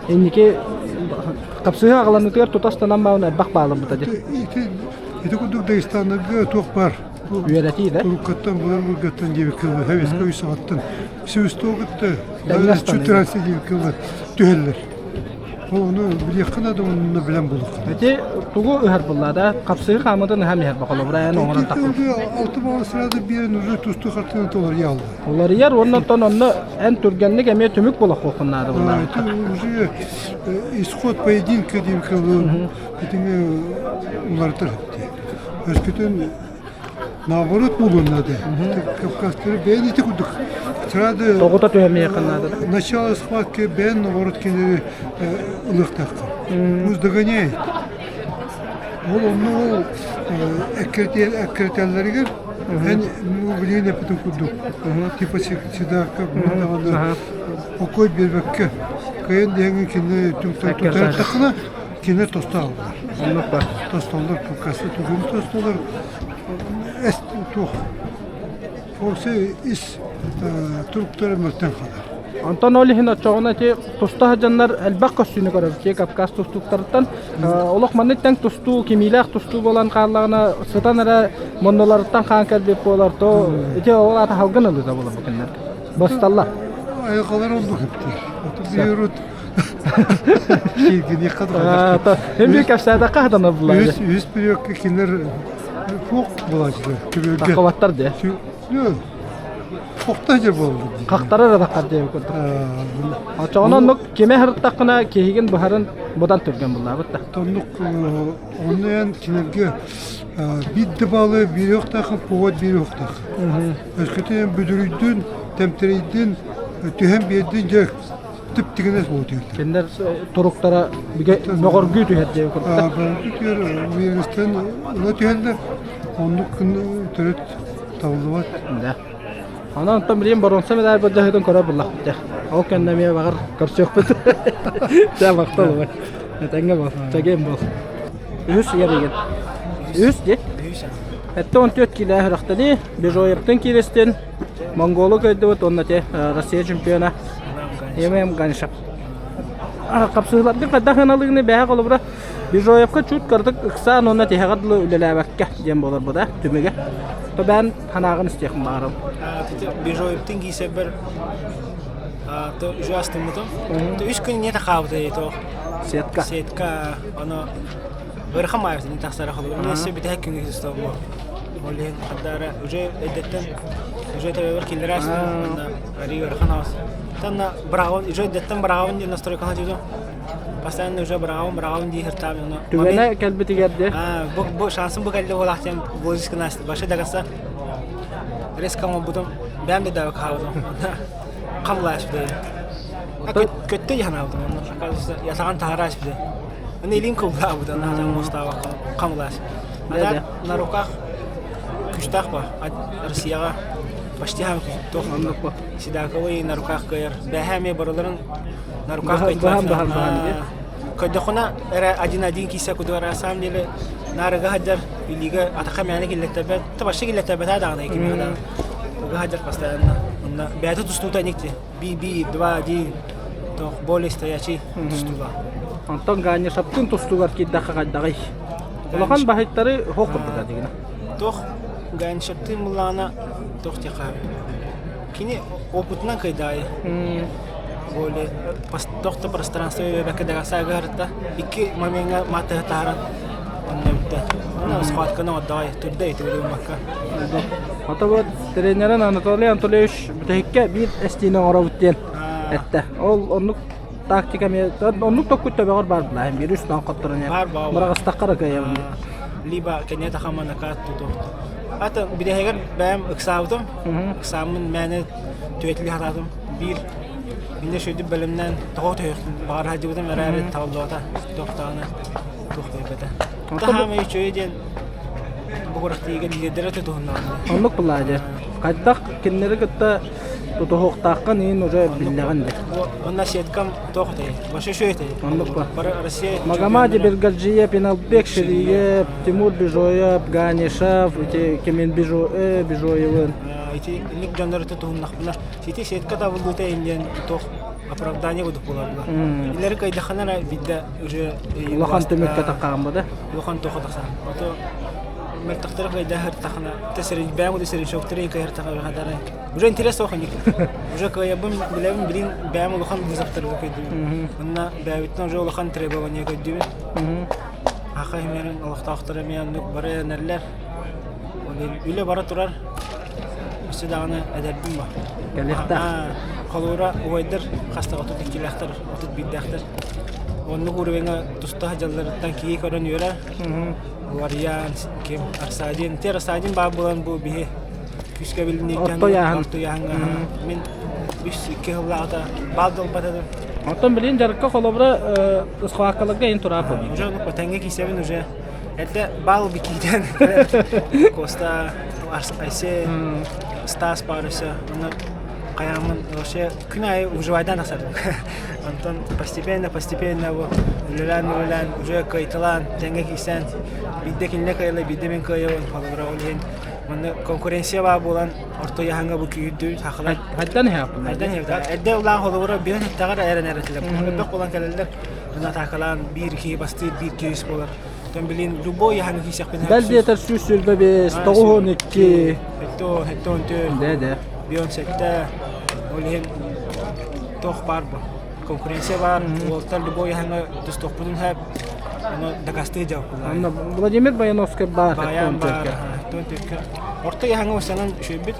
инники хапсыһыы аҕаланыытыгар тутастанан баҕын элбэх баалыммыта дии. Ити курдук Дагестаннарга туох баар Үөрэтии да? Уруккаттан былыр-былыргаттан диэбиккэ Советскай үс саҕаттан Севастополь чутырасы диэбиккэ түһэллэр. Ону билиэххэ наада онно билэн булуохха. Ити тугу ыһар булла да? Хапсыгы хаамытын ыһан иһэр бохолобура эн оҥорон таххын. Алты балл сразу биэрэн уже тустуу хартыына толоруйа алла. Уларыйар уонна оттон онно эн түргэнник эмиэ түмүк болохуоххун наада булла. Это уже исход поединка диэбиккэ итини уларытар. Өскөтүн наоборот буолуон наада. Кавказтары бэйэн ити курдук сразу Тоҕута түһэмиэххэ наада. Начало схватки бэйэн наоборот кинилэри ылыахтааххын. Пусть догоняет. Ол онно ол эккирэтэллэригэр эн билигин эппитин курдук типа седака даҕаны покой биэрбэккэ кыайан диэҥҥин кини түмтэртэххинэ Кини тостооллор. Оннук бар. Тостоллор, кавказцы тугун тостоллор. Эс туох. Форсы ис туруктара мөлтөн хаалар. Онтон ол иһин оччоҕуна ити туста сылдьаннар элбэх көссүүнү көрөбүт ити Кавказ тустууктарыттан олох маннык тэҥ тустуу кимиилээх тустуу буолан хааллаҕына сытан эрэ муннуларыттан хаан кэлбит буолар то ити ол аата халгын ылыыта буолар бу кинилэр басталлар Айылҕалар оннук эптэр. Бейрут Кииргиниэххэ да Эми кэпсээтэххэ хатанар булаа. Үс үс периодка кинилэр фок булааччылар. Көбүөргэ. Таххабаттар дии. Фокта дьэ буоллар. Хахтарар атаххар диэн курдук. Оччоҕуна оннук кимэ сырыттаххына киһигин быһарын будан түргэн буллаабыт да. Оннук онно эн кинилэргэ биир да баалы биэриэхтээх, повод биэриэхтээх. Өскөтүн бүдүрүйдүн, тэмтэрийдин, түһэн биэрдин дьэ Тип-тигинэс буола түһэллэр. Кинилэр туруктара мөҕөргүү түһэр диэн курдук. Мөҕөргүү түһэр, вирустан ыла түһэллэр. Оннук төрүт табыллыбат. Да. Онон онтон билигин боруонса медаль былдьаһыытын көрөр буллахпыт дьэ. Ол кэннэ эмиэ баҕар көрсүөхпүт. Дьэ махтал убай. Этэҥҥэ буол. Чэгиэн буол. Үһүс ыйар Үһүс дии. Эттэ 14 киилэ үрэхтэни Бежоевтын кииристин Монголу кыайдыбыт уонна те Россия чемпиона ММ Ганшап. Хапсыһыыларга хайдах ыналыгыны бэһэ холобура Бежоевка чуть кырдык ыксаан уонна тиһэҕэ дылы үлэлээбэккэ диэн буолар бу да түмүгэ. То бээн ханаағын истиэхин баҕарам. Бежоевтын киисэбэр то уже астыммытым. То үс күн не тахаабыта то Сетка. Сетка оно Ыарахан маайбытын тахсара холобур. Мин өссө бүтэһик күҥҥэ сыстабым. Ол иһин хардара уже эрдэттэн уже төбөбөр киллэрэ астым. Арыы ыарахан аҕыс. Танна быраҕабын уже эрдэттэн быраҕабын диэн настройкаҕа дьиду. Постоянно уже быраҕабын быраҕабын дии сыртаам ону. Түгэнэ кэлбитигэр де. Бу бу шансым бу кэллэ буолаах диэн вложишь гына башы дагаса резко оҥорбутум бэйэм да даҕа хаалбытым. Хамлааш бile. Көттө янаабытым. Ятаҕан таһарааш бile. Аны илин кылгаабыта наһаа муостаабакка хамылаас. А на руках күстээх ба Россияҕа почти туох Седаковый на руках кыайар. Бэһээ эмиэ барыларын на руках кыайтылар. Көрдөххүнэ эрэ один-один киирсэ курдук на самом деле наарыга сылдьар илиигэ атахха мээнэ киллэттэрбэт, вообще киллэттэрбэтэ даҕаны кимиэхэ даҕаны. Ыга сылдьар постоянно. Онно бэйэтэ тустуута никти. Би-би, 2-1, туох более стоячий тустууга. Онтон Ганешаптын тустуугар киирдэххэ хайдаҕый? Улахан баһыйтары суох курдуга дигинэ. Туох Ганешаптын буллаҕына туох диэххэ кини опытынан кыайдаайы. Более туох да пространство бэккэ дагасаага харта икки момеҥҥа мааттаһы таһаран онно бүттэ. Онно схватканы отдавай турда ити гыммакка. Ото вот тренерин Анатолий Анатольевич бүтэһиккэ биир эстиини оҥоробут диэн эттэ. Ол оннук тактика эмиэ оннук токкут төбөҕөр баар булаһын биир үс наан хотторон быраҕыстахха да кыайабын Либо кэннэ тахама накат тутуохту. Ата бүтэһигэр бэйэм ыксаабытым. Ыксааммын мээнэ түөтүлүү сатаатым. Биир иннэ шөйдүп бэлэмнээн тоҕо төһүөхтүн баҕар сылдьыбытым эрээри табыллыбата. Туохтаҕына туох диэбэтэ. Таһаамай үчүгэй диэн бу курахтыыга лидердэрэ тутуһуннаҕына. Оннук булаа дьэ. Хайдах кинилэри кытта тутуһуохтааххын иин уже биллэҕин де. Онно сеткам туох этэй? Вообще шо этэй? Оннук ба. Бары Россия Магомади Бергальджиев, Иналбек Шириев, Тимур Бижоев, Ганишев, ити кимин Бижо, э, Бижоевын. Ити инник дьоннору тутуһуннахпына сити сетка табыллыыта инниэн туох оправдание кудук буолаллар. Илери кайдахана бидде уже Улахан түмүккэ тахааммыда. Улахан тоха тахсан. Ото мөлтөхтөрө кайда тахана тесерин бэм сэрин шоктары кайыр таха хадара. Уже интерес ох ник. Уже каябым билебим билин бэм улахан вызовтары көйдүм. Онна бэбиттен уже улахан требование көйдүм. Аха химерин олохтоохторо эмиэ бары энерлер. Үлэ бара турар. Өссө даҕаны эдэрбин ба. Кэлиэхтээх. Холуура убайдар хастаҕа 32-лээхтэр, 31-дээхтэр. Оннук уровеҥҥа туста сылдьалларыттан киһи көрөн үөрэр. Варьян, ким Арсадин. Те Арсадин баар буолан бу биһи күүскэ билинииттэн Орто ыйааһын. орто ыйааһыҥҥа мин үс икки сыллааҕыта баал да ылбат этим. Оттон билин дьарыкка холобура схваткаларга ин тураап Уже ну тэҥҥэ киисэбин уже эрдэ баал бикиитэн Коста Айсе Стас баар өссө онно хайааммын вообще күн аайы выживайдан тахсарым онтон постепенно постепенно бу үлэлээн үлэлээн уже кыайталаан тэҥҥэ киирсэн биирдэ кинилэр кыайаллар биирдэ мин кыайабын холобура ол иһин манна конкуренция баар буолан орто ыйааһыҥҥа бу күүһүрдүбүт хахалар Хайдан иһээппин. Хайдан иһээппин. Эрдэ улаан холобура биэн эттэҕэр эрэнэр этилэр. Элбэх буолан кэлэллэр. Мына атаакалаан биир киһи бастыыр, биир киһи буолар. Оттон билин любой ыйааһыҥҥа киирсэхпин Бэл диэтэр 125, 92. 74, Дэ дэ. 57. Ол иһин туох баар бу. Конкуренция баар. Уолтар любой ыйааһыҥҥа тустуохпутун сөп. Ону дакастыы дьаһаллар. Онно Владимир Баяновскай баар. Баян баар. 74. Орто ыйааһыҥҥа усанан үчүгэйбит.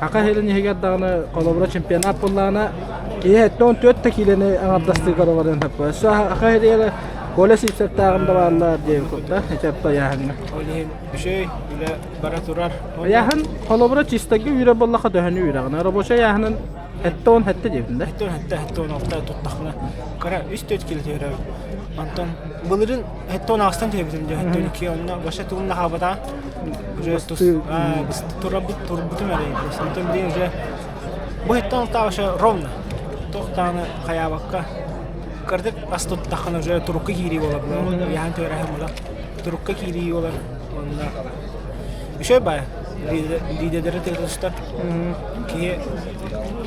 Аха иһин иһигэр даҕаны холобура чемпионат буоллаҕына киһи 74 да киилэни аҥардастыыгар олорон сөп. Өссө Аха иһигэр Коля Сивцевтааҕым да бааллар диэн курда ичэппэ ыйааһыҥҥа. Ол иһин үчүгэй үлэ бара турар. Ыйааһын холобура чистайга үүрэр буоллахха төһөнү үүрэҕин? Рабочай ыйааһынын 77 диэбитин да? 77, 76 туттахпына кыра 3-4 кило түһэрэр. Онтон былырыын 78-тан түһэбитим дьэ 72 онно вообще тугум да хаалбатаҕа. Уже тус турабыт турбутум эрэ. Онтон билигин уже бу 76 вообще ровно. Туох даҕаны хайаабакка кырдык ас туттаххына уже турукка киирии буолар. Ыйаһан түөрэһэн буолар. Турукка киирии буолар. Онно үчүгэй баайа. Лидердери тутустар. Киһи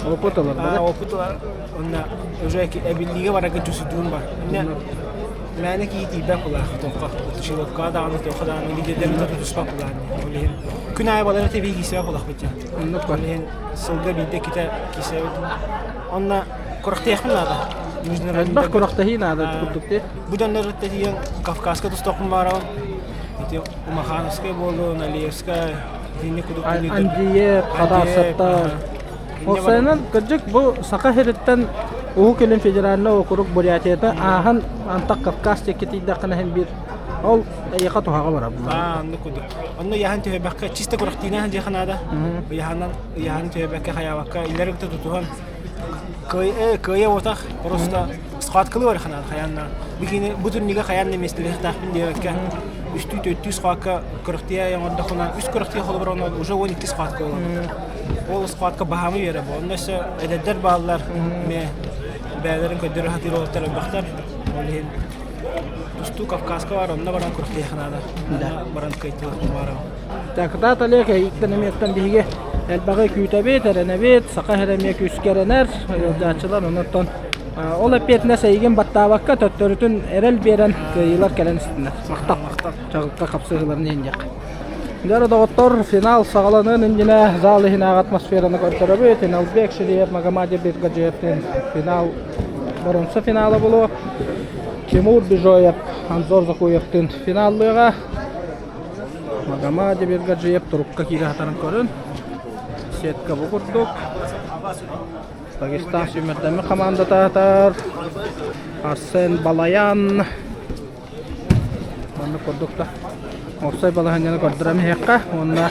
Опыт ылар да? Опыт ылар. Онно уже эбиллиигэ барарга дьусудуун бар. Инне мээнэ киһи тиийбэт булаах туохха. Тушиловка даҕаны туохха даҕаны лидердери тутуспат булаан. Ол иһин күн аайы балары тэбии киисэбэ булахпыт дьэ. Ол иһин сылга биирдэ иккитэ киисэбит. Онно курахтыахпын наада. Элбэх курахтаһыы наада курдук дии. Бу дьоннор тиийэн Кавказка тустуохпун баарабын. Ити Умахановскай буолуон, Алиевскай, итинник кудук Андиев, Хадаасаттар. Уопсайынан, кырдьык, бу Саха сириттэн Уһук Илин федеральнай округ Бурятията ааһан антах Кавказ диэки тиийдэххинэ иһин биир ол эйиэхэ туһаҕа барар Аа, оннук курдук. Онно ыйааһын түһэрбэккэ, чисто курахтыынан дьиэхэ наада. Ыйааһынан, ыйааһын түһэрбэккэ, хайаабакка, иллэрин тутуһан кыайа уотах, просто схваткалыы барыха наада хайаанна. Бикини бу турнига хайаан да миэстэлэһиэхтээхпин диэбэккэ, үстүү төртүү схватка күрэхтиэ оҥордоххуна, үс күрэхтиэ холобур онно уже 12 схватка буолар. Ол схватка баһаамы үөрэ бу. Онно өссө эдэрдэр бааллар, эмиэ бэйэлэрин көрдөрө сатыыр уолаттар элбэхтэр. Ол иһин. Тустуу Кавказка бар, онно баран күрэхтэһиэххэ наада. Онно баран кыайтылыахпын баҕарабын. Кытаат Олег эйиттэн эмиэттэн биһиги элбэҕи күүтэбит, эрэнэбит, саха сирэ эмиэ күүскэ эрэнэр, ыалдьааччылар онон ол эппиэтинэс эйигин баттаабакка төттөрүтүн эрэл биэрэн кыайыылар кэлэн истиннэр. Махтал. Чаҕылка хапсыһыыларын иһин диэххэ. Дьэ доҕоттор, финал саҕаланыан иннинэ зал иһинээҕи атмосфераны көрдөрөбүт. Иналбек Шириев Магомади Биргаджиевтин финал боруонса финала буолуо. Тимур Бижоев Анзор Закуевтыын финаллыаҕа. Магомади Биргаджиев турукка киирэ сатарын көрүн. Сетка бу курдук. Дагестан сүүмэрдэммит хамаандата атар. Арсен Балаян. Маннык курдук да уопсай балаһыанньаны көрдөрөн иһиэххэ уонна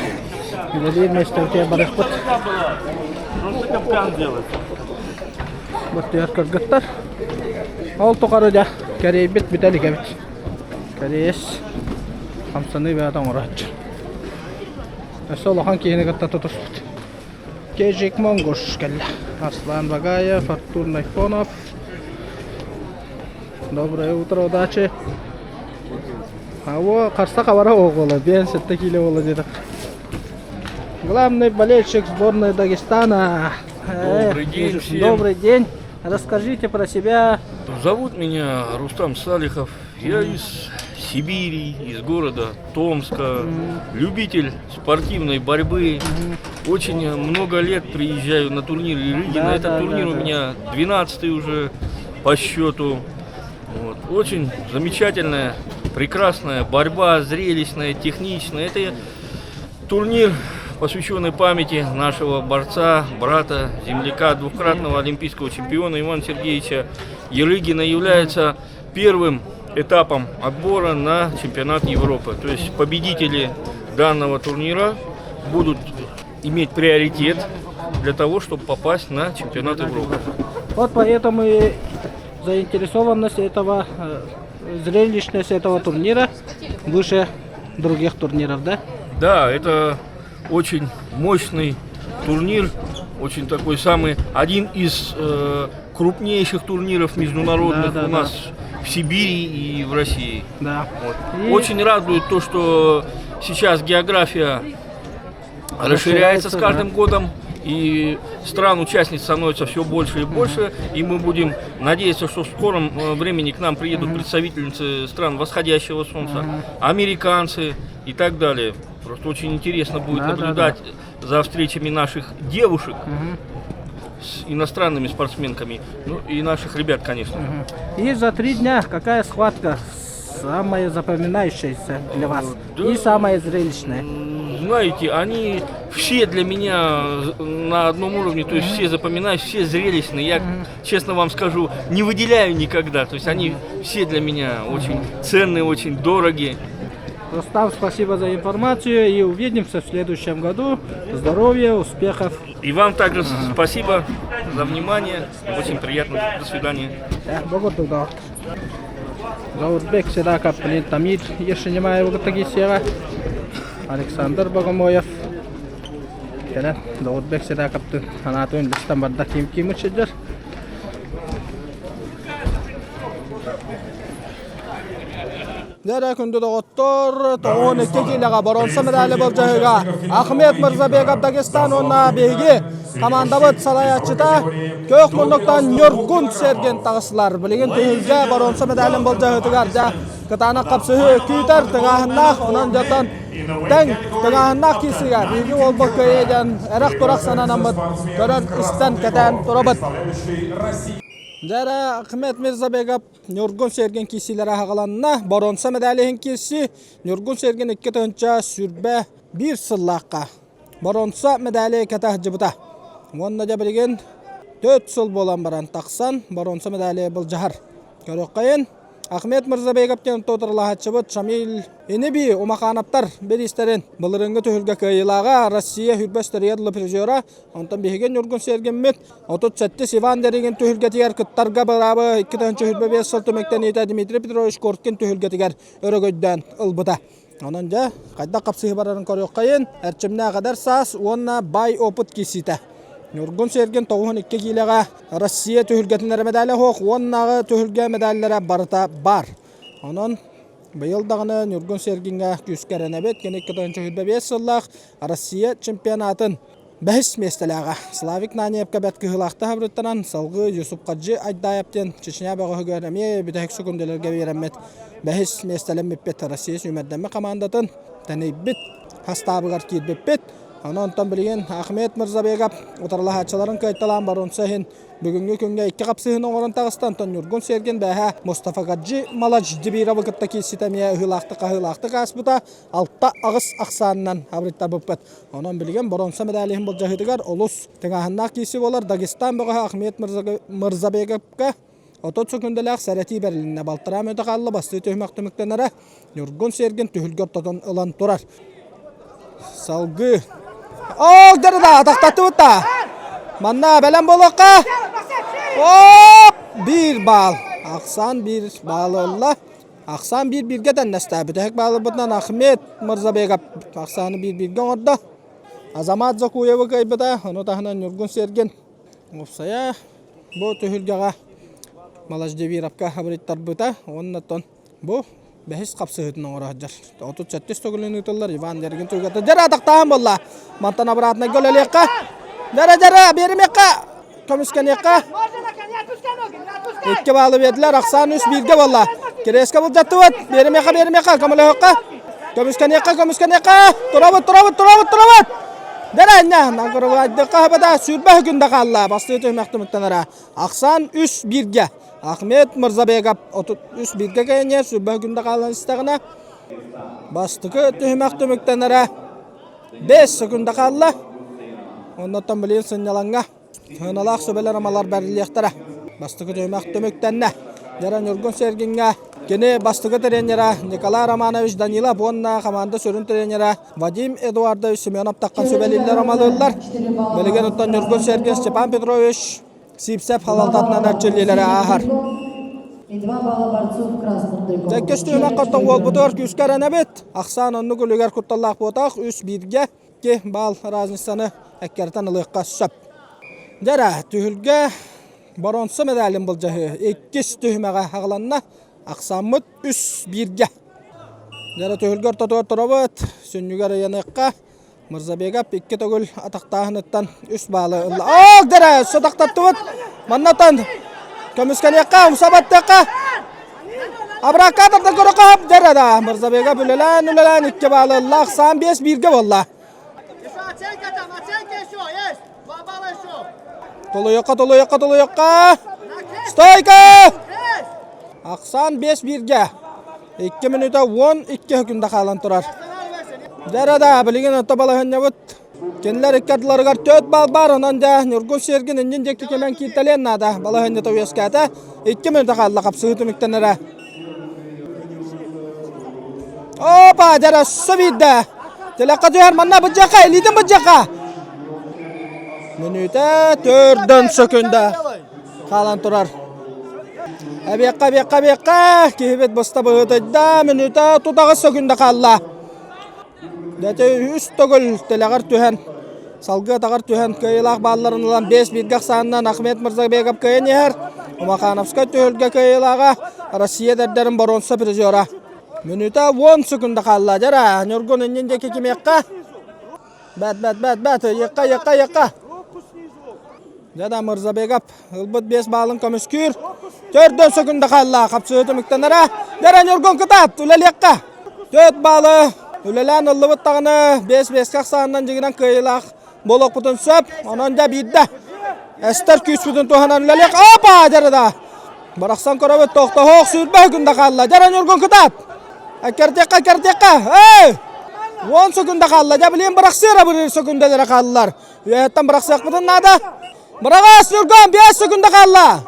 үлэлиир миэстэбитигэр барыахпыт. Бу кыргыттар. Ол тухары дьэ кэриэйбит бүтэ илик эбит. Кэриэс хамсаныы бэйэтэ оҥорооччу. Өссө улахан киһини кытта тутуспут. Кежик Монгуш кэллэ. Аслан Багаев, Артур Найфонов, Доброе утро, удачи. А во, харса хабара оҕоло, биэн сетте киле ола дедик. Главный болельщик сборной Дагестана. Добрый день всем. Добрый день. Расскажите про себя. Зовут меня Рустам Салихов. Я из Сибири, из города Томска. Любитель спортивной борьбы. Очень много лет приезжаю на турниры Рыгина. Да, Этот да, турнир да, у да. меня 12 уже по счету. Вот. Очень замечательная, прекрасная борьба, зрелищная, техничная. Это турнир, посвященный памяти нашего борца, брата, земляка, двукратного олимпийского чемпиона Ивана Сергеевича Ерыгина, является первым этапом отбора на чемпионат Европы. То есть победители данного турнира будут иметь приоритет для того, чтобы попасть на чемпионат Европы. Вот поэтому и заинтересованность этого, э, зрелищность этого турнира выше других турниров, да? Да, это очень мощный турнир, очень такой самый, один из э, крупнейших турниров международных Да, да, у нас в Сибири и в России. Да. Вот. И- Очень радует то, что сейчас география расширяется с Расширяется, каждым да. годом, и стран-участниц становится все больше и больше, и мы будем надеяться, что в скором э, времени к нам приедут представительницы стран восходящего солнца, американцы и так далее. Просто очень интересно будет Да, да, наблюдать за встречами наших девушек с иностранными спортсменками, ну и наших ребят, конечно. И за три дня какая схватка самая запоминающаяся для вас Да. и самая зрелищная? Знаете, они все для меня на одном уровне, то есть все запоминаю, все зрелищные. Я, честно вам скажу, не выделяю никогда. То есть они все для меня очень ценные, очень дороги. Рустам, спасибо за информацию и увидимся в следующем году. Здоровья, успехов. И вам также спасибо за внимание. Очень приятно. До свидания. Боготуга. Заурбек Седаков, Тамир Ешенимаева Тагисева, Александр Богомоев. Кэлэн Заурбек Седаковтын санаатын үллэстэн барда ким ким сылдьар. Дэрэ күндү доҕоттор, 92 киилэҕэ боруонса медали былдьаһыыга Ахмед Мырзабеков Дагестан уонна биһиги командабыт салайааччыта Көөх муннуктан Ньургун Сэрген таҕыстылар. Билигин түһүлгэ боруонса медалин былдьаһыытыгар дьэ кытаанах хапсыһыы күүтэр тыҥааһыннаах, онон дьонтон тэҥ тыҥааһыннаах киирсиигэ биһиги уолбут кыайыа диэн эрэх-турах сананаммыт көрөн истэн кэтээн турабыт. Дьэ Ахмед Мирзабеков Ньургун Сергин киирсиилэрэ аһаҕаланна. Боруонса медали иһин киирсии Ньургун Сергин 2021 сыллаахха боруонса медали кэтэ сылдьыбыта. Уонна дьэ билигин төрт сыл буолан баран тахсан боруонса медали былдьаһар. Көрүөххэйин Ахмед Мырзабеков диэн туотаралаһааччыбыт Шамиль Иниби Умахановтар бириистэрин былырыыҥҥы түһүлгэ кыайыылааҕа Россия хүрбэс тэрийэр призера Онтон биһиги Ньургун Сергиммит 37 Иван Деригин түһүлгэтигэр кыттарга быраабы 2025 сыл түмүктэниитэ Дмитрий Петрович Коркин түһүлгэтигэр өрөгөйдөөн ылбыта. Онон дьэ, хайдах хапсыһыы барарын көрүөххэйин, эрчимнээх эдэр саас уонна бай опыт киирсиитэ. Ньургун Сергин 92 киилэҕэ Россия түһүлгэтин эрэ медалэ суох, уоннааҕы түһүлгэ медаллара барыта баар. Онон быйыл даҕаны Ньургун Сергиҥҥэ күүскэ эрэнэбит. Кини 2025 сыллаах Россия чемпионатын бэһис миэстэлээҕэ. Славик Наниевка бэрт кыһыылаахтык хабырыттанан, салгыы Юсупхаджи Айдаев диэн Чечня бөҕөһүгэр эмиэ бүтэһик секундаларга биэрэммит бэһис миэстэлэммиппит. Россия сүүмэрдэммит хамаандатын тэнийбит хастаабыгар киирбиппит. Онон онтон билигин Ахмед Мырзабегов утарылаһааччыларын кыайталаан боруонса иһин Бүгүҥҥү күҥҥэ икки хапсыһыыны оҥорон таҕыста, онтон Ньургун Сергин бээһэ Мустафагаджи Маладждибировы кытта киирситэ эмиэ ыһыылаахтык-хаһыылаахтык ааспыта, 6-8 ахсаанынан абырыттарбыппыт. Онон билигин боруонса мэдээлиһин былдьаһыытыгар олус тыҥааһыннаах киирсии буолар Дагестан бөҕөһө Ахмед Мырзабеговка 30 сөкүндэлээх сэрэтии бэрилиннэ. Балтараа мүнүүтэ хаалла, бастыы түһүмэх түмүктэнэрэ Ньургун Сергин түһүлгэ ортотун ылан турар. Салгыы. Ол дырда атахтаттыбыт да. Манна бэлэм буолуохха. Оп! Биир баал. Ахсаан биир баалы ылла. Ахсаан биир бииргэ тэннэстэ. Бүтэһик баалыбытынан Ахмед Мырзабеков ахсааны биир бииргэ оҥордо. Азамат Закуевы кыайбыта. Ону таһынан Ньургун Сергин уопсайа бу түһүлгэҕэ Малаждевировка абырыттарбыта. Уонна оттон Бу бэһис хапсыһыытын оҥоро сылдьар. 37 төгүлүн ыытыллар Иван Дергин туйгата дьэрэ атахтаан буолла. Мантан обратнайга үлэлиэххэ. Дьэрэ дьэрэ биэримиэххэ. Көмүскэниэххэ. Икки баалы биэрдилэр. Ахсаан үс бииргэ буолла. Кириэскэ былдьаттыбыт. Биэримиэххэ биэримиэххэ көмөлөһүөххэ. Көмүскэниэххэ көмүскэниэххэ. Турабыт турабыт турабыт турабыт. Дэрэ иннэ. Нагрывайдыкка хабада сүүрбэ күндэ хаалла. Бастыы түһүмэх түмүктэнэрэ. Ахсаан үс бииргэ. Ахмед Мырзабеков 33 бииргэ кэйэнньэр сүрбэ күндэ хаалан истэҕинэ бастакы түһүмэх түмүктэнэрэ 5 секунда хаалла. Оннуттан билигин сынньалаҥҥа сыаналаах сүбэлэр амалар бэриллиэхтэрэ. Бастакы түһүмэх түмүктэннэ. Дьара Ньургун Сергиҥҥэ кини бастакы тренера Николай Романович Данилов уонна хамаанда сүрүн тренера Вадим Эдуардович Семенов таххан сүбэлииллэр амалыыллар. Билигин оттон Ньургун Сергин Степан Петрович Сипсэп халалтатынан эрчиллиилэри ааһар. Дьэккэс түһүмэххэ оттон уолбутугар күүскэ эрэнэбит. Ахсаан оннук үлүгэр кутталлаах буотах үс бииргэ икки баал разницаны эккирэтэн ылыахха сөп. Дьэрэ, түһүлгэ боронса медалин былдьаһыы иккис түһүмэҕэ аҕаланна. Ахсааммыт үс бииргэ. Дьэрэ түһүлгэ ортотугар турабыт. Сүнньүгэр ыйаныахха. Мырзабегов икки төгүл атахтааһыныттан үс баалы ылла. Оок дэрэ, өссө тахтаттыбыт. Маннатан көмүскэниэххэ, умса баттыахха. Абракатордан көрөхө дэрэ да. Мырзабегов үлэлээн үлэлээн икки баалы ылла. Ахсаан биэс бииргэ буолла. Толуйуохха, толуйуохха, толуйуохха. Стойка! Ахсаан биэс бииргэ. Икки мүнүүтэ 12 секунда хаалан турар. Дьэрэ да, билигин орто балаһыанньабыт кинилэр икки ардыларыгар төрт бал бар, онон дьэ Ньургун Сергин иннин диэки кимэн кииртэлиэн наада. Балаһыанньата үөскээтэ. Икки мүнүүтэ хаалла хапсыһыы түмүктэнэрэ. Опа, дьэрэ өссө биирдэ. Тилэххэ түһэр, манна быдьаха, илиитин быдьаха. Мүнүүтэ төрдөн сөкүндэ хаалан турар. Эбиэххэ, эбиэххэ, эбиэххэ, киһибит буста быһыытыйда, мүнүүтэ тутаҕыс сөкүндэ хаалла. Дьэ үс төгүл тилэҕэр түһэн, салгыы атаҕар түһэн кыайыылаах баалларын ылан биэс бииргэ ахсаанынан Ахмед Мырзабеков кыайан иһэр. Умахановскай түһүлгэ кыайыылааҕа Россия эдэрдэрин боруонса призера. Мүнүүтэ уон секунда хаалла. Дьара, Ньургун иннин диэки кимиэххэ? Бэт, бэт, бэт, бэт, ыйыахха, ыйыахха, ыйыахха. Дьэ Мырзабеков ылбыт биэс баалын көмүскүүр. Төрдөн сөкүндэ хаалла, хапсыһыы түмүктэнэрэ. Дьэрэ Ньургун кытаат, үлэлиэххэ. Төрт баалы үлэлээн ыллыбыт даҕаны биэс биэскэ ахсаанынан дьигинэн кыайыылаах буолуохпутун сөп. Онон дьэ биирдэ эстэр күүспүтүн туһанан үлэлиэх. Опа, дьэрэ да. Барахсан көрөбүт, тохтоһуох сүүрбэ күндэ хаалла. Дьэрэ Ньургун кытаат. Эккэрдиэххэ, эккэрдиэххэ. Эй! Уон сөкүндэ хаалла. Дьэ билигин бырахсыыр абырыыр сөкүндэлэрэ хааллар. Үөһэттэн бырахсыахпытын наада. Быраҕас, Ньургун, биэс сөкүндэ хаалла.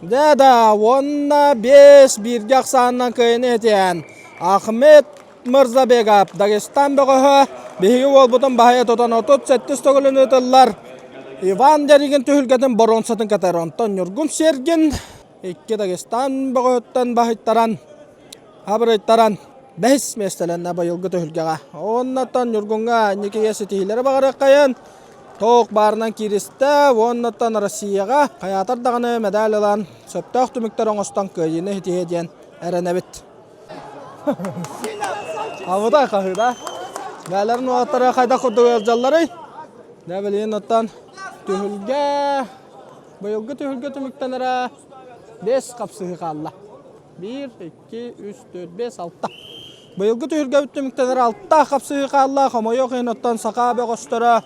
Дьэ да, уонна биэс бииргэ ахсаанынан кыайыны этиэн. Ахмед Мырзабегов, Дагестан бөҕөһө, биһиги уолбутун баһыйа тутан 37 төгүлүн ыытыллар. Иван Деригин түһүлгэтин боруонсатын кэтэр. Онтон Ньургун Сергин икки Дагестан бөҕөһүттэн баһыйтаран Абырыйтаран бэһис миэстэлэннэ быйылгы түһүлгэҕэ. Уоннаттан Ньургуҥҥа инникигэ ситиһиилэри баҕарыаххайын. Тоох баарынан кииристэ уоннаттан Россияҕа хайаатар даҕаны мэдээл ылан сөптөөх түмүктэр оҥостон кыайыыны ситиһиэ диэн эрэнэбит. Абытай хаһыыда. Бээлэрин уолаттара хайдах курдук ыалдьалларый? Дьэ билигин оттон түһүлгэ быйылгы түһүлгэ түмүктэнэрэ 5 хапсыһыы хаалла. 1, 2, 3, 4, 5, 6. Быйылгы түһүлгэбит түмүктэнэр 6 хапсыһыы хаалла. Хомойуох иһин оттон саха бөҕөстөрө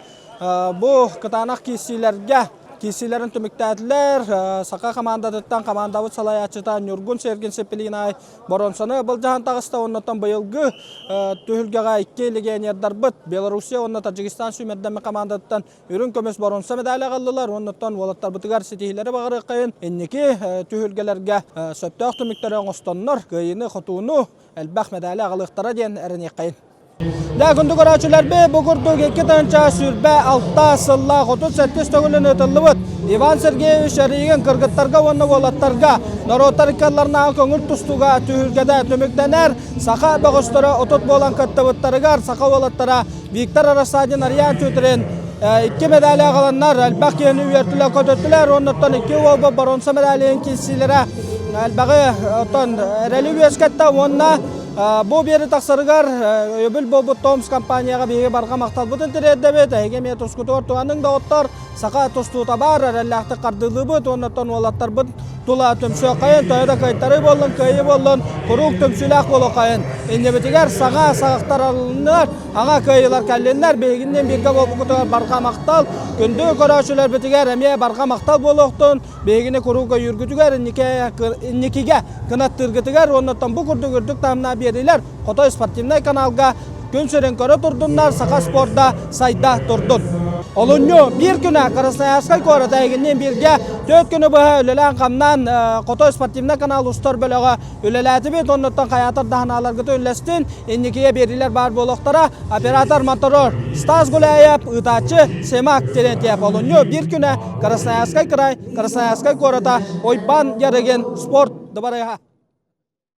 бу кытаанах киирсиилэргэ киирсиилэрин түмүктээтилэр. Саха хамаандатыттан хамаандабыт салайааччыта Ньургун Сергин Сеппелинай боруонсаны былдьаһан таҕыста. Оннуттан быйылгы түһүлгэҕэ икки легионердарбыт Белоруссия уонна Таджикистан сүүмэрдэммит хамаандатыттан үрүҥ көмүс боруонса медали аҕаллылар. Оннуттан уолаттарбытыгар ситиһиилэри баҕарыаххайын. Инники түһүлгэлэргэ сөптөөх түмүктэри оҥостоннор, кыайыыны-хотууну элбэх медали аҕалыахтара диэн эрэниэххэйин. Дьэ, күндү көрөөччүлэрбит, бу курдук 2026 сыллаах 37 төгүлүн ыытыллыбыт Иван Сергеевич Ярыгин кыргыттарга уонна уолаттарга норуоттар иккалларынааҕы көҥүл тустууга түһүлгэтэ түмүктэнэр. Саха бөҕөстөрө 30 буолан кыттыбыттарыгар саха уолаттара Виктор Рассадин, Ариан Тютрин икки медали аҕаланнар элбэх киһини үөртүлэр, көтөттүлэр. Оннуттан икки уолба боруонса медалиһин киирсиилэрэ элбэҕи оттон эрэли үөскэттэ уонна Бу биэри тахсарыгар өйөбүл буолбут Томс компанияҕа биһиги барҕа махталбытын тириэрдэбит. Эһиги эмиэ тускутугар туһаныҥ доҕоттор. Саха тустуута баар, эрэллээхтик хардыылыыбыт уонна оттон уолаттарбыт тула түмсүөххэйин, төһө да кыайтарыы буоллун, кыайыы буоллун, куруук түмсүүлээх буолуоххайын. Иннибитигэр саҥа саҕахтар арылыннылар, аҥа кыайыылар кэллиннэр. Биһигинниин бииргэ буолбуккутугар барҕа махтал. Күндү көрөөччүлэрбитигэр эмиэ барҕа махтал буолуохтун. Биһигини куруук өйүүргүтүгэр, инникигэ кынаттыыргытыгар уонна бу курдук үрдүк таһымнаах биэриилэр Хотой спортивнай каналга күн сирин көрө турдуннар, саха спорда сайда турдун. Олунньу биир күнэ Красноярскай куорат эһигинниин бииргэ төрт күнү быһа үлэлээн-хамнаан Хотой спортивнай канал устар бөлөҕө үлэлээтибит. Оннуттан хайаатар да санааларгытын үллэстин, инникигэ биэриилэр баар буолуохтара. Оператор моторор Стас Гуляев, ыытааччы Семак Терентьев. Олунньу биир күнэ Красноярскай край, Красноярскай куората Ойбан Ярыгин спорт дыбарыаһа.